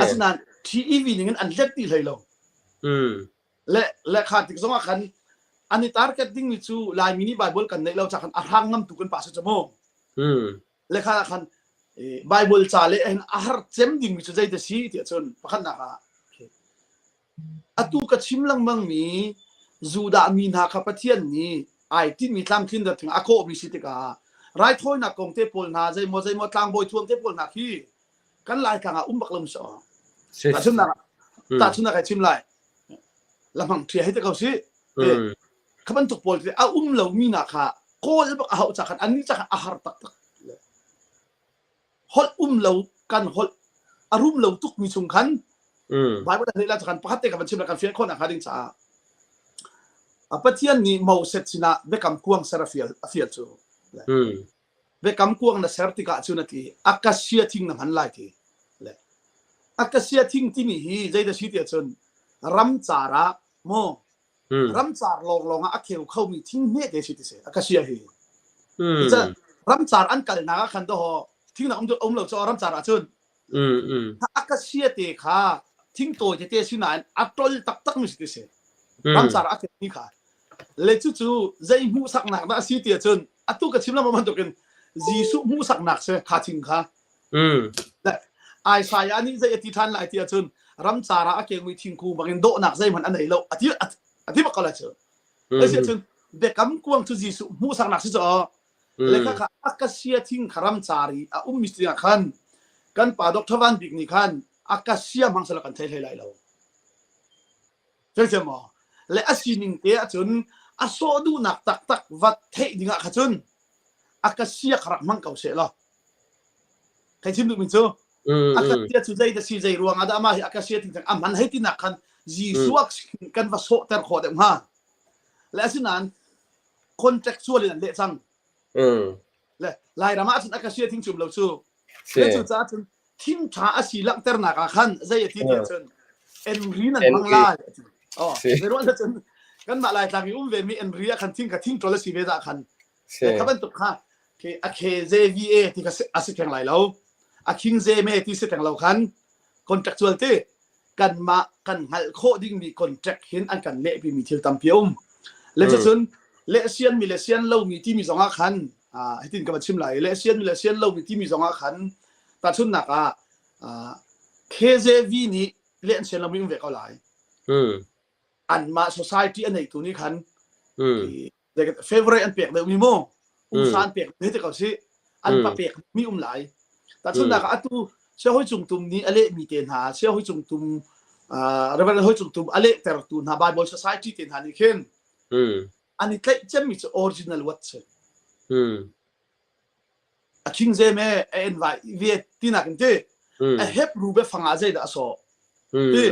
Asinain TEV ning in an let ti hlei lo. Le le kha tik zongah khan an i target dingmi cu Laimi nih Bible kan neih lo ca khan a hrang ngam tu kan pa si cu mu. Le kha khan Bible ca le hin a har cem dingmi cu zei da si tiah cun pakhatnak ah atu ka chim lengmang mi Judah mi hna kha Pathian nih ai tinhmi tlamtlin dat a kawhmi si tikah raithawinak kong te pawl hna zeimaw zeimaw tlangbawi thuam te pawl hna khi kan Laitlang ah um bak lo so. Tahchunhnak tahchunhnak ai chim lai. Lamang ṭhia hei te ko si. Kha bantuk pawl a um lo mi na kha kawl bak a hauh ca khan annih ca khan a har taktak. Holh um lo kan holh a rum lo tuk mi chung khan Bible nih la khan pakhat te ka van chim la kan fian khawh nak hnga ding caah Pathian nih Moses sinah biakam kuang ser a fial a fial cu. Biakam kuang na ser tikah cun a ti akasia thing na hman lai ti. Le akasia thing timi hi zeidah si tiah cun ramcar ah maw ramcar lawnglawng ah a kheu khomi thing hme te si ti si akasia hi. Ramcar an kalnak ah khan dawh thing nak um um lo cu ramcar ah cun akasia te kha thing tawi tete si nain a tol taktak mi si ti si. Ramcar ah a kheumi kha. Le cucu zei hmuhsaknak dah a si tiah cun atu ka chim lengmang bantukin Jesuh hmuhsaknak si kha thing kha. Isaiah nih zei a ti ṭhan lai tiah cun ramcar ah a kengmi thingkung bangin dawhnak zeihmanh a nei lo a ti a ti bak ko lai cu. Asi cun biakam kuang cu Jesuh hmuhsaknak si caw le kha kha akasia thing kha ramcar i a ummi sinah khan kan pa Dr. Van Bik nih khan akasia hmang sala kan thei hlei lai lo. Zeicah maw? Le a sining te ahcun a sawh duhnak taktak va theih dingah kha cun a ka sia kha rak hmang ko seh law. Thei chim duhmi cu a ka sia cu zei dah si zei ruang ah dah amah hi a ka sia ting a man hei tinak khan Jesuh kan va sawhter khawh deuh hnga. Le asinain contextual in an leh cang. Le Lairam ah cun a ka sia thing cum lo cu. Le cu caah cun thing ṭha a si langhternak ah khan zei a ti tiah cun enri nan hmang lai a ti. Oh, zei ruang cun kanmah Laitlang i um ve mi enri ah khan thing kha thing ṭol a si ve dah khan. Le kha bantuk kha a KJVA ti kha a si theng lai lo. A King James ti si theng lo khan contractual ti kanmah kan hngalh khawh dingmi contract hin an kan lehpimi thil tampi a um. Le cucun lehsian mi le sian lomi timi zongah khan hitin ka va chim lai lehsian mi le sian lomi timi zongah khan tahchunhnak ah KJV nih leh an sian lomi um ve ko lai. Anmah society a neitu nih khan favorite an pek deuh mi mu umsa an pek te ko si an pa pek mi um lai. Tahchunhnak ah atu Siahawi Cung Tum nih a lehmi te hna, Siahawi Cung Tum Reverend Hoi Cung Tum a lehtertu hna Bible Society te hna nih khin an i tlaih cemmi cu original word si. A King James e a NYV tinak in ti a Hebrew biafang ah zeidah a sawh ti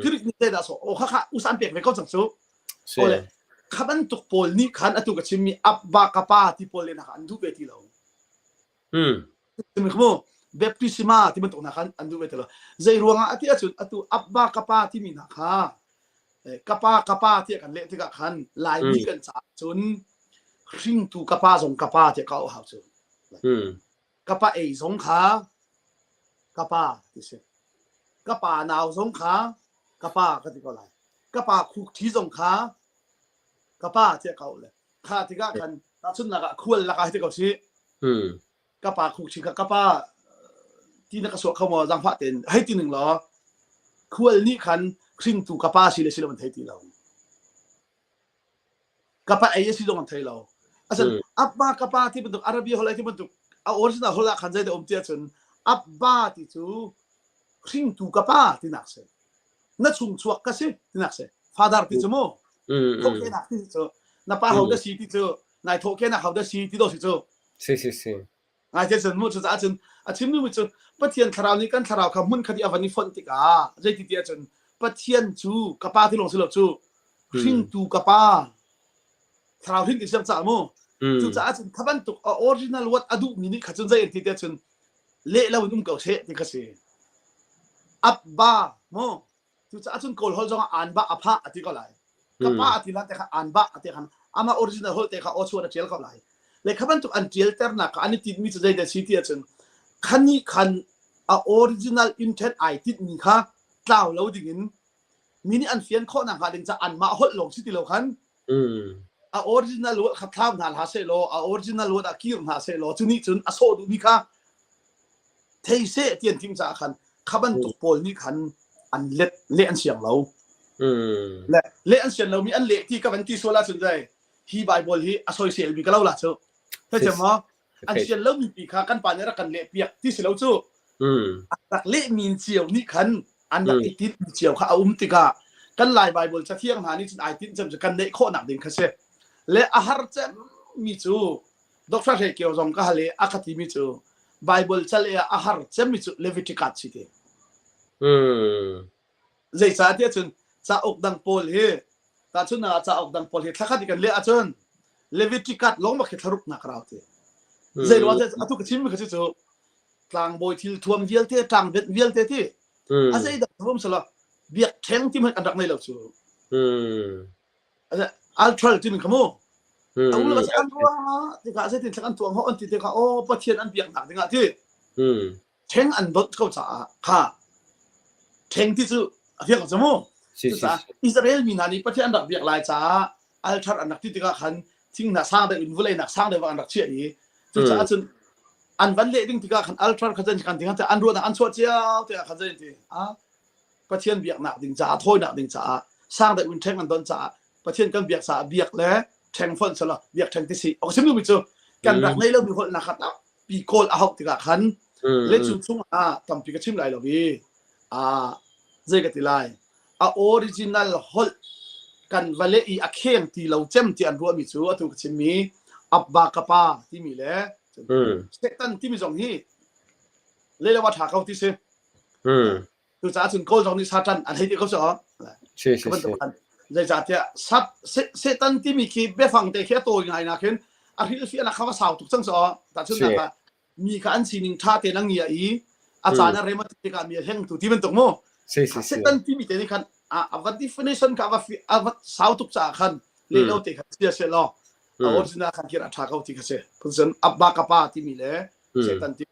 Greek nih zeidah a sawh o kha kha usa an pek ve ko cang cu. Ole kha bantuk pawl nih khan atu ka chimmi Abba ka pa ti pawl le hna kha an duh ve ti lo. Mu baptisma ti bantuk hna khan an duh ve ti lo. Zei ruangah ati ahcun atu Abba ka pa timi hna kha ka pa ka pa tiah kan leh tikah khan Laimi kan caah cun hringtu ka pa zong ka pa tiah ka auh hau cu. Ka pa ei zong kha ka pa ti si. Ka pa nau zong kha ka pa ka ti ko lai. Ka pa khuk thi zong kha ka pa tiah ka auh le. Kha tikah khan tahchunhnak ah khual lakah hi ti ko si. Ka pa khuk chi kha ka pa ti na ka suah kho maw zaangfah tein hei ti ning law khual nih khan hringtu ka pa si le si lo an thei ti lo. Ka pa ei a si zong an thei lo. Asan abba ka pa ti bantuk Arabia holh ai ti bantuk a original holh ah khan zei dah um ti ahcun abba ti cu hringtu ka pa tinak si. Na chung chuak ka si tinak si. Father ti cu mu. Thawhkehnak ti cu na pa ho dah si ti cu nai thawhkehnak ho dah si ti do si cu. Si si si. Ngai te cun mu cucaah cun a chimmi cu Pathian thlarau nih kan thlarau kha hmun khat i a van i fonh tikah zeiti ti ahcun Pathian cu ka pa ti lawng si lo cu hringtu ka pa thlarau hrin ti siang caah mu cucaah cun kha bantuk a original word a duhmi nih kha cun zei an ti te cun leh lo in um ko seh ti kha si abba mu Cucaah cun Kawl holh zongah an bah a phah a ti ko lai. Ka pa a ti lan te kha an bah a ti khan amah original holh te kha aw chuan a ṭial ko lai. Le kha bantuk an ṭialternak kha an i tinhmi cu zeidah si ti ahcun khani khan a original intent ai tinhmi kha tlau lo dingin mi nih an fian khawh nakhnga ding caah anmah holh lawng si ti lo khan a original word kha thlau hna hlah seh law a original word ah kir hna seh law cu nih cun a sawh duhmi kha thei seh ti an timh caah khan kha bantuk pawl nih khan an let leh an siang lo. Le leh an sian lomi an leh ti ka van ti sual ahcun zei hi Bible hi a soisel mi ka lo la cu. Thei maw? An sian lomi pi kha kan pa nih rak kan leh piak ti si lo cu. Rak leh mi cio nih khan an rak i tinh mi cio kha a um tikah kan Lai Bible cathiang hna nih cun ai tinh cem cu kan neih khawhnak ding kha si. Le a har cem mi cu Dr. Hre Kio zong ka hal i a ka timi cu Bible cal i a har cemmi cu Leviticus si ti. Zeicah tiah cun cauk dang pawl hi tahchunhnak ah cauk dang pawl hi thlakhat i kan leh ahcun Leviticus lawng bak hi thlaruk nak rau ti. Zei ruang tiah atu ka chimmi kha cu tlangbawi thil thuam vialte tlangbenh vialte ti a zei dang thuam sala biak ṭheng ti hmanh an rak nei lo cu. Altral timi kha mu. A ul an ruah tikah zeitin thlak an tuang ho an ti tikah aw Pathian an biaknak dingah ti. Ṭheng an dot ko caah kha ṭheng ti cu a fiang ko mu. Cucaah Israel mi hna nih Pathian an rak biak lai caah altar an rak ti tikah khan thing hna sang deuh in vulei nak sang deuh an rak chiah i cucaah cun an van leh ding tikah khan altar kha cun kan ti an ruahnak an chuah cio tikah khan zei ti a Pathian biaknak ding caah thawinak ding caah sang deuh in ṭheng an don caah Pathian kan biak caah biak le ṭheng fonh sala biak ṭheng ti si ok sim mi cu kan rak nei lomi holhnak kha tampi kawl a hauh tikah khan le cu chung ah tampi ka chim lai lo i a zei ka ti lai a original holh kan vale i a kheng ti lo cem ti an ruahmi cu atu ka chimmi abba kapa timi le Satan timi zong hi lele wa ṭha ko ti si Cucaah cun Kawl zong nih Satan an hei ti ko cu. Si si si. Zeicahtiah Satan timi khi biafang te khi a tawi ngai nak hin a hrilhfiahnak kha va sau tuk cang cu. Tahchunhnak ah mi kha an sining ṭha tein a ngia i a caan a rem a ti tikah mi a hlengtu ti bantuk mu. Si si si. Satan timi te nih khan a va definition kha a va sau tuk caah khan leh lo te kha sia se law a original khan kir a ṭha ko ti kha si. Cun abba kapa timi le Satan ti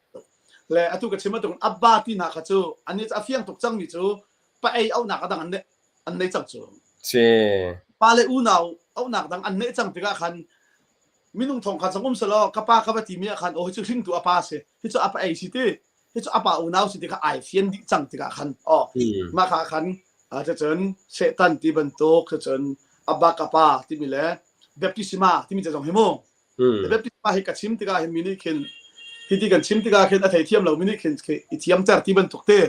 Le atu ka chim bantuk abba ti hna kha cu an a fiang tuk cangmi cu pa ei auhnak a dang an an nei cang cu. Si. Pa le unau auhnak dang an neih cang tikah khan minung thong kha cang um selaw ka pa ka va timi ah khan oh hi cu hringtu a pa si hi cu a pa ei si ti hi cu a pa unau si ti kha ai fian dih cang tikah khan oh mah kha khan cun Satan ti bantuk cun abba ka pa timi le baptisma timi te zong hi mu Baptisma hi ka chim tikah hin mi nih khin Hi ti kan chim tikah khin a theithiam lomi nih khin i thiamter ti bantuk te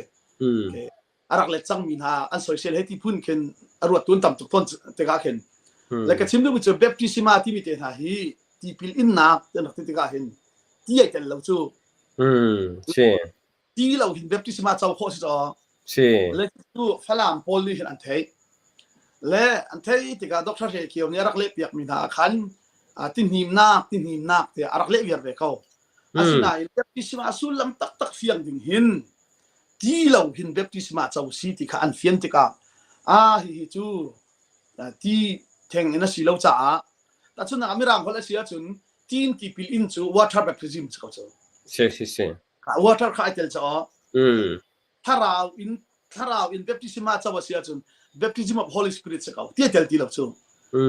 a rak let cangmi hna an soisel he ti phun khin a ruat tun tam tuk tawn tikah khin le ka chim duhmi cu baptisma timi te hna hi tipil innak ti rak ti tikah hin ti ai tel lo cu. Si. Ti lo hin baptisma co khawh si caw. Si. Le cu Falam pawl nih hin an theih. Le an theih tikah Dr. Hre Kio nih a rak leh piakmi hna ah khan tihnimnak tihnimnak tiah a rak leh viar ve ko. Asinain baptisma sullam taktak fiang ding hin ti lo hin baptisma co si ti kha an fian tikah ah hihi cu ti theng in a si lo caah tahchunhnak ah mirang holh a si ahcun tiin tipil in cu water baptism si ko cu. Si si si. Water kha ai tel caw. Thlarau in thlarau in baptisma co a si ahcun baptism of Holy Spirit si ko. Ti ai tel ti lo cu.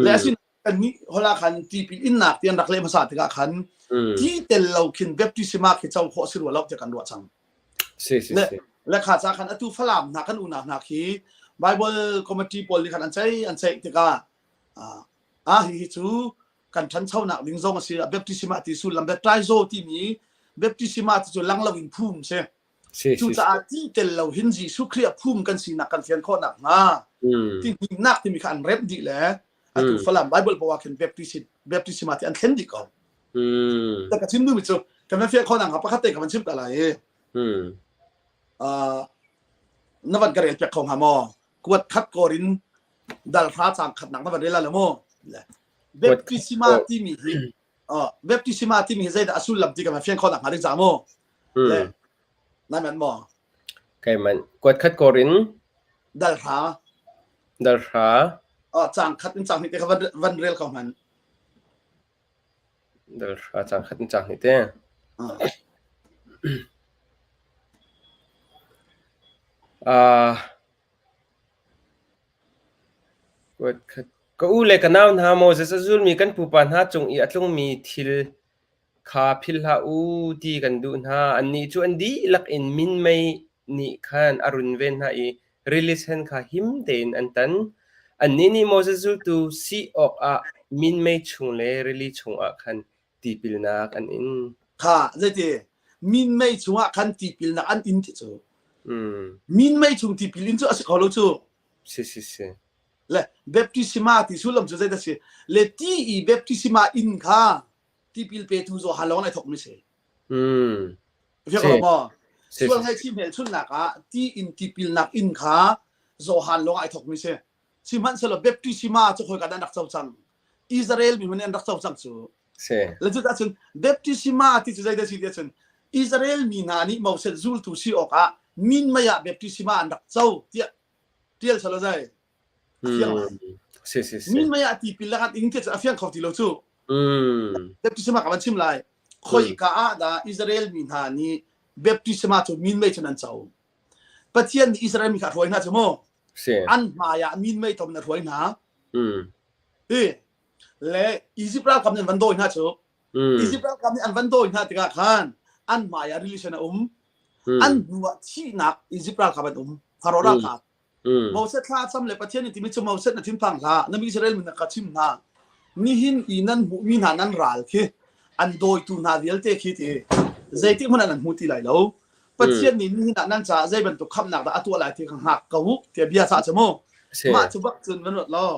Le asin kannih hola khan tipil innak ti an rak leh hmasa tikah khan ti tel lo khin baptisma khi co khawh si rua lo tiah kan ruah cang. Si si Le si. le kha ca khan atu Falam hna kan unau hna khi Bible committee pawl nih khan an ceih an ceih tikah ah hihi cu kan ṭhanchonak ding zong a si baptisma ti sullam baptizo timi baptisma ti cu lang lo in phum si. Si si si. Cucaah ti tel lo hin Jesuh Khrih ah phum kan sinak kan fian khawh nakhnga ti hnimnak timi kha an remh dih le atu Falam Bible poah khin baptism baptism ti an thlen dih ko. Ta ka chim duhmi cu kan van fian khawh nakhnga pakhat te ka van chim ta lai i na van ka rel piak kho hnga maw? Kuat khat kor in dal hra cang khat nak na van rel la maw? Baptisma timi hi baptisma timi hi zeidah a sullam ti ka van fian khawh nakhnga ding ca mu? Le nai manh maw? Kai manh. Kuat khat kor in dal hra dal hra cang khat in cang hnih te kha van van rel ko hmanh. Dal hra cang khat in cang hnih te. Kuat khat ka u le ka nau hna Moses a zulmi kan pupa hna cung i a tlungmi thil kha philh hlah u ti kan duh hna. Annih cu an dihlak in minmei nih khan a runven hna i rili sen kha him tein an tan. Annih nih Moses zultu si awkah minmei chung le rili chungah khan tipilnak an in. Kha zeiti minmei chungah khan tipilnak an in ti cu. Minmei chung tipil in cu a si kho lo cu. Si si si. Le baptisma ti sullam cu zeidah si? Le ti i baptisma in kha tipil petu Johan lawng ai thawkmi si. Fiang lo maw? Sual ngaihchih hmelchunhnak ah ti in tipilnak in kha Johan lawng ai thawkmi si. Sihmanhsehlaw baptisma cu khoi ka dah an rak co cang? Israel mi hmanh an rak co cang cu. Le cu cun baptisma ti cu zeidah si ti ahcun Israel mi hna nih Moses zultu si awkah minmei ah baptisma an rak co tiah tial salo zai a fiang lai. Si si si. Minmei ah tipil le kan ing ti cu a fiang kho ti lo cu. Baptisma ka van chim lai. Khoi ka ah dah Israel mi hna nih baptisma cu minmei cun an co. Pathian nih Israel mi kha a hruai hna cu mu. Si. An hmai ah minmei tom in a hruai hna. Ti le Egypt ralkap nih an van dawi hna cu. Egypt ralkap nih an van dawi hna tikah khan an hmai ah rili sen a um. An hnu ah thihnak Egypt ralkap an um. Pharaoh ralkap. Moses thla cam le Pathian nih timi cu Moses na thinphang hlah na mi Israel mi na ka chim hna nihin i nan hmuhmi hna nan ral khi an dawitu hna vialte khi ti zeitik hmanh ah nan hmu ti lai lo Pathian nih nihin ah nan caah zei bantuk khamhnak dah a tuah lai ti kha hngak ko u tiah bia cah cu mu mah cu bak cun van ruat law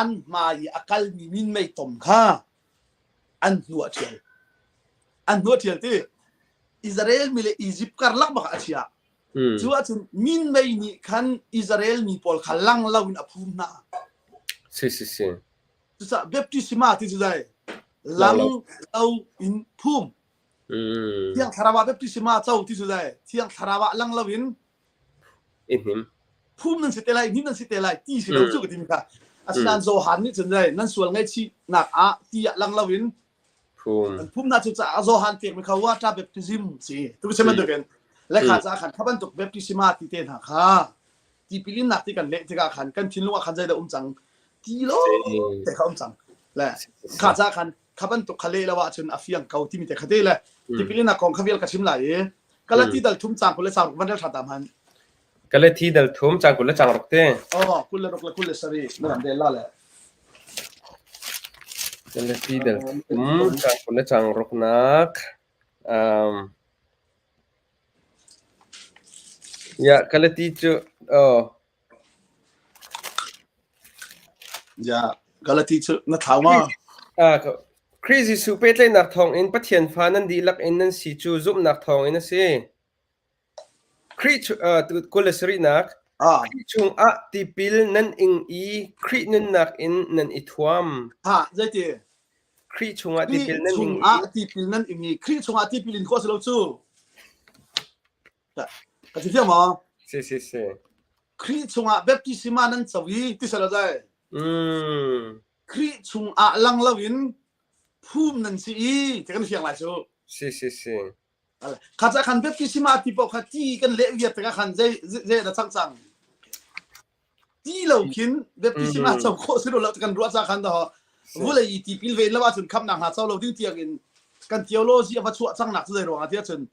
an hmai i a kalmi minmei tom kha an hnu a ṭhial an hnu a ṭhial ti Israel mi le Egypt karlak bak ah a chia Cu ahcun minmei nih khan Israel mi pawl kha lang loin a phum hna. Si si si. Cucaah baptisma ti cu zei? Lang lo in phum. Thiang Thlarau ah baptisma co ti cu zei? Thiang Thlarau ah lang loin i hnim. Phum nan si te lai, hnim nan si te lai ti si lo cu ka ti mi kha. Asinain Johan nih cun zei? Nan sual ngaihchihnak ah ti ah lang loin Phum. An phumnak cu caah Johan pekmi kha water baptism si. Tu chim bantukin lekha ca khan kha bantuk baptisma ti te hna kha tipil innak ti kan leh tikah khan kan thinlung ah khan zeidah um cang ti lo te kha um cang le kha ca khan kha bantuk kha leh lo ahcun a fiang ko timi te kha te le tipil innak kong kha vial ka chim lai i Galati dal thum cang kul le sang ruk van rel hrat am han Galati dal thum cang kul le cang ruk te. Oh, kul le ruk le kul le sari na ram del la le. Galati dal thum cang kul le cang ruk nak. Um, ya Galati cu oh Ya Galati cu na thlau ma? Ah, Khrih Jesuh pehtlaihnak thawngin Pathian fa nan dihlak in nan si cu zumhnak thawngin a si. Khrih 27nak Khrih chungah tipil nan ing i Khrih nunnak in nan i thuam. Ha, zeiti? Khrih chungah tipil nan ing i tipil nan ing i Khrih chungah tipil in khawh si lo cu. Ka ti thiam maw? Si si si. Khrih chungah baptisma nan co i ti sala zai. Khrih chungah lang loin phum nan si i ti kan fiang lai cu. Si si si. Kha ca khan baptisma ti paoh kha ti kan leh viar tikah khan zei zei dah cang cang ti lo khin baptisma co khawh si lo kan ruah ca khan dah vulei i tipil ve lo ahcun khamnak hna co lo ding tiang in kan theology a va chuah cang nak cu zei ruangah tiah cun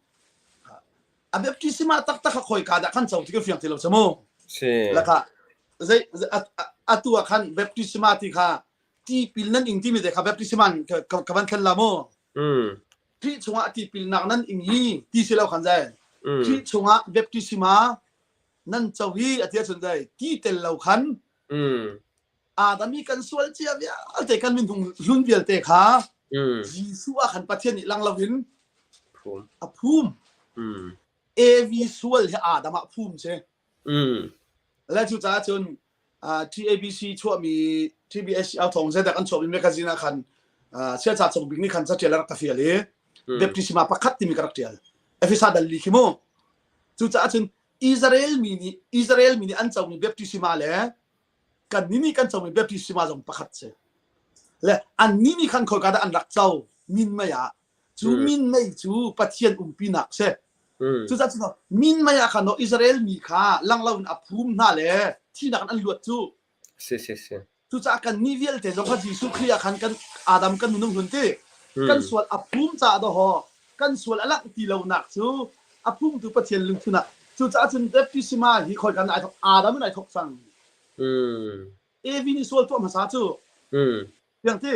a baptisma taktak kha khoi ka dah kan co ti kan fiang ti lo samu laka zei atu ah khan baptisma ti kha tipil nan ing timi te kha baptisma ka van thlen la mu Khrih chungah tipilnak nan ing hi ti si lo khan zai. Khrih chungah baptisma nan co hi a ti ahcun zai ti tel lo khan Adam i kan sual cia vialte kan minung hlun vialte kha Jesuh ah khan Pathian nih lang loin a phum. Evi sual hi Adam ah phum si. Le cucaah cun TABC chuahmi TBS au thawng zeidak an chuahmi magazine ah khan siaca cung bik nih khan catial a rak ka fial i baptisma pakhat timi ka rak tial. Efesa dal li khi mu. Cucaah cun Israel mi nih Israel mi nih an comi baptisma le kan nih nih kan comi baptisma zong pakhat si. Le an nih nih khan khoika dah an rak co min mei ah cu min mei cu Pathian umpinak si. Cucaah cun min mei ah khan Israel mi kha lang loin a phum hna le thinak in an luat cu. Si si si. Cucaah kan nih vialte zong kha Jesuh Khrih ah khan kan Adam kan nunung hlun ti. Kan sual a phum caah dawhaw kan sual a langh ti lonak cu a phumtu Pathian lungthin ah cucaah cun baptisma hi khoi kan ai thok Adam in ai thok cang. Evi nih sual tuah hmasa cu. Tiang ti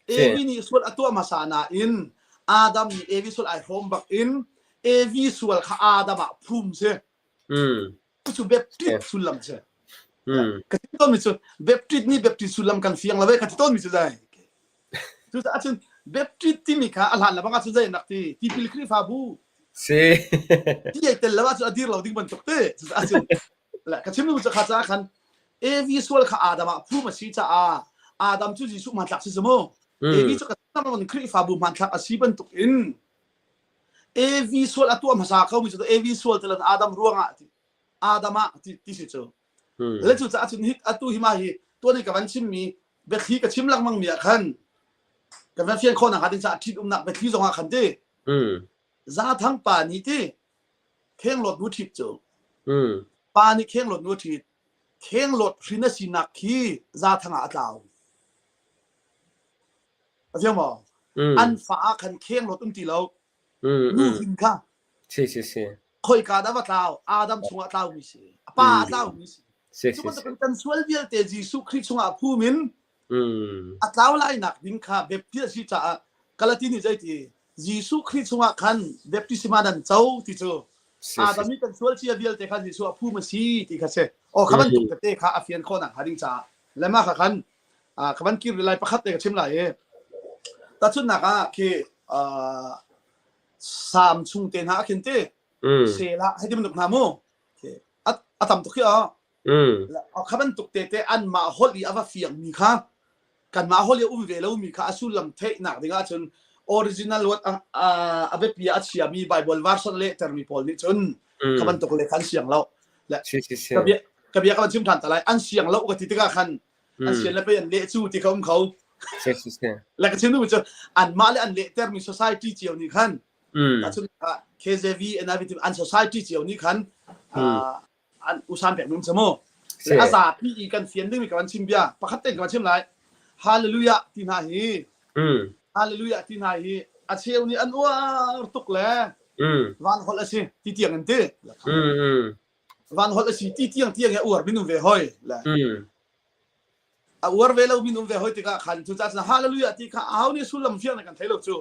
Evi nih sual a tuah hmasa nain Adam nih Evi sual ai hrawm bak in Evi sual kha Adam ah phum si. Cu Baptist sullam si. Ka ti tawnmi cu Baptist nih Baptist sullam kan fiang lo ve ka ti tawnmi cu zai. Cucaah cun Baptist timi kha a hlan le bang ah cun zei nak ti tipil Khrihfabu si. Ti ai tel lo ahcun a dir lo ding bantuk te. Cucaah cun ka chim cu kha caah khan Evi sual kha Adam ah phum a si caah Adam cu Jesuh hmanthlak si mu. Evi cu kan Khrihfabu hmanthlak a si bantuk in Evi sual a tuah hmasa ko mi cu Evi sual te Adam ruangah ti Adam ah ti ti si cu. Le cu caah cun hi atu hi ma hi tuan ka van chim mi biathli ka chim lengmang mi ah khan ka van fian khawh nak hnga ding caah ṭhit umnak biathli zong ah khan ti Zathang pa nih ti Khenglawt nu ṭhit cu pa nih khenglawt nu a ṭhit. Khenglawt hrin a sinak khi Zathang ah a tlau. A fiang maw? An fa ah khan khenglawt um ti lo. Nu hrin kha. Si si si. Khoika dah va tlau? Adam chungah tlaumi si. A pa a tlaumi si. Si Cu si si. bantukin kan sual vialte Jesuh Khrih chungah phum in a tlau lainak ding kha baptist a si caah Galati nih zeiti Jesuh Khrih chungah khan baptisma nan co ti cu Adam nih kan sual cia vialte kha Jesuh a phum a si ti kha si. Aw kha bantuk tete kha a fian khawh nak hnga ding caah le mah kha khan ka van kir lai pakhat te ka chim lai i tahchunhnak ah khi Salm chung te hna ah khin ti Selah hei ti bantuk hna mu a tam tuk hi aw Kha bantuk tete anmah holh i a va fiangmi kha kanmah holh i a um ve lomi kha a sullam theihnak ding ahcun original word a biapi ah a chiami Bible version lehtermi pawl nih cun kha bantuk le kha an siang lo. Le ka bia ka bia ka van chim ṭhan ta lai. An siang lo ka ti tikah khan an sian le pei an leh cu ti kha um kho. Le ka chim duhmi cu anmah le an lehtermi society cio nih khan ahcun KJV NIV an society cio nih khan an usan pek num mu le a zapi i kan fian dingmi ka van chim bia pakhat tein ka van chim lai hallelujah ti hna hi hallelujah ti hna hi a cheu nih an uar tuk le van holh a si ti tiang in ti van holh a si ti tiang tiang he uar minung ve hoi le a uar ve lo minung ve hoi tikah khan cu ca hallelujah ti kha aho nih sullam fiang kan thei lo cu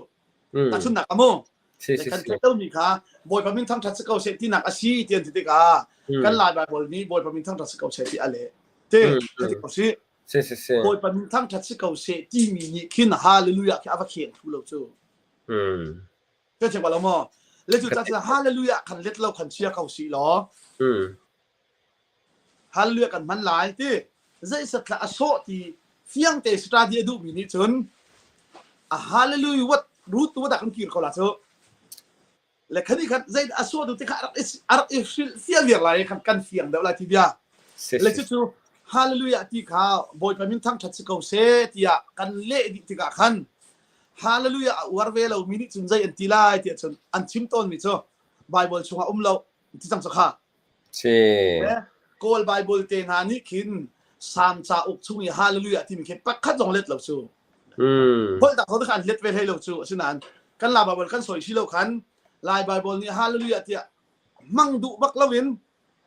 tahchunnak amu. Si si Kan si. theih lomi kha Bawipa min thangṭhat si ko seh tinak a si ti an ti tikah kan Lai Baibal nih Bawipa min thangṭhat si ko seh ti a leh. Te, ka ti ko si. Si si si. Bawipa min thangṭhat si ko seh timi nih khin hallelujah khi a va kheng thlu lo cu. Ka chim lo maw? Le cu ca hallelujah kan let lo kan chia ko si law. Hallelujah kan hman lai ti. Zeisat thla a sawh ti fiang te study a duhmi nih cun a hallelujah what root tu dah kan kir ko la cu. Le khani khan zei a sawh tu ti kha a rak i hrilh fial viar lai khan kan fiang deuh lai ti bia. Le cu cu hallelujah ti kha Bawipa min thangṭhat si ko seh tiah kan leh dih tikah khan Hallelujah a uar ve lo mi nih cun zei an ti lai tiah cun an chim tawn mi cu Bible chungah um lo ti cang cu kha. Si. Kawl Bible te hna nih khin Salm cauk chung i Hallelujah timi khi pakhat zong let lo cu. Holh dang kha an let ve hlei lo cu. Asinain kan Lai Bible kan soi si lo khan Lai Bible nih Hallelujah tiah hmang duh bak loin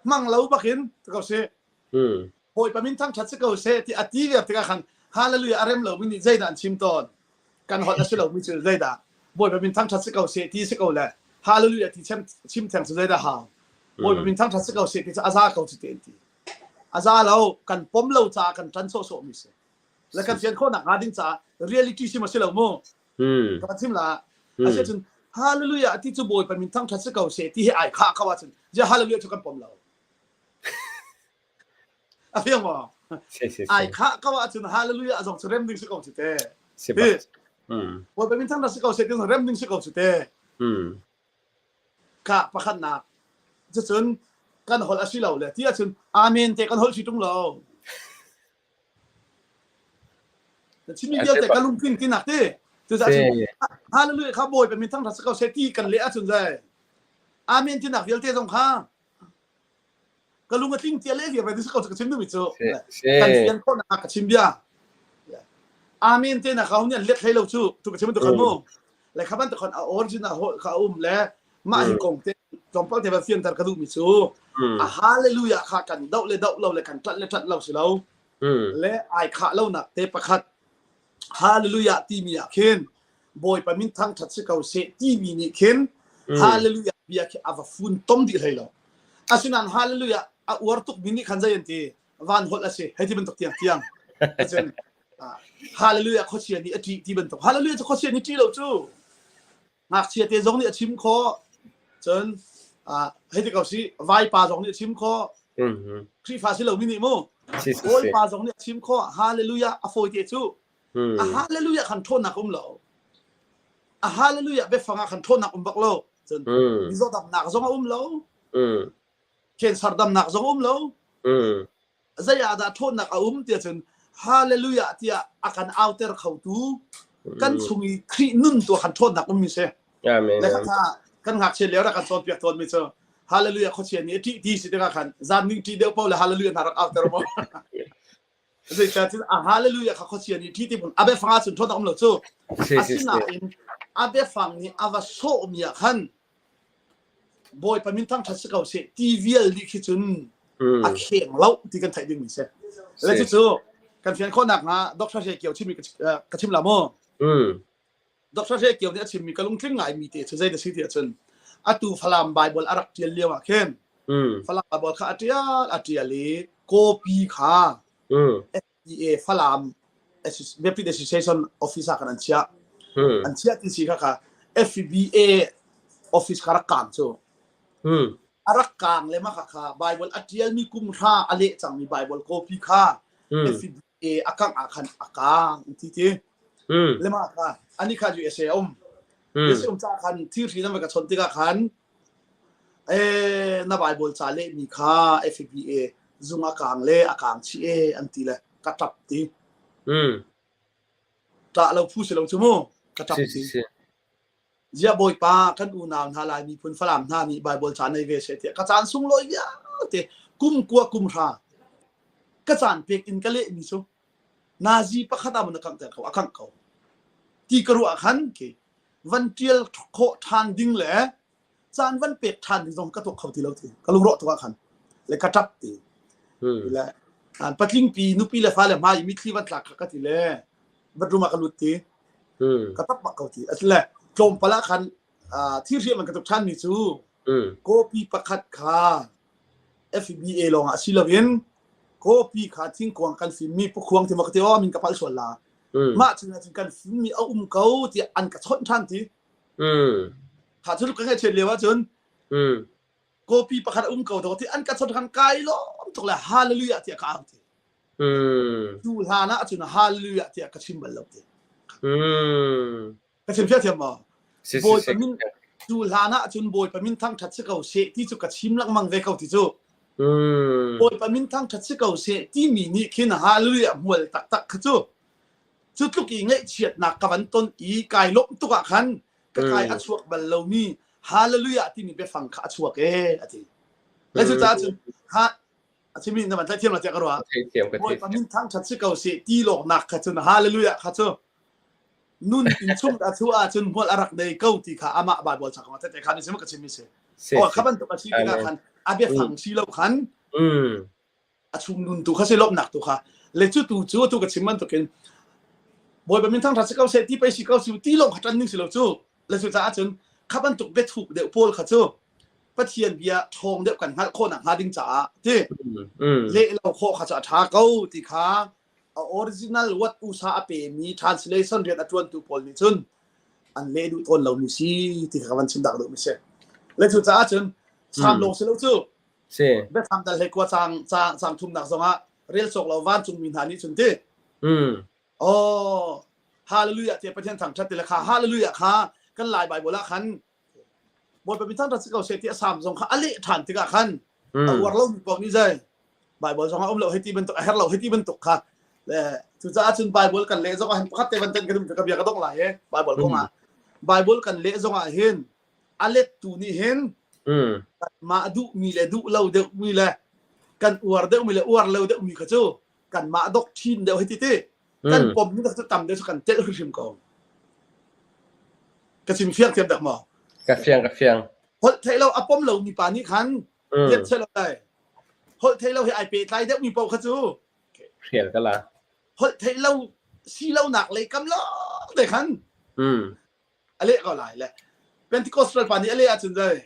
hmang lo bakin ko si. Bawipa min thangṭhat si ko seh ti a ti viar tikah khan hallelujah a rem lomi nih zeidah an chim tawn? Kan holh a si lomi cu zeidah? Bawipa min thangṭhat si ko seh ti si ko le hallelujah ti chim, chim theng cu zeidah hau? Bawipa min thangṭhat si ko seh ti cu a za ko cu ti an ti. A za lo, kan pom lo caah kan ṭan sawhsawh mi si. Le kan fian khawhnak hnga ding caah reality sim a si lo mu. Ka chim la. Asiahcun hallelujah ti cu Bawipa min thangṭhat si ko seh ti hi ai khah ko ahcun zia hallelujah cu kan pom lo. A fiang maw? Si si si. Ai khah ko ahcun hallelujah zong cu rem ding si ko cu te. Si bak. Bawipa min thangṭhat si ko seh ti rem ding si ko cu te. Ka pakhatnak. Cucun kan holh a si lo le ti ahcun amen te kan holh si ṭung lo. Na chimmi vialte ka lungtling tinak ti. Cucaah cun hallelujah kha Bawipa min thangṭhat si ko seh ti kan leh ahcun zai. Amen tinak vialte zong kha ka lung a tling tia le viar ve ko ka chim duhmi cu kan fian khawhnak ka chim bia amen te na ka hun let hlei lo cu tu ka chim tu khan mu le kha ban ta khon a original ho kha um le mah hi kong te tlawmpal te ba fian tar ka duhmi cu a hallelujah kha kan doh le doh lo le kan ṭat le ṭat lo si lo le ai khah lo nak te pakhat hallelujah timi ah khin Bawipa min thangṭhat si ko seh timi nih khin hallelujah bia khi a va fun tom dih hlei lo. Asinain hallelujah a uar tuk mi nih khan zei an ti van holh a si hei ti bantuk tiang tiang cun hallelujah khuachia nih a ṭih ti bantuk hallelujah cu khuachia nih ṭih lo cu ngakchia te zong nih a chim khawh cun hei ti ko si vaipa zong nih a chim khawh Khrihfa si lomi nih mu Bawipa zong nih a chim khawh hallelujah a fawi te cu A hallelujah khan ṭhawnnak um lo. A hallelujah biafang ah khan ṭhawnnak um bak lo. Cun mizaw damnak zong a um lo. Cancer damnak zong a um lo. Zei ah dah ṭhawnnak a um tiah cun hallelujah tiah a kan auter khotu kan chung i Khrih nun tu khan ṭhawnnak um mi si. Amen. Le kha kan ngakchia lio rak kan cawnpiak tawn mi cu hallelujah khuachia nih a ṭih ti si tikah khan zan ning ṭih deuh paoh le hallelujah hna rak auter maw. Zeicahtiah a hallelujah kha khuachia nih ṭhi ti mun a biafang ahcun ṭhawn a um lo cu. Asinain a biafang nih a va sawhmi ah khan Bawipa min thangṭhat si ko seh ti vial nih khi cun a kheng lo ti kan theih dingmi si. Le cucu kan fian khawh nakhnga Dr. Hre Kio chimmi ka chim la mu. Dr. Hre Kio nih a chimmi ka lungtling ngaimi te cu zei da si ti ahcun atu Falam Bible a rak ṭial lio ah khin Falam Bible kha a ṭial a ṭial i copy kha FDA Falam Baptist Association office ah khan an chiah. An chiah ti si kha kha FBA office kha rak kaang cu. A rak kaang le mah kha Bible a ṭialmi kum hra a leh cangmi Bible copy kha FBA a kangh ah khan a kaang ti ti. Le mah kha ani kha USA a um. USA um ca khan thirhri nan va ka chawnh tikah khan eh na Bible ca lehmi kha FBA zung a kaang le a kaang chih e an ti le ka ṭap ti. Ṭah lo phu si lo cu mu ka ṭap ti. Ziah Bawipa kan unau hna Lai miphun Falam hna nih Bible ca nei ve seh tiah ka caan sunglawi vialte kum kua kum hra ka caan pek in ka lehmi cu nazi pakhat ah mun a kanghter ko a kangh ko ti ka ruah khan ke van ṭial khawh ṭhan ding le caan van pek ṭhan ding zong ka tuak kho ti lo ti ka lungrawh tuk ah khan le ka ṭap ti le patling pi nupi le fale hmai mitthli van tlak kha ka ti le bedroom ah ka lut ti ka tap bak ko ti asile tlawmpal ah khan. Thirhriam an ka tuk ṭhanmi cu kawpi pakhat kha FBA lawngah si loin kawpi kha thingkuang kan fimmi pukhuang ti maw ka ti aw min ka palh sual la. Mah cu cun kan fimmi a um ko tiah an ka chawnh ṭhan ti. Kha cu ka ngaihchiat lio ahcun kawpi pakhat a um ko dawh ti an ka chawnh ṭhan kai lawm tuk le hallelujah tiah ka au ti. Cu hlan ah cun hallelujah tiah ka chim bal lo ti. Ka chim thiam maw? Bawipa min cu hlan ah cun Bawipa min thangṭhat si ko seh ti cu ka chim lengmang ve ko ti cu. Bawipa min thangṭhat si ko seh timi nih khin hallelujah hmual taktak kha cu cu tluk i ngaihchiatnak ka van ton i kai lawmh tuk ah khan ka kai a chuak bal lomi hallelujah timi biafang kha a chuak ee a ti. Le cucaah cun ha a chimi na van tlaih thiam la tiah ka ruah. Bawipa min thangṭhat si ko seh ti lawknak kha cun hallelujah kha cu nun in chung a thu ahcun hmual a rak nei ko ti kha amah Bible chak ma tete khan ni ka chim mi si. O kha bantuk a si tikah khan a biafang si lo khan a chung nun tu kha si lawmhnak tu kha le cu tu cu tu ka chim bantukin Bawipa min thangṭhat si ko seh ti pei si ko su ti lawng kha ṭan ning si lo cu le cu caah cun kha bantuk biathuk deuh pawl kha cu Pathian bia ṭhawng deuh kan hngalh khawh nakhnga ding caah ti leh lo khawh kha cu a ṭha ko ti kha a original what usa a pemi translation rian a ṭuantu pawl nih cun an leh duh tawn lomi si ti kha ka van chim dak duhmi si. Le cu caah cun Salm lawng si lo cu si biathlam dal hlei kua caang caang caang thumnak zongah rel cawk lo vancungmi hna nih cun ti oh hallelujah tiah Pathian thangṭhat ti le kha hallelujah kha kan Lai Bible ah khan Bawipa min thangṭhat si ko seh ti a Salm zong kha a leh ṭhan tikah khan a uar lomi paoh nih zei Bible zong a um lo hei ti bantuk a herh lo hei ti bantuk kha le cucaah cun Bible kan leh zong ah hin pakhat te van tan ka dum ka bia ka dong lai e Bible kong ah Bible kan leh zong ah hin a lettu nih hin kanmah duhmi le duh lo deuhmi le kan uar deuhmi le uar lo deuhmi kha cu kanmah dok ṭhin deuh hei ti ti kan pom ni cu tam deuh cu kan telh hrimhrim ko ka chim fiang thiam dak maw ka fiang ka fiang holh theih lo a pom lo mi pa nih khan let se lo lai holh theih lo hi ai pe tlai deuh mi paoh kha cu hrial ka la holh theih lo si lo nak lei kam lo te khan a leh ko lai le Pentecostal pa nih a leh ahcun zei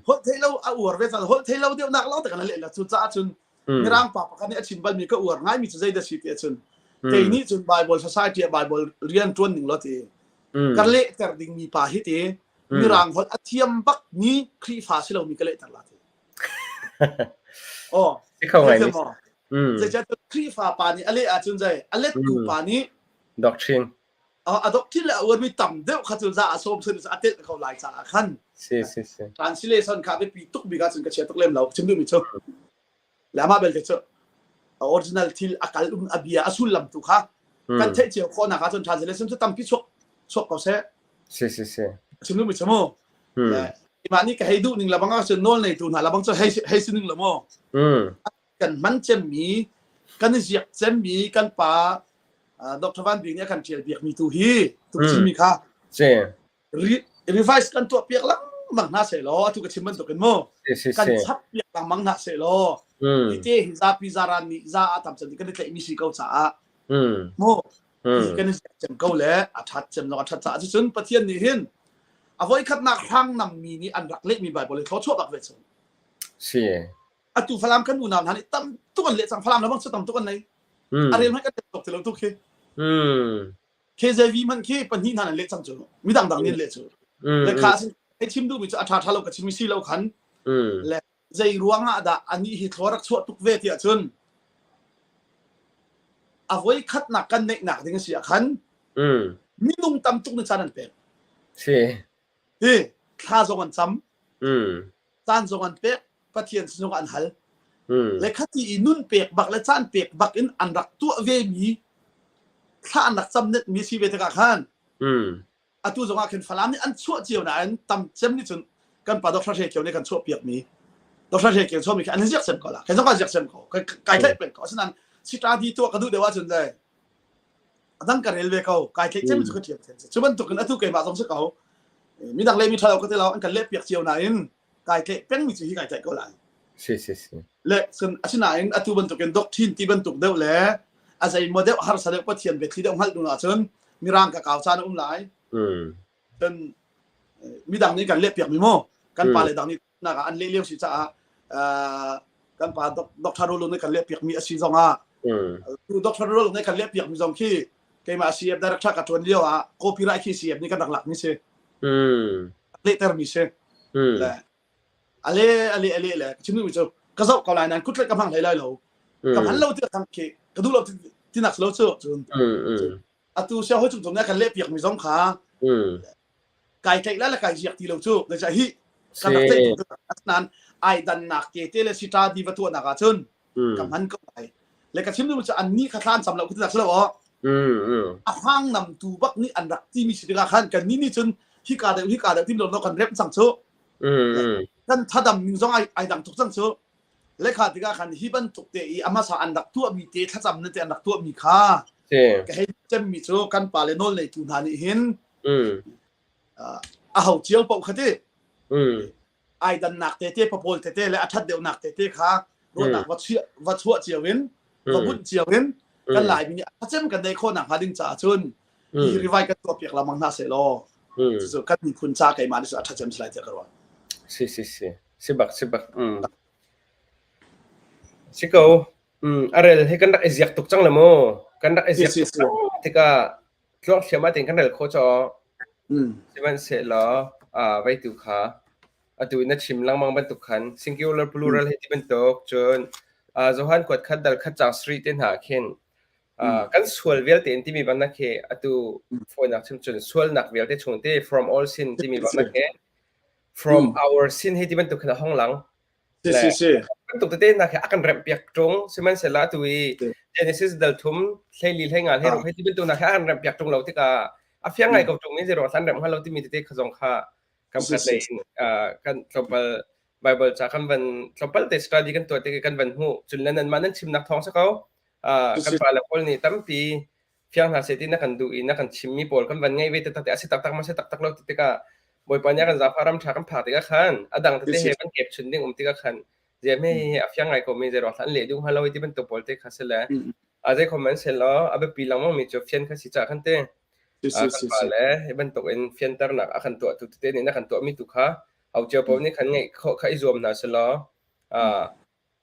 holh theih lo a uar ve cang holh theih lo deuh nak lo te kan a leh la cu caah cun mirang pa pakhat nih a chim balmi ka uar ngaimi cu zei dah si ti ahcun kei nih cun Bible Society ah Bible rian ṭuan ning lo ti ka lehter dingmi pa hi ti mirang holh a thiam bak mi Khrihfa si lomi ka lehter la ti oh zeicahtiah Khrihfa pa nih a leh ahcun zei a lettu pa nih doctrine a doctrine le a uarmi tam deuh kha cu za a sawm sun a telh ko lai caah khan si si si translation kha biapi tuk bik ahcun ka chia tuk lem lo chim duhmi cu le amah belte cu a original thil a kal um a bia a sullam tu kha kan theih cio khawhnak ahcun translation cu tampi chuak chuak ko seh si si si chim duhmi cu mu mah nih ka hei duh ning labang ahcun nawl neitu hna labang cu hei hei si ning lo mu kan hman cemmi kan i ziak cemmi kan pa Dr. Van Bik nih a kan ṭial piakmi tu hi tu chimmi kha revise kan tuah piak lengmang hna seh law atu ka chim bantukin mu kan chap piak lengmang hna seh law hi te hi zapi zaran nih za a tam cem kan i tlaihmi si ko caah mu hi kan i ziak cem ko le a ṭhat cem zong a ṭhat caah cucun Pathian nih hin a voikhatnak hrang nammi nih an rak lehmi Bible hi thlawchuah bak ve chung si atu Falam kan unau hna nih tam tuk an leh cang Falam le bang cu tam tuk an nei a rel hmanh kan tuk ti lo tuk khi KJV hmanh khi pahnih hna an leh cang cu midang dang nih an leh cu le kha sin hei chim duhmi cu a ṭha ṭha lo ka chim si lo khan le zei ruang ah dah anih hi thlaw rak chuah tuk ve tiah cun a voi khatnak kan neihnak ding a si ah khan minung tam tuk na caan an pek si hi thla zong an cam caan zong an pek Pathian sinung an hal. Le khati i nun pek bak le caan pek bak in an rak tuah ve mi thla an rak cam net mi si ve tikah khan atu zong ah khin Falam nih an chuah cio nain tam cem nih cun kan pa Dr. Hre Kio nih kan chuah piak mi Dr. Hre Kio chuah mi khi an ziak sem ko la kai zong ka ziak sem ko kai kai tlaih peng ko asinain sita di tuah ka duh deuh ahcun le adang ka rel ve ko kai tlaih cem cu ka thiam cu bantuk in atu keimah zong si ko midang le mi ṭha lo ka ti lo an kan leh piak cio nain kai tlaih pengmi cu hi kai tlaih ko lai. Si si si. Le cun asinain atu bantukin doctrine ti bantuk deuh le a zeimaw deuh harsa deuh Pathian biathli deuh hngalh ding ahcun mirang ka kau caan a um lai. Mm. Cun Midang nih kan leh piak mi mu. Kan pa le dang nih nak ah an leh lio si caah kan pa Dr. Rolo nih kan leh piak mi a si zong ah Dr. Rolo nih kan leh piak mi zong khi keimah CF director ka tuan lio ah copyright khi CF nih kan rak lak mi si. Lehter mi si. Le ale ale ale le chim mi cu ka zoh ko lai nan kut ka hmang hlei lai lo. Ka hman lo ti kan khi ka duh lo ti nak lo cu cun. Atu sia hoi cung cung nih kan leh piak mi zong kha kai tlaih la le kai ziak ti lo cu na hi kan rak tlaih tuk asinain ai dannak te te le sita di va tuahnak ah cun ka hman ko lai le ka chim duh cu an nih kha thlan cam lo ku ti lo aw a hrang nam tu bak nih an rak ti mi si tikah khan kan ni nih cun hi ka deuh hi ka deuh tim lo kan rem cang cu kan thadam ning zong ai ai dang tuk cang cu le kha tikah khan hi bantuk te i a hmasa an rak tuahmi te thlacam na te an rak tuahmi kha ka hei cemmi cu kan pa le nawl neitu hna nih hin a ho cio paoh kha ti ai dannak tete papawl tete le a ṭhat deuhnak tete kha ruahnak va chuah va chuah cio in va bunh cio in kan Laimi nih a cem kan nei khawh nak hnga ding caah cun hi rivai kan tuah piak lamang hna seh law cucu kan miphun ca keimah nih a ṭha cem si lai tiah ka ruah. Si si si. Si bak si bak. Mm. Si ko. Mm, a rel hi kan rak i ziak tuk cang le mu. Kan rak i ziak tuk cang tikah tluang thliam ah tin kan rel kho cho. Sihmanhsehlaw uh, vei tu kha atu na chim lengmang bantuk khan singular plural he ti bantuk cun uh, Johan kuat khat dal khat chang sri te hna khin uh, kan sual vialte in timi bang na khi atu fawinak chim cun sualnak vialte chung te from all sin timi bang na khi from our sin hi ti bantuk khin a hong lang. Si si si. Bantuk tete na khi a kan remh piak ṭung sihmanhsehlaw atu i Genesis dal thum hleili hleinga hleiruk hei ti bantuk na khi a kan remh piak ṭung lo tikah a fiang ngai ko ṭung i zeiruang hlan remh hnga lo timi tete kha zong kha kam khat lei in kan tlawmpal Bible ca kan van tlawmpal te study kan tuah tik kan van hmuh cun le nanmah nan chimnak thawng si ko kan pa le pawl nih tampi fiang hna seh ti na kan duh i na kan chimmi pawl kan van ngaih ve taktak te a si taktak ma si taktak lo ti tikah Bawipa nih a kan zaangfah ram ṭha kan phak tikah khan a dang tete he kan kep chun ding um tikah khan ziah hme hi a fiang ngai ko mi zei ruang hlah an leh duh hnga lo i ti bantuk pawl te kha si le a zei khom an sel law a biapi lengmang mi cu fian kha si cah khan te kan pa le hi bantuk in fianternak a kan tuah tu tete nih na kan tuah mi tu kha au cio pawl nih khan ngeih khawh kha i zuam hna si law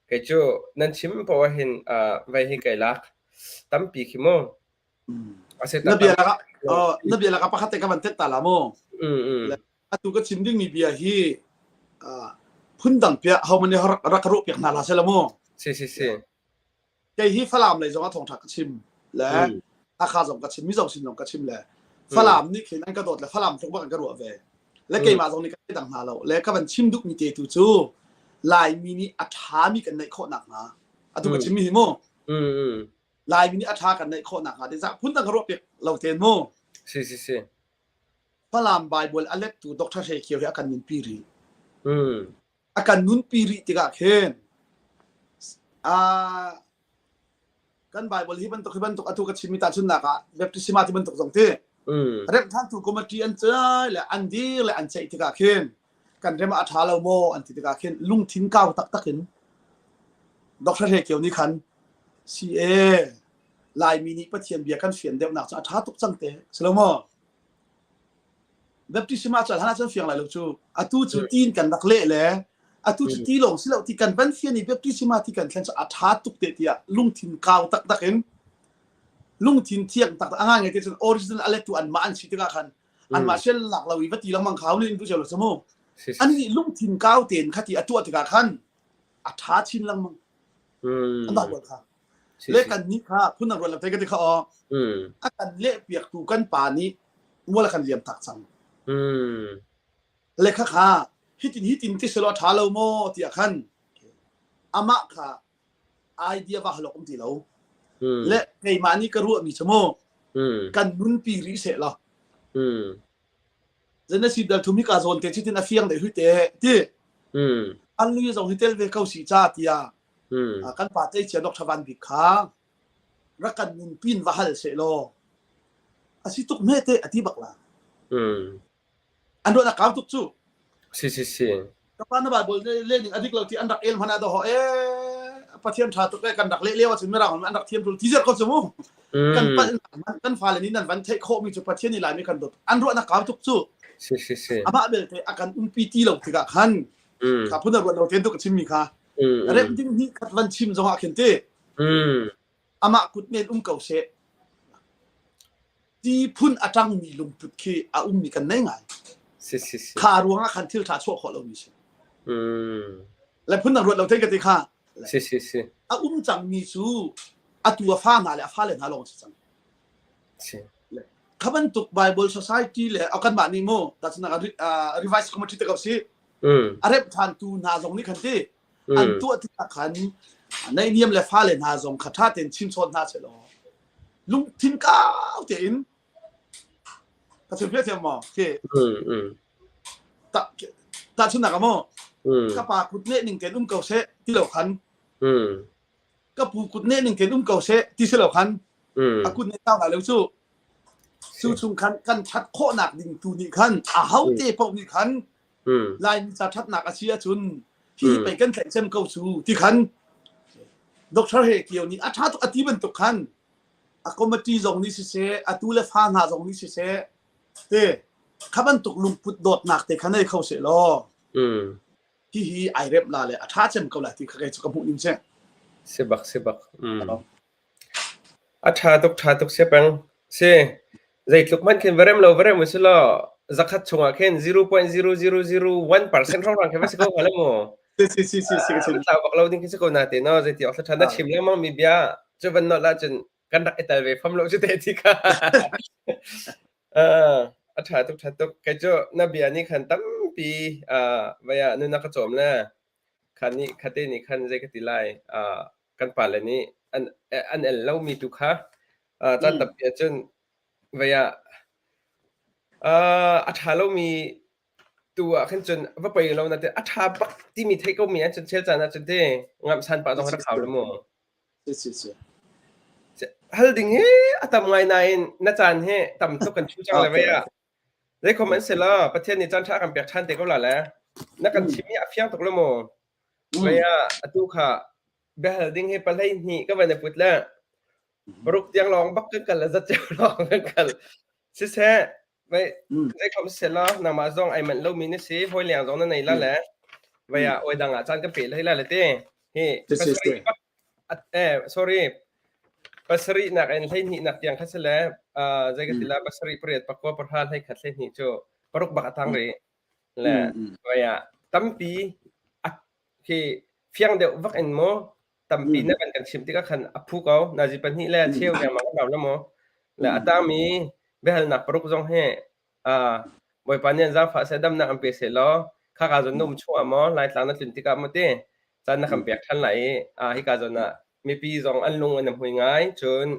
Kei cu nan chim poah ahhin vei hi kai lak. Tampi khi mu. A si Na bia lakah na bia lakah pakhat te ka van tet ta la mu. Atu ka chim dingmi bia hi phundang piah ho man nih rak ruah piak hna hlah seh la mu. Si si si. Kei hi Falam lei zong ah thawngṭha ka chim le Hakha zong ka chim, Mizo sin zong ka chim le Falam nih khin an ka dawt le Falam tluk bak an ka ruah ve. Le keimah zong nih ka dang hna lo. Le ka van chim duhmi te tu cu Laimi nih a ṭhami kan neih khawh nakhnga atu ka chimmi hi mu. Laimi nih a ṭha kan neih khawh nakhnga te phun dang ka ruah piak lo ten mu. Si si si. Falam Bible a lettu Dr. Hre Kio hi a kan nunpi rih. A kan nunpi rih tikah khin kan Bible hi bantuk hi bantuk atu ka chimmi tahchunhnak ah baptisma ti bantuk zong ti remh thantu committee an cai le an dir le an ceih tikah khin kan rem ah a ṭha lo maw an ti tikah khin lungthin kau taktak in Dr. Hre Kio nih khan si e Laimi nih Pathian bia kan fian deuhnak cu a ṭha tuk cang te si lo maw Baptisma cu hlan ahcun fiang lai lo cu. Atu cu tiin kan rak leh le atu cu ti lawng si lo ti kan van fian i baptisma ti kan thlen cu a ṭha tuk te tiah lungthin kau taktak in lungthin thiang taktak a ngai ngai te cun original a lettu anmah an si tikah khan anmah sial lak lo i va ti lengmang kha nih in tu cio lo mu. An nih lungthin kau tein kha ti a tuah tikah khan a ṭha chin lengmang. An Bible kha. Le kan nih kha phun dang ruat lo te ka ti kha aw. A kan leh piaktu kan pa nih mual a kan liam tak cang. Le kha kha hitin hitin ti selaw a ṭha lo maw tiah khan amah kha idea va halok um ti lo. Le keimah nih ka ruahmi cu mu kan nunpi rih seh law. Genesis dal thum hi ka zawn te chitin a fiang deuh hui te ti. An lui zong hi tel ve ko si ca tiah kan pa tleicia Dr. Van Bik kha rak kan nunpin va hal seh law a si tuk hme te a ti bak la. An ruahnak kau tuk cu. Si si si. Ka pa na Bible le ning a dik lo ti an rak el hmanh ah daw e Pathian tha tuk e kan rak leh leo ahcun mirang an rak thiam tul ti zer ko cu mu. Kan palh kan fale nih nan van theih khawh mi cu Pathian nih Laimi kan dawt. An ruahnak kau tuk cu. Si si si. Amah belte a kan umpi ti lo tikah khan kha phun a ruat lo ten tu ka chimmi kha rem ding hnih khat van chim zong ah khin te amah kut men um ko seh ti phun a ṭangmi lungput khi a ummi kan nei ngai. Si si si. Kha ruangah khan thil ṭha chuah khawh lomi si. Le phun dang ruat lo thei ka ti kha. Si si si. A um cangmi cu atu a fa hna le a fale hna lawng si cang. Si. Kha bantuk Bible Society le a kanmah nih mu tahchunhnak ah Revised Committee te ko si. A remh ṭhantu hna zong nih khan ti an tuah tikah khan naihniam le fale hna zong kha ṭha tein chimchawn hna seh law lungthin kau tein ka chim thiam maw khi tahchunhnak ah maw ka pa kut neh ning tein um ko seh ti lo khan ka pu kut neh ning tein um ko seh ti si lo khan a kut neh tau lai lo cu cu chung khan kan ṭhat khawhnak ding tu nih khan a ho te paoh nih khan Laimi ca ṭhatnak a si ahcun hihi pei kan tlaih cem ko cu ti khan Dr. He Kio nih a ṭha tuk a ti bantuk khan a committee zong nih siseh atu le fa hna zong nih siseh te kha bantuk lungput dawtnak te kha nei kho seh law hihi ai remh la le a ṭha cem ko lai ti kha kei cu ka hmuh ning si. Si bak si bak. A ṭha tuk ṭha tuk sia peng. Si. Zeitluk hmanh khin va rem lo va rem usih law zakhat chungah khin 0.0001% hrawnghrang khi va si ko hnga le mu. Si si si si si Ah, va tlau bak lo ding khi si ko na te no zeiti awk ṭha na chim lengmang mi bia cu van nolh ahcun kan rak i tel ve fam lo cu te ti kha. Ah, a ṭha tuk ṭha tuk. Kei cu na bia nih khan tampi ah vai ah nun a ka cawm le kha nih khate nih khan zei ka ti lai ah kan pale nih an an el lomi tu kha caan tampi ahcun vei ah a ṭha lomi tu ah khan cun va pei lo na te a ṭha bak timi theih komi ahcun chel caan ahcun te ngamhsan pah zong rak hau le mu. Si si si. Hal ding hi a tam ngai nain na caan hi tam tuk kan chu cang le vei ah. Zeikhom an si la Pathian nih caan ṭha kan pek ṭhan te ko la le na kan chim hi a fiang tuk le mu. Vei ah atu kha biahal ding hi pahlei hnih ka van i put le paruk tiang lawng bak kan kal le zatceo lawng kan kal. Siseh, vai zeikhom sela nangmah zong ai manh lomi na si, hawi leng zong na nei la le vai ah oi dang ah caan kan pe hlei la le te. Hi pasarih bak eh sorry pasarih nak in 12 nak tiang kha sile zei ka ti la pasarih pariat pakua pahra 11 12 cu paruk bak atang ri le vai ah tampi khi fiang deuh vak in maw tampi na kan kan chim tikah khan a phu ko nazi pahnih le cheu lengmang kan lo maw le a tangmi biahalnak paruk zong hi Bawipa nih an zaangfah seh damnak an pe seh law khaka zawn na um chung ah maw Laitlang na tlun tikah maw ti caan na kan pek ṭhan lai i hika zawn ah mipi zong an lung an hmui ngai cun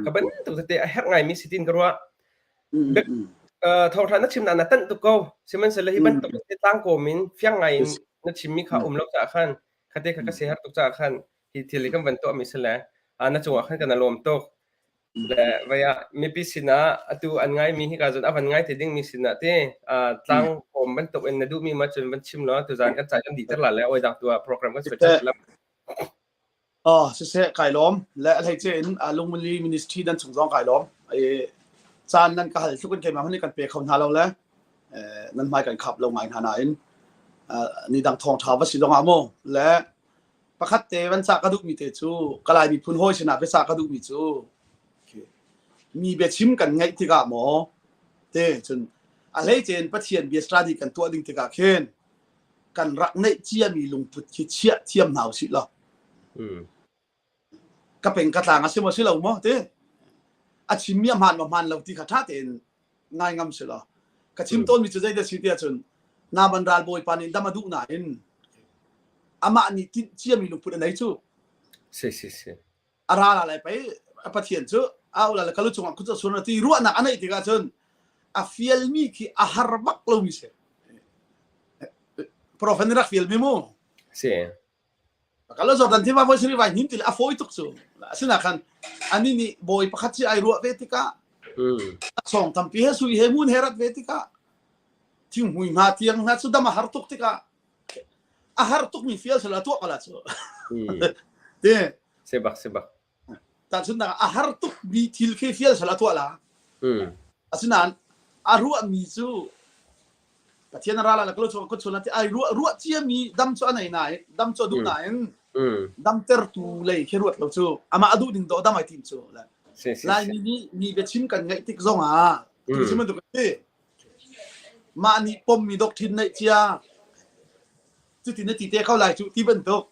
ka bantuk tete a herh ngaimi si tin ka ruah thawngṭha na chimnak na tanh tuk ko sihmanhsehlaw hi bantuk tlang kawm in fiang ngai in na chimmi kha um lo caah khan khate kha ka siaherh tuk caah khan hi thil hi kan van tuahmi si le na cungah khan kan lawm tuk le vai ah mipi sinah atu an ngaimi hi ka zon a van ngai te dingmi sinah te tlang kawm bantuk in na duhmi ma cun van chim law tuzan kan cai kan dih ter la le oi dang tu ah program kan suai lam Oh, siseh kai lawm. Le a hleice in Lungmuli Ministry nan chung zong kai lawm. I caan nan ka hal tluk in keimah hmanh kan pe kho hna lo le nan hmai kan khap lo ngai hna nain ni dang thawng ṭha va si zong ah mu le pakhat te van cah ka duhmi te cu Kalay miphun hawi sinah biacah ka duhmi cu mi biachim kan ngaih tikah maw te cun a hleice in Pathian bia study kan tuah ding tikah khin kan rak neih ciami lungput khi chiah thiam hna usih law ka peng ka tlang a si maw si lo maw ti a chimmi a hmaan maw hmaan lo ti kha ṭha tein ngai ngam si law ka chim tawnmi cu zeidah si ti ahcun Naban ralbawipa nih dam a duh nain amah nih tinh ciami lungput a nei cu si si si a ra la lai pei a pathian cu a ula le kalu cungah kut sun ti ruahnak a neih tikah cun a fialmi khi a har bak lomi si prophet nih rak fialmi mu si kalo Jordan tiva voi sari vai hnim ti le a fawi tuk cu asina khan ani nih bawi pakhat ci ai ruah ve tikah song tampi he sui he mun he rat ve tikah thinghmui hna tiang hna cu dam a har tuk tikah a har tukmi fial sala tuah kala cu te sebak sebak tahchunhnak a har tukmi thil khi fial sala tuah la asinain a ruahmi cu. Pathian a ra la ka chu ka chu ti ai ruah ruah cia mi dam chu anei nai dam chu duh nain damtertu lei khi ruat lo cu amah a duh ding do dam ai tim cu Laimi nih mi biachim kan ngaih tik zong ah tu chim bantuk si mah nih pom mi doctrine neih cia cuti na ti te ko lai cu ti bantuk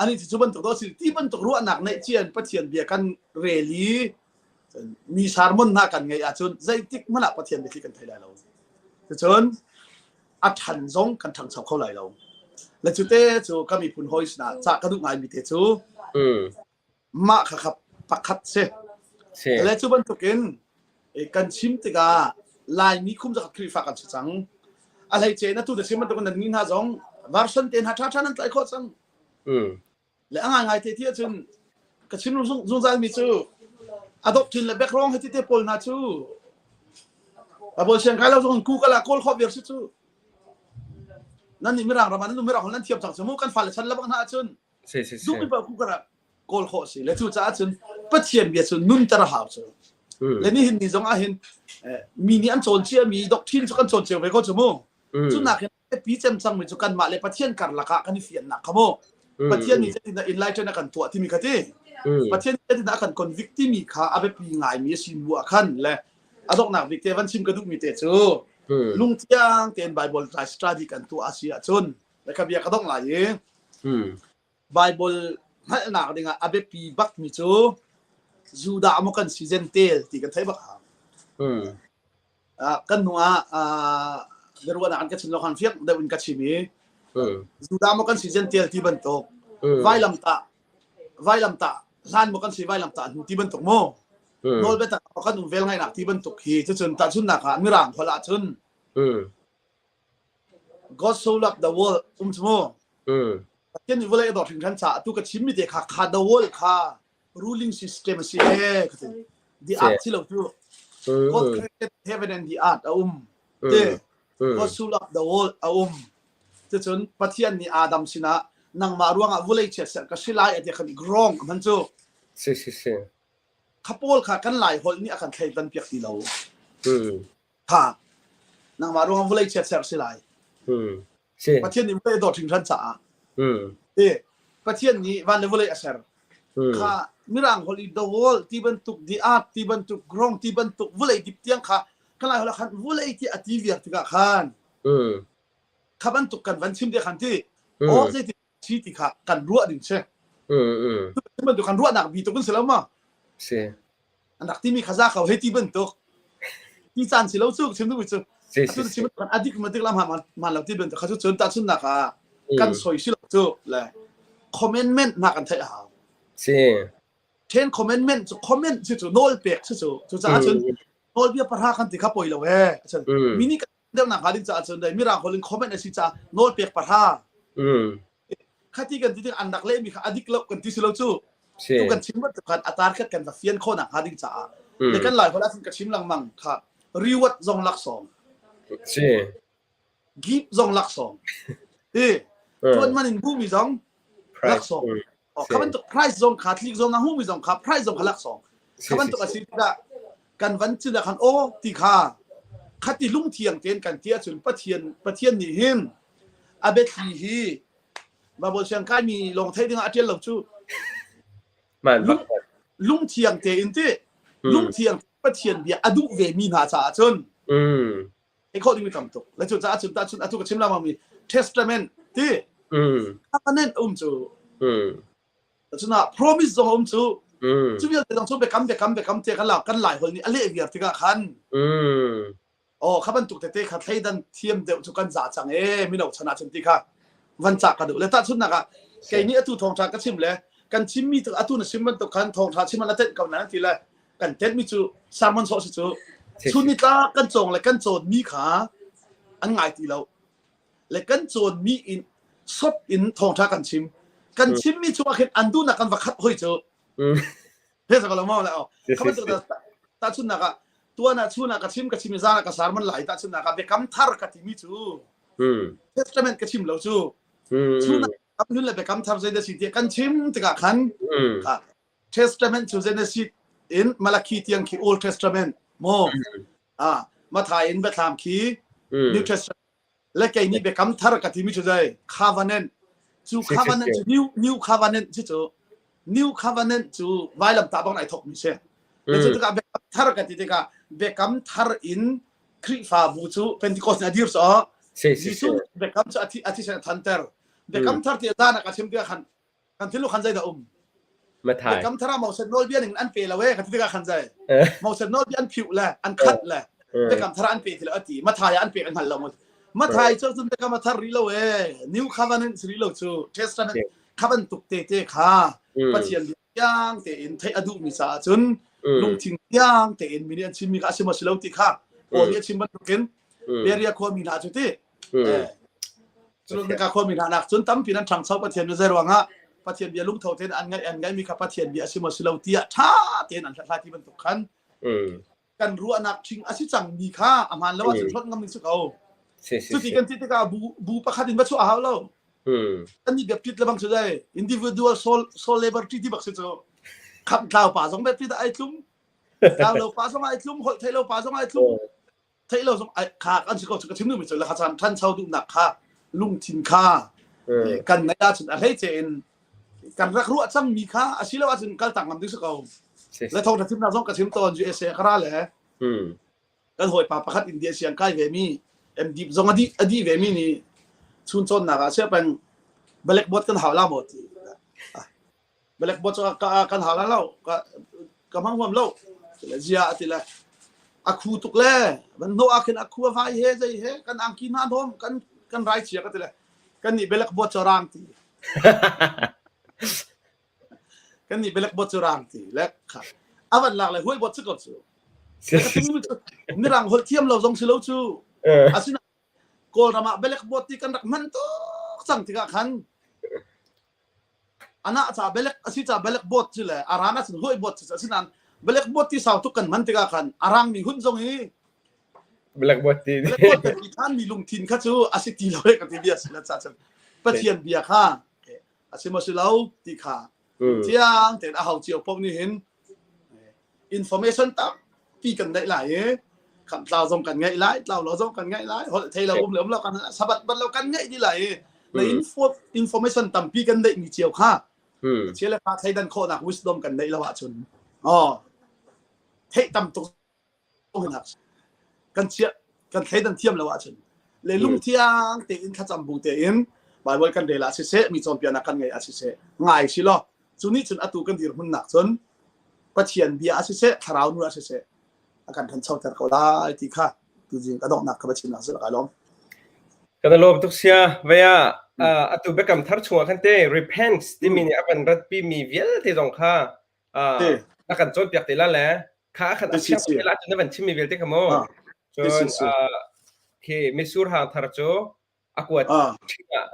ani cu bantuk do si ti bantuk ruahnak neih cia in Pathian bia kan rel i mi sermon hna kan ngeih ahcun zeitik hmanh ah Pathian biathli kan thei lai lo. Cucun a ṭhan zong kan ṭhangcho kho lai lo. Le cu te cu ka miphun hawi sinah cah ka duh ngaimi te cu mah kha kha pakhat si. Le cu bantukin kan chim tikah Laimi khum zakhat Khrihfa kan si cang. A hleice na tu na chim bantukin nan ni hna zong version te hna ṭhaṭha nan tlaih khawh cang. Le a ngaingai te ti ahcun ka chim zungzal mi cu a doctrine le background he te pawl hna cu Bible siang kai lo zong Google ah kawl khawh viar si cu. Nan nih mirang ram ah nan mirang nan thiam cang cu mu kan fale chan lebang hna ahcun duhmi paoh Google ah kawl khawh si le cu caah cun Pathian bia cu nunter a hau cu. Le nihin ni zong ah hin mi nih an cawn cia mi doctrine cu kan cawn cio ve ko cu mu. Cu nak hin biapi cem cangmi cu kanmah le Pathian karlak ah kan i fiannak kha mu. Pathian nih zeitindah enlighten a kan tuah timi kha ti. Pathian nih zeitindah a kan convict timi kha a biapi ngaimi a si bu ah khan le a donghnak bik te van chim ka duhmi te cu lungthiang tein Bible study kan tuah a si ahcun le ka bia ka dongh lai i Bible hngalhnak dingah a biapi bakmi cu Judah maw kan si Gentile ti kan theih bak hau. Kan hnu ah biaruahnak an ka chim lo khan fiang deuh in ka chim i Judah maw kan si Gentile ti bantuk vailamtah vailamtah hlan maw kan si vailamtah hnu ti bantuk mu nawl biatak kan um vel ngaihnak ti bantuk hi cucun tahchunnak ah mirang holh ahcun God so loved the world um cu mu Pathian nih vawlei a dawt hringhran caah atu ka chimmi te kha kha the world kha ruling system a si e ka ti. The earth si lo cu. God created heaven and the earth a um. Te God so loved the world a um. Cucun Pathian nih Adam sinah nangmah ruangah vawlei chiatserh ka si lai a ti khan wrong a hman cu. Si si si. Kha pawl kha kan lai holh nih a kan thleidan piak ti lo. Kha nangmah ruangah vawlei chiatserh si lai. Si. Pathian nih vawlei a dawt hringhran caah. Ti Pathian nih van le vawlei a ser. Kha mirang holh i the world ti bantuk the earth ti bantuk ground ti bantuk vawlei dip tiang kha kan lai holh ah khan vawlei ti a ti viar tikah khan kha bantuk kan van chim te khan ti aw zeiti si ti kha kan ruah ding si. Bantuk kan ruahnak bi tuk in si lo ma? Si. An rak timi kha za ko hei ti bantuk. Ti caan si lo cu chim duh cu. Si si si. Chim kan adik ma dik lam ha man lo ti bantuk kha cu cun ta chun nak ah kan soi si lo cu le commandment na kan theih a hau. Si. Ten commandment cu comment si cu nawl pek si cu. Cucaah cun nawlbia pahra kan ti kha poi lo he. Mini deuhnak hnga ding caah cun dei mirang holh in comment a si caah nawl pek pahra khati kan ti tik an rak lehmi kha a dik lo kan ti si lo cu tu kan chim bantuk khan a tar khat kan va fian khawhnak hnga ding caah le kan lai holh ahcun ka chim lengmang kha reward zong laksawng si gift zong laksawng ti tuan man in hmuhmi zong laksawng kha bantuk price zong kha tlik zong na hmuhmi zong kha price zong kha laksawng kha bantuk a si tikah kan van cin ah khan aw ti kha khati lungthiang tein kan ti ahcun Pathian Pathian nih hin a biathli hi Bible siang kaimi lawng thei dingah a ṭial lo cu lungthiang tein ti lungthiang Pathian bia a duh ve mi hna caah cun ei khawh ding mi tam tuk le cu caah cun ta cun atu ka chim lengmang mi testament ti covenant um cu cun ah promise zong um cu cu vialte zong cu biakam biakam biakam te kan la kan lai hol nih a leh viar tikah khan oh kha bantuk tete kha thleidan thiam deuh cu kan za cang e mino chan ah cun ti kha van cah ka duh le tahchunnak ah kei nih atu thawngtha ka chim le kan chimmi atu na sim bantuk khan thawngtha chim an la tenh ko nan ti le kan tenhmi cu sermon sawh si cu chun nitlak kan cawng le kan cawnmi kha an ngai ti lo le kan cawnmi in sop in thawngtha kan chim kan chimmi chungah khin an duhnak kan va khat hoi cu he sa ko lo mo le o kha ta chun nak ah tuan ah chun ah ka chim ka chim zan ah ka sermon lai ta chun nak ah biakam thar ka timi cu testament ka chim lo cu chun ah kam le biakam thar zei da si ti kan chim tikah khan Testament cu Genesis in Malachi tiang khi Old Testament maw? Ah, Matthai in Biathlam khi New Testament. Le kei nih biakam thar ka timi cu zei covenant cu covenant cu new new covenant cu cu new covenant cu vailam ta bang ai thok mi si. Le cu tikah biakam thar ka ti tikah biakam thar in Khrihfabu cu Pentecost nih a dir so Jesuh biakam cu a thi a thisen a thanter. Biakam thar ti zan ah ka chim tikah khan kan thil khan zei dah um Mathai biakam thar ah Moses nawlbia ning an pe lo e ka ti tikah khan zai Moses nawlbia an phiuh le an khat le biakam thar an pe ti lo ati Mathai ah an pek an hngal lo Mathai cu cun biakam a thar rih lo e New Covenant si rih lo cu Testament kha bantuk te te kha Pathian bia thiang tein theih a duhmi caah cun lungthin thiang tein mi nih an chimmi kha a si maw si lo ti kha Paul nih a chim bantukin Berea khuami hna cu ti Cun ka khuami hna nak cun tampi nan ṭhangcho Pathian bia zei ruangah Pathian bia lungtho tein an ngaih an ngaihmi kha Pathian bia a si maw si lo tiah ṭha tein an hlathlai ti bantuk khan kan ruahnak ṭhing a si cangmi kha a hmaan lo ahcun hlawt ngam ding si ko. Cuti kan ti tikah bu, bu pakhat in va chuah a hau lo. Kan nih biapit le bang cu dai individual soul, soul liberty ti bak si cu. Khamh tlau pa zong biapit ai tlum. Tlau lo pa zong ai tlum, holh thei lo pa zong ai tlum. Theih lo zong kha kan si ko cu ka chim duhmi cu le kha caan ṭhancho duhnak kha lungthin kha kan ngeih ahcun a hleice in kan rak ruah cangmi kha asilo ahcun kal tak ngam ding si ko. Le thawngṭha chimnak zong ka chim tawn USA ka ra le kan hawipa pakhat India siang kai ve mi MD zong a dih a dih ve mi nih chun cawnnak ah sia peng blackboard kan hau la maw ti Blackboard cu kan hal lo ka ka hmang huam lo le zia ati le a khu tuk le van hno ah khin a khu a vai he zei he kan angki hna hnawm kan kan rai chia ka ti le kan nih blackboard cu rang ti kan nih blackboard cu rang ti le kha avan lak le huai bot cu ko cu mirang holh thiam lo zong si lo cu asina kawlram ah blackboard ti kan rak hman tuk cang tikah khan Anah ca belek a si ca belek bawt cu le a rang ahcun huai bawt cu asinain belek bawt ti sau tuk kan hman tikah khan a rangmi hun zong hi Blackboard ti blackboard kan ti than mi lungthin kha cu a si ti lo e ka ti bia si la ca cun Pathian bia kha a si maw si lo ti kha thiang tein a hau cio paoh nih hin information tampi kan neih lai i khamh tlau zong kan ngeih lai tlau lo zong kan ngeih lai holh thei lo um le um lo kan sabat bat lo kan ngeih dih lai i na info information tampi kan neih mi cio kha chia le pa thleidan khawhnak wisdom kan neih lo ahcun oh theih tam tuk kan chia kan thleidan thiam lo ahcun le lungthiang tein thlacam bu tein Bible kan rel ah siseh mi cawnpiaknak kan ngeih ah siseh ngai si law cu nih cun atu kan dirhmunnak cun Pathian bia ah siseh thlarau nu ah siseh a kan ṭhanchoter ko lai ti kha tuzing ka donghnak ka va chimnak si kai lawm. Kan lawm tuk sia vaya atu biakam thar chungah khan te repent timi nih a kan ratpi mi vialte zong kha a kan cawnpiak te la le kha khan a fiang te la cun na van chimmi vialte kha mu cun khi misur hang thar cu a kuat ah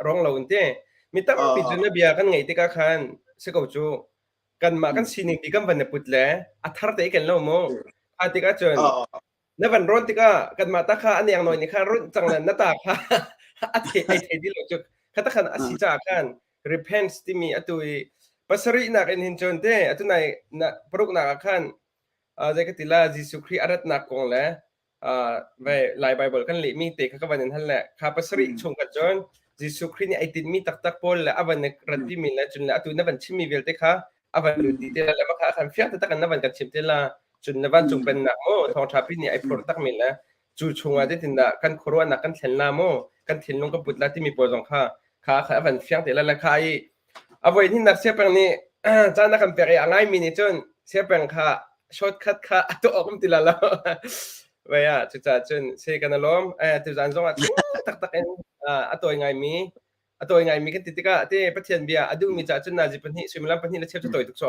rong lo in te mi tampi cu na bia kan ngaih tikah khan si ko cu kanmah kan sining ti kan van na put le a thar te kan lo mu a tikah cun na van rawn tikah kanmah ta kha a neng nawi nih khan runh cang le na ta kha a thei ai thei dih lo cu kha ta khan a si caah khan repent timi atu i pasarihnak in hin cun te atu nai na paruknak ah khan zei ka ti la Jesuh Khrih a ratnak kong le ve Lai Bible kan lehmi te kha ka van in hal le kha pasarih chung kha cun Jesuh Khrih nih ai tinhmi taktak pawl le a van ratpi mi le cun le atu na van chimmi vialte kha a van lut dih te la le kha khan fiang taktak in na van kan chim te la cun na vancung pennak mu thawngṭha pi nih ai phur tak mi le cu chungah zeitindah kan khuaruahnak kan thlen la mu kan thinlung kan put la timi pawl zong kha kha kha a van fiang te la le kha i a voi hnihnak siapeng nih caan a kan pek i a ngaimi nih cun siapeng kha shortcut kha a tuah awk um ti la lo vei ah cucaah cun se kan alawm eh tuzan zong ah taktak in a tawi ngaimi a tawi ngaimi kan ti tikah te Pathian bia a duhmi caah cun nazi pahnih suimilam pahnih le cheu cu tawi tuk so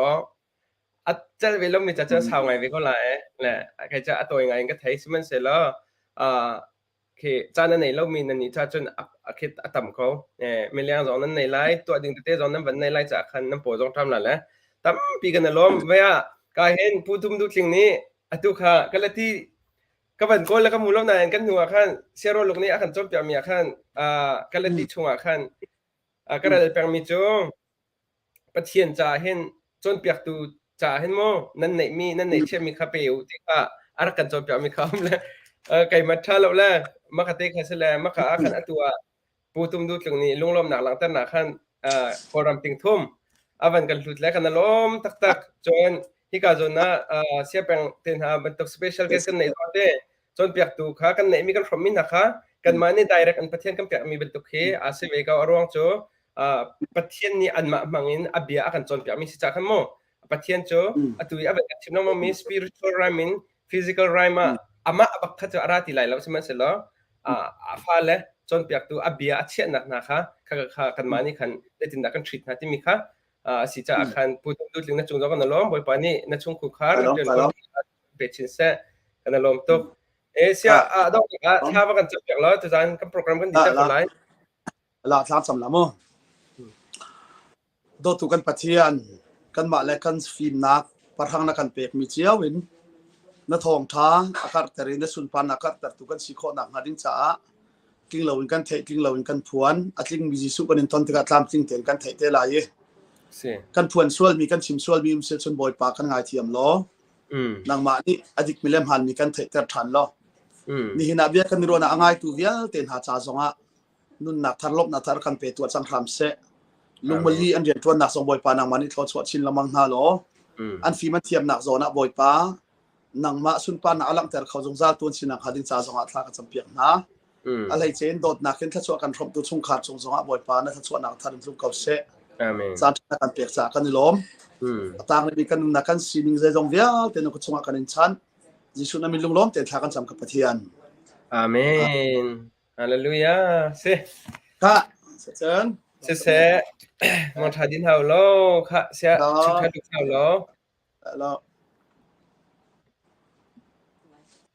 a cal ve lomi ca cu a sau ngai ve ko lai le kei ca a tawi ngai in ka thei sihmanhsehlaw khi caan a nei lomi nan nih ca cun a khit a tam ko miliang zong nan nei lai tuah ding tete zong nan van nei lai caah khan nan paw zong ṭam la le tampi kan lawm ve ah ka hin pu tum du tling nih atu kha ka lati ka van kawl le ka mu lo nain kan hnu ah khan siaroluk nih a kan cawnpiak mi ah khan ka lati chungah khan ka ral pengmi cu Pathian caah hin cawnpiaktu caah hin maw nan neihmi nan neihchiahmi kha pe u ti kha a rak kan cawnpiakmi kha um le keimah ṭha lo le Maka te kha si le maka ah khan atu ah Pu Tum Du Tlung nih lunglawmnak langhternak khan Kawlram ting thum a van kan hlut le kan lawm taktak. Cun hika zawn ah siapeng te hna bantuk special guest kan neih zawn te cawnpiaktu kha kan neihmi kan hrawmmi hna kha kanmah nih direct an Pathian kan pekmi bantuk hi aa si ve ko. A ruang cu Pathian nih anmah hmang in a bia a kan cawnpiakmi si cah khan mu Pathian cu atu i a van kan chim lengmangmi spiritual realm in physical realm ah amah a bak kha cu a ra ti lai lo sihmanhsehlaw a fale cawnpiaktu a bia a chiahnak hna kha kha kanmah nih khan zeitindah kan treat hna timi kha a si caah khan Pu Tum Dutling na cung zong kan lawm Bawipa nih na chungkhar khar pe chin seh kan lawm tuk e sia a dong ah thla va kan cam piak lo tuzan kan program kan dih ko lai La thla cam la mu Dawtu kan Pathian, kanmah le kan fimnak pahrang na kan pekmi cio in na thawngṭha a karhter i na sunparnak a karhtertu kan si khawh nakhnga ding caah tling loin kan theih, tling loin kan phuan. A tlingmi Jesuh kan in ton tikah tlamtling tein kan theih te lai i kan phuan sualmi, kan chim sualmi um seh cun Bawipa kan ngaithiam law nangmah nih a dikmi le hmaanmi kan theihter ṭhan law nihin ah bia kan i ruahnak a ngaitu vialte hna ca zongah nunnak thar lawmhnak thar kan pe tuah cang hram seh lungmali an rianṭuannak zong Bawipa nangmah nih thluachuah chin lengmang hna law an fim an thiamnak zawn ah Bawipa nangmah sunparnak a langhter kho zungzal tu an sinak hnga ding ca zongah thla ka campiak hna a hleice in dawtnak in thluachuah kan hrawmhtu chungkhar cung zongah Bawipa na thluachuahnak thar in tlung ko seh caan ṭha kan pek caah kan i lawm a tang rihmi kan nunnak kan sining zeizong vialte na chungah kan in chanh Jesuh na min lunglawm tein thla kan cam ka Pathian Amen Hallelujah. Si. Kha, cun. Siseh, mong tha din hau lo. Kha, sia, chung tha duk hau lo. Lo.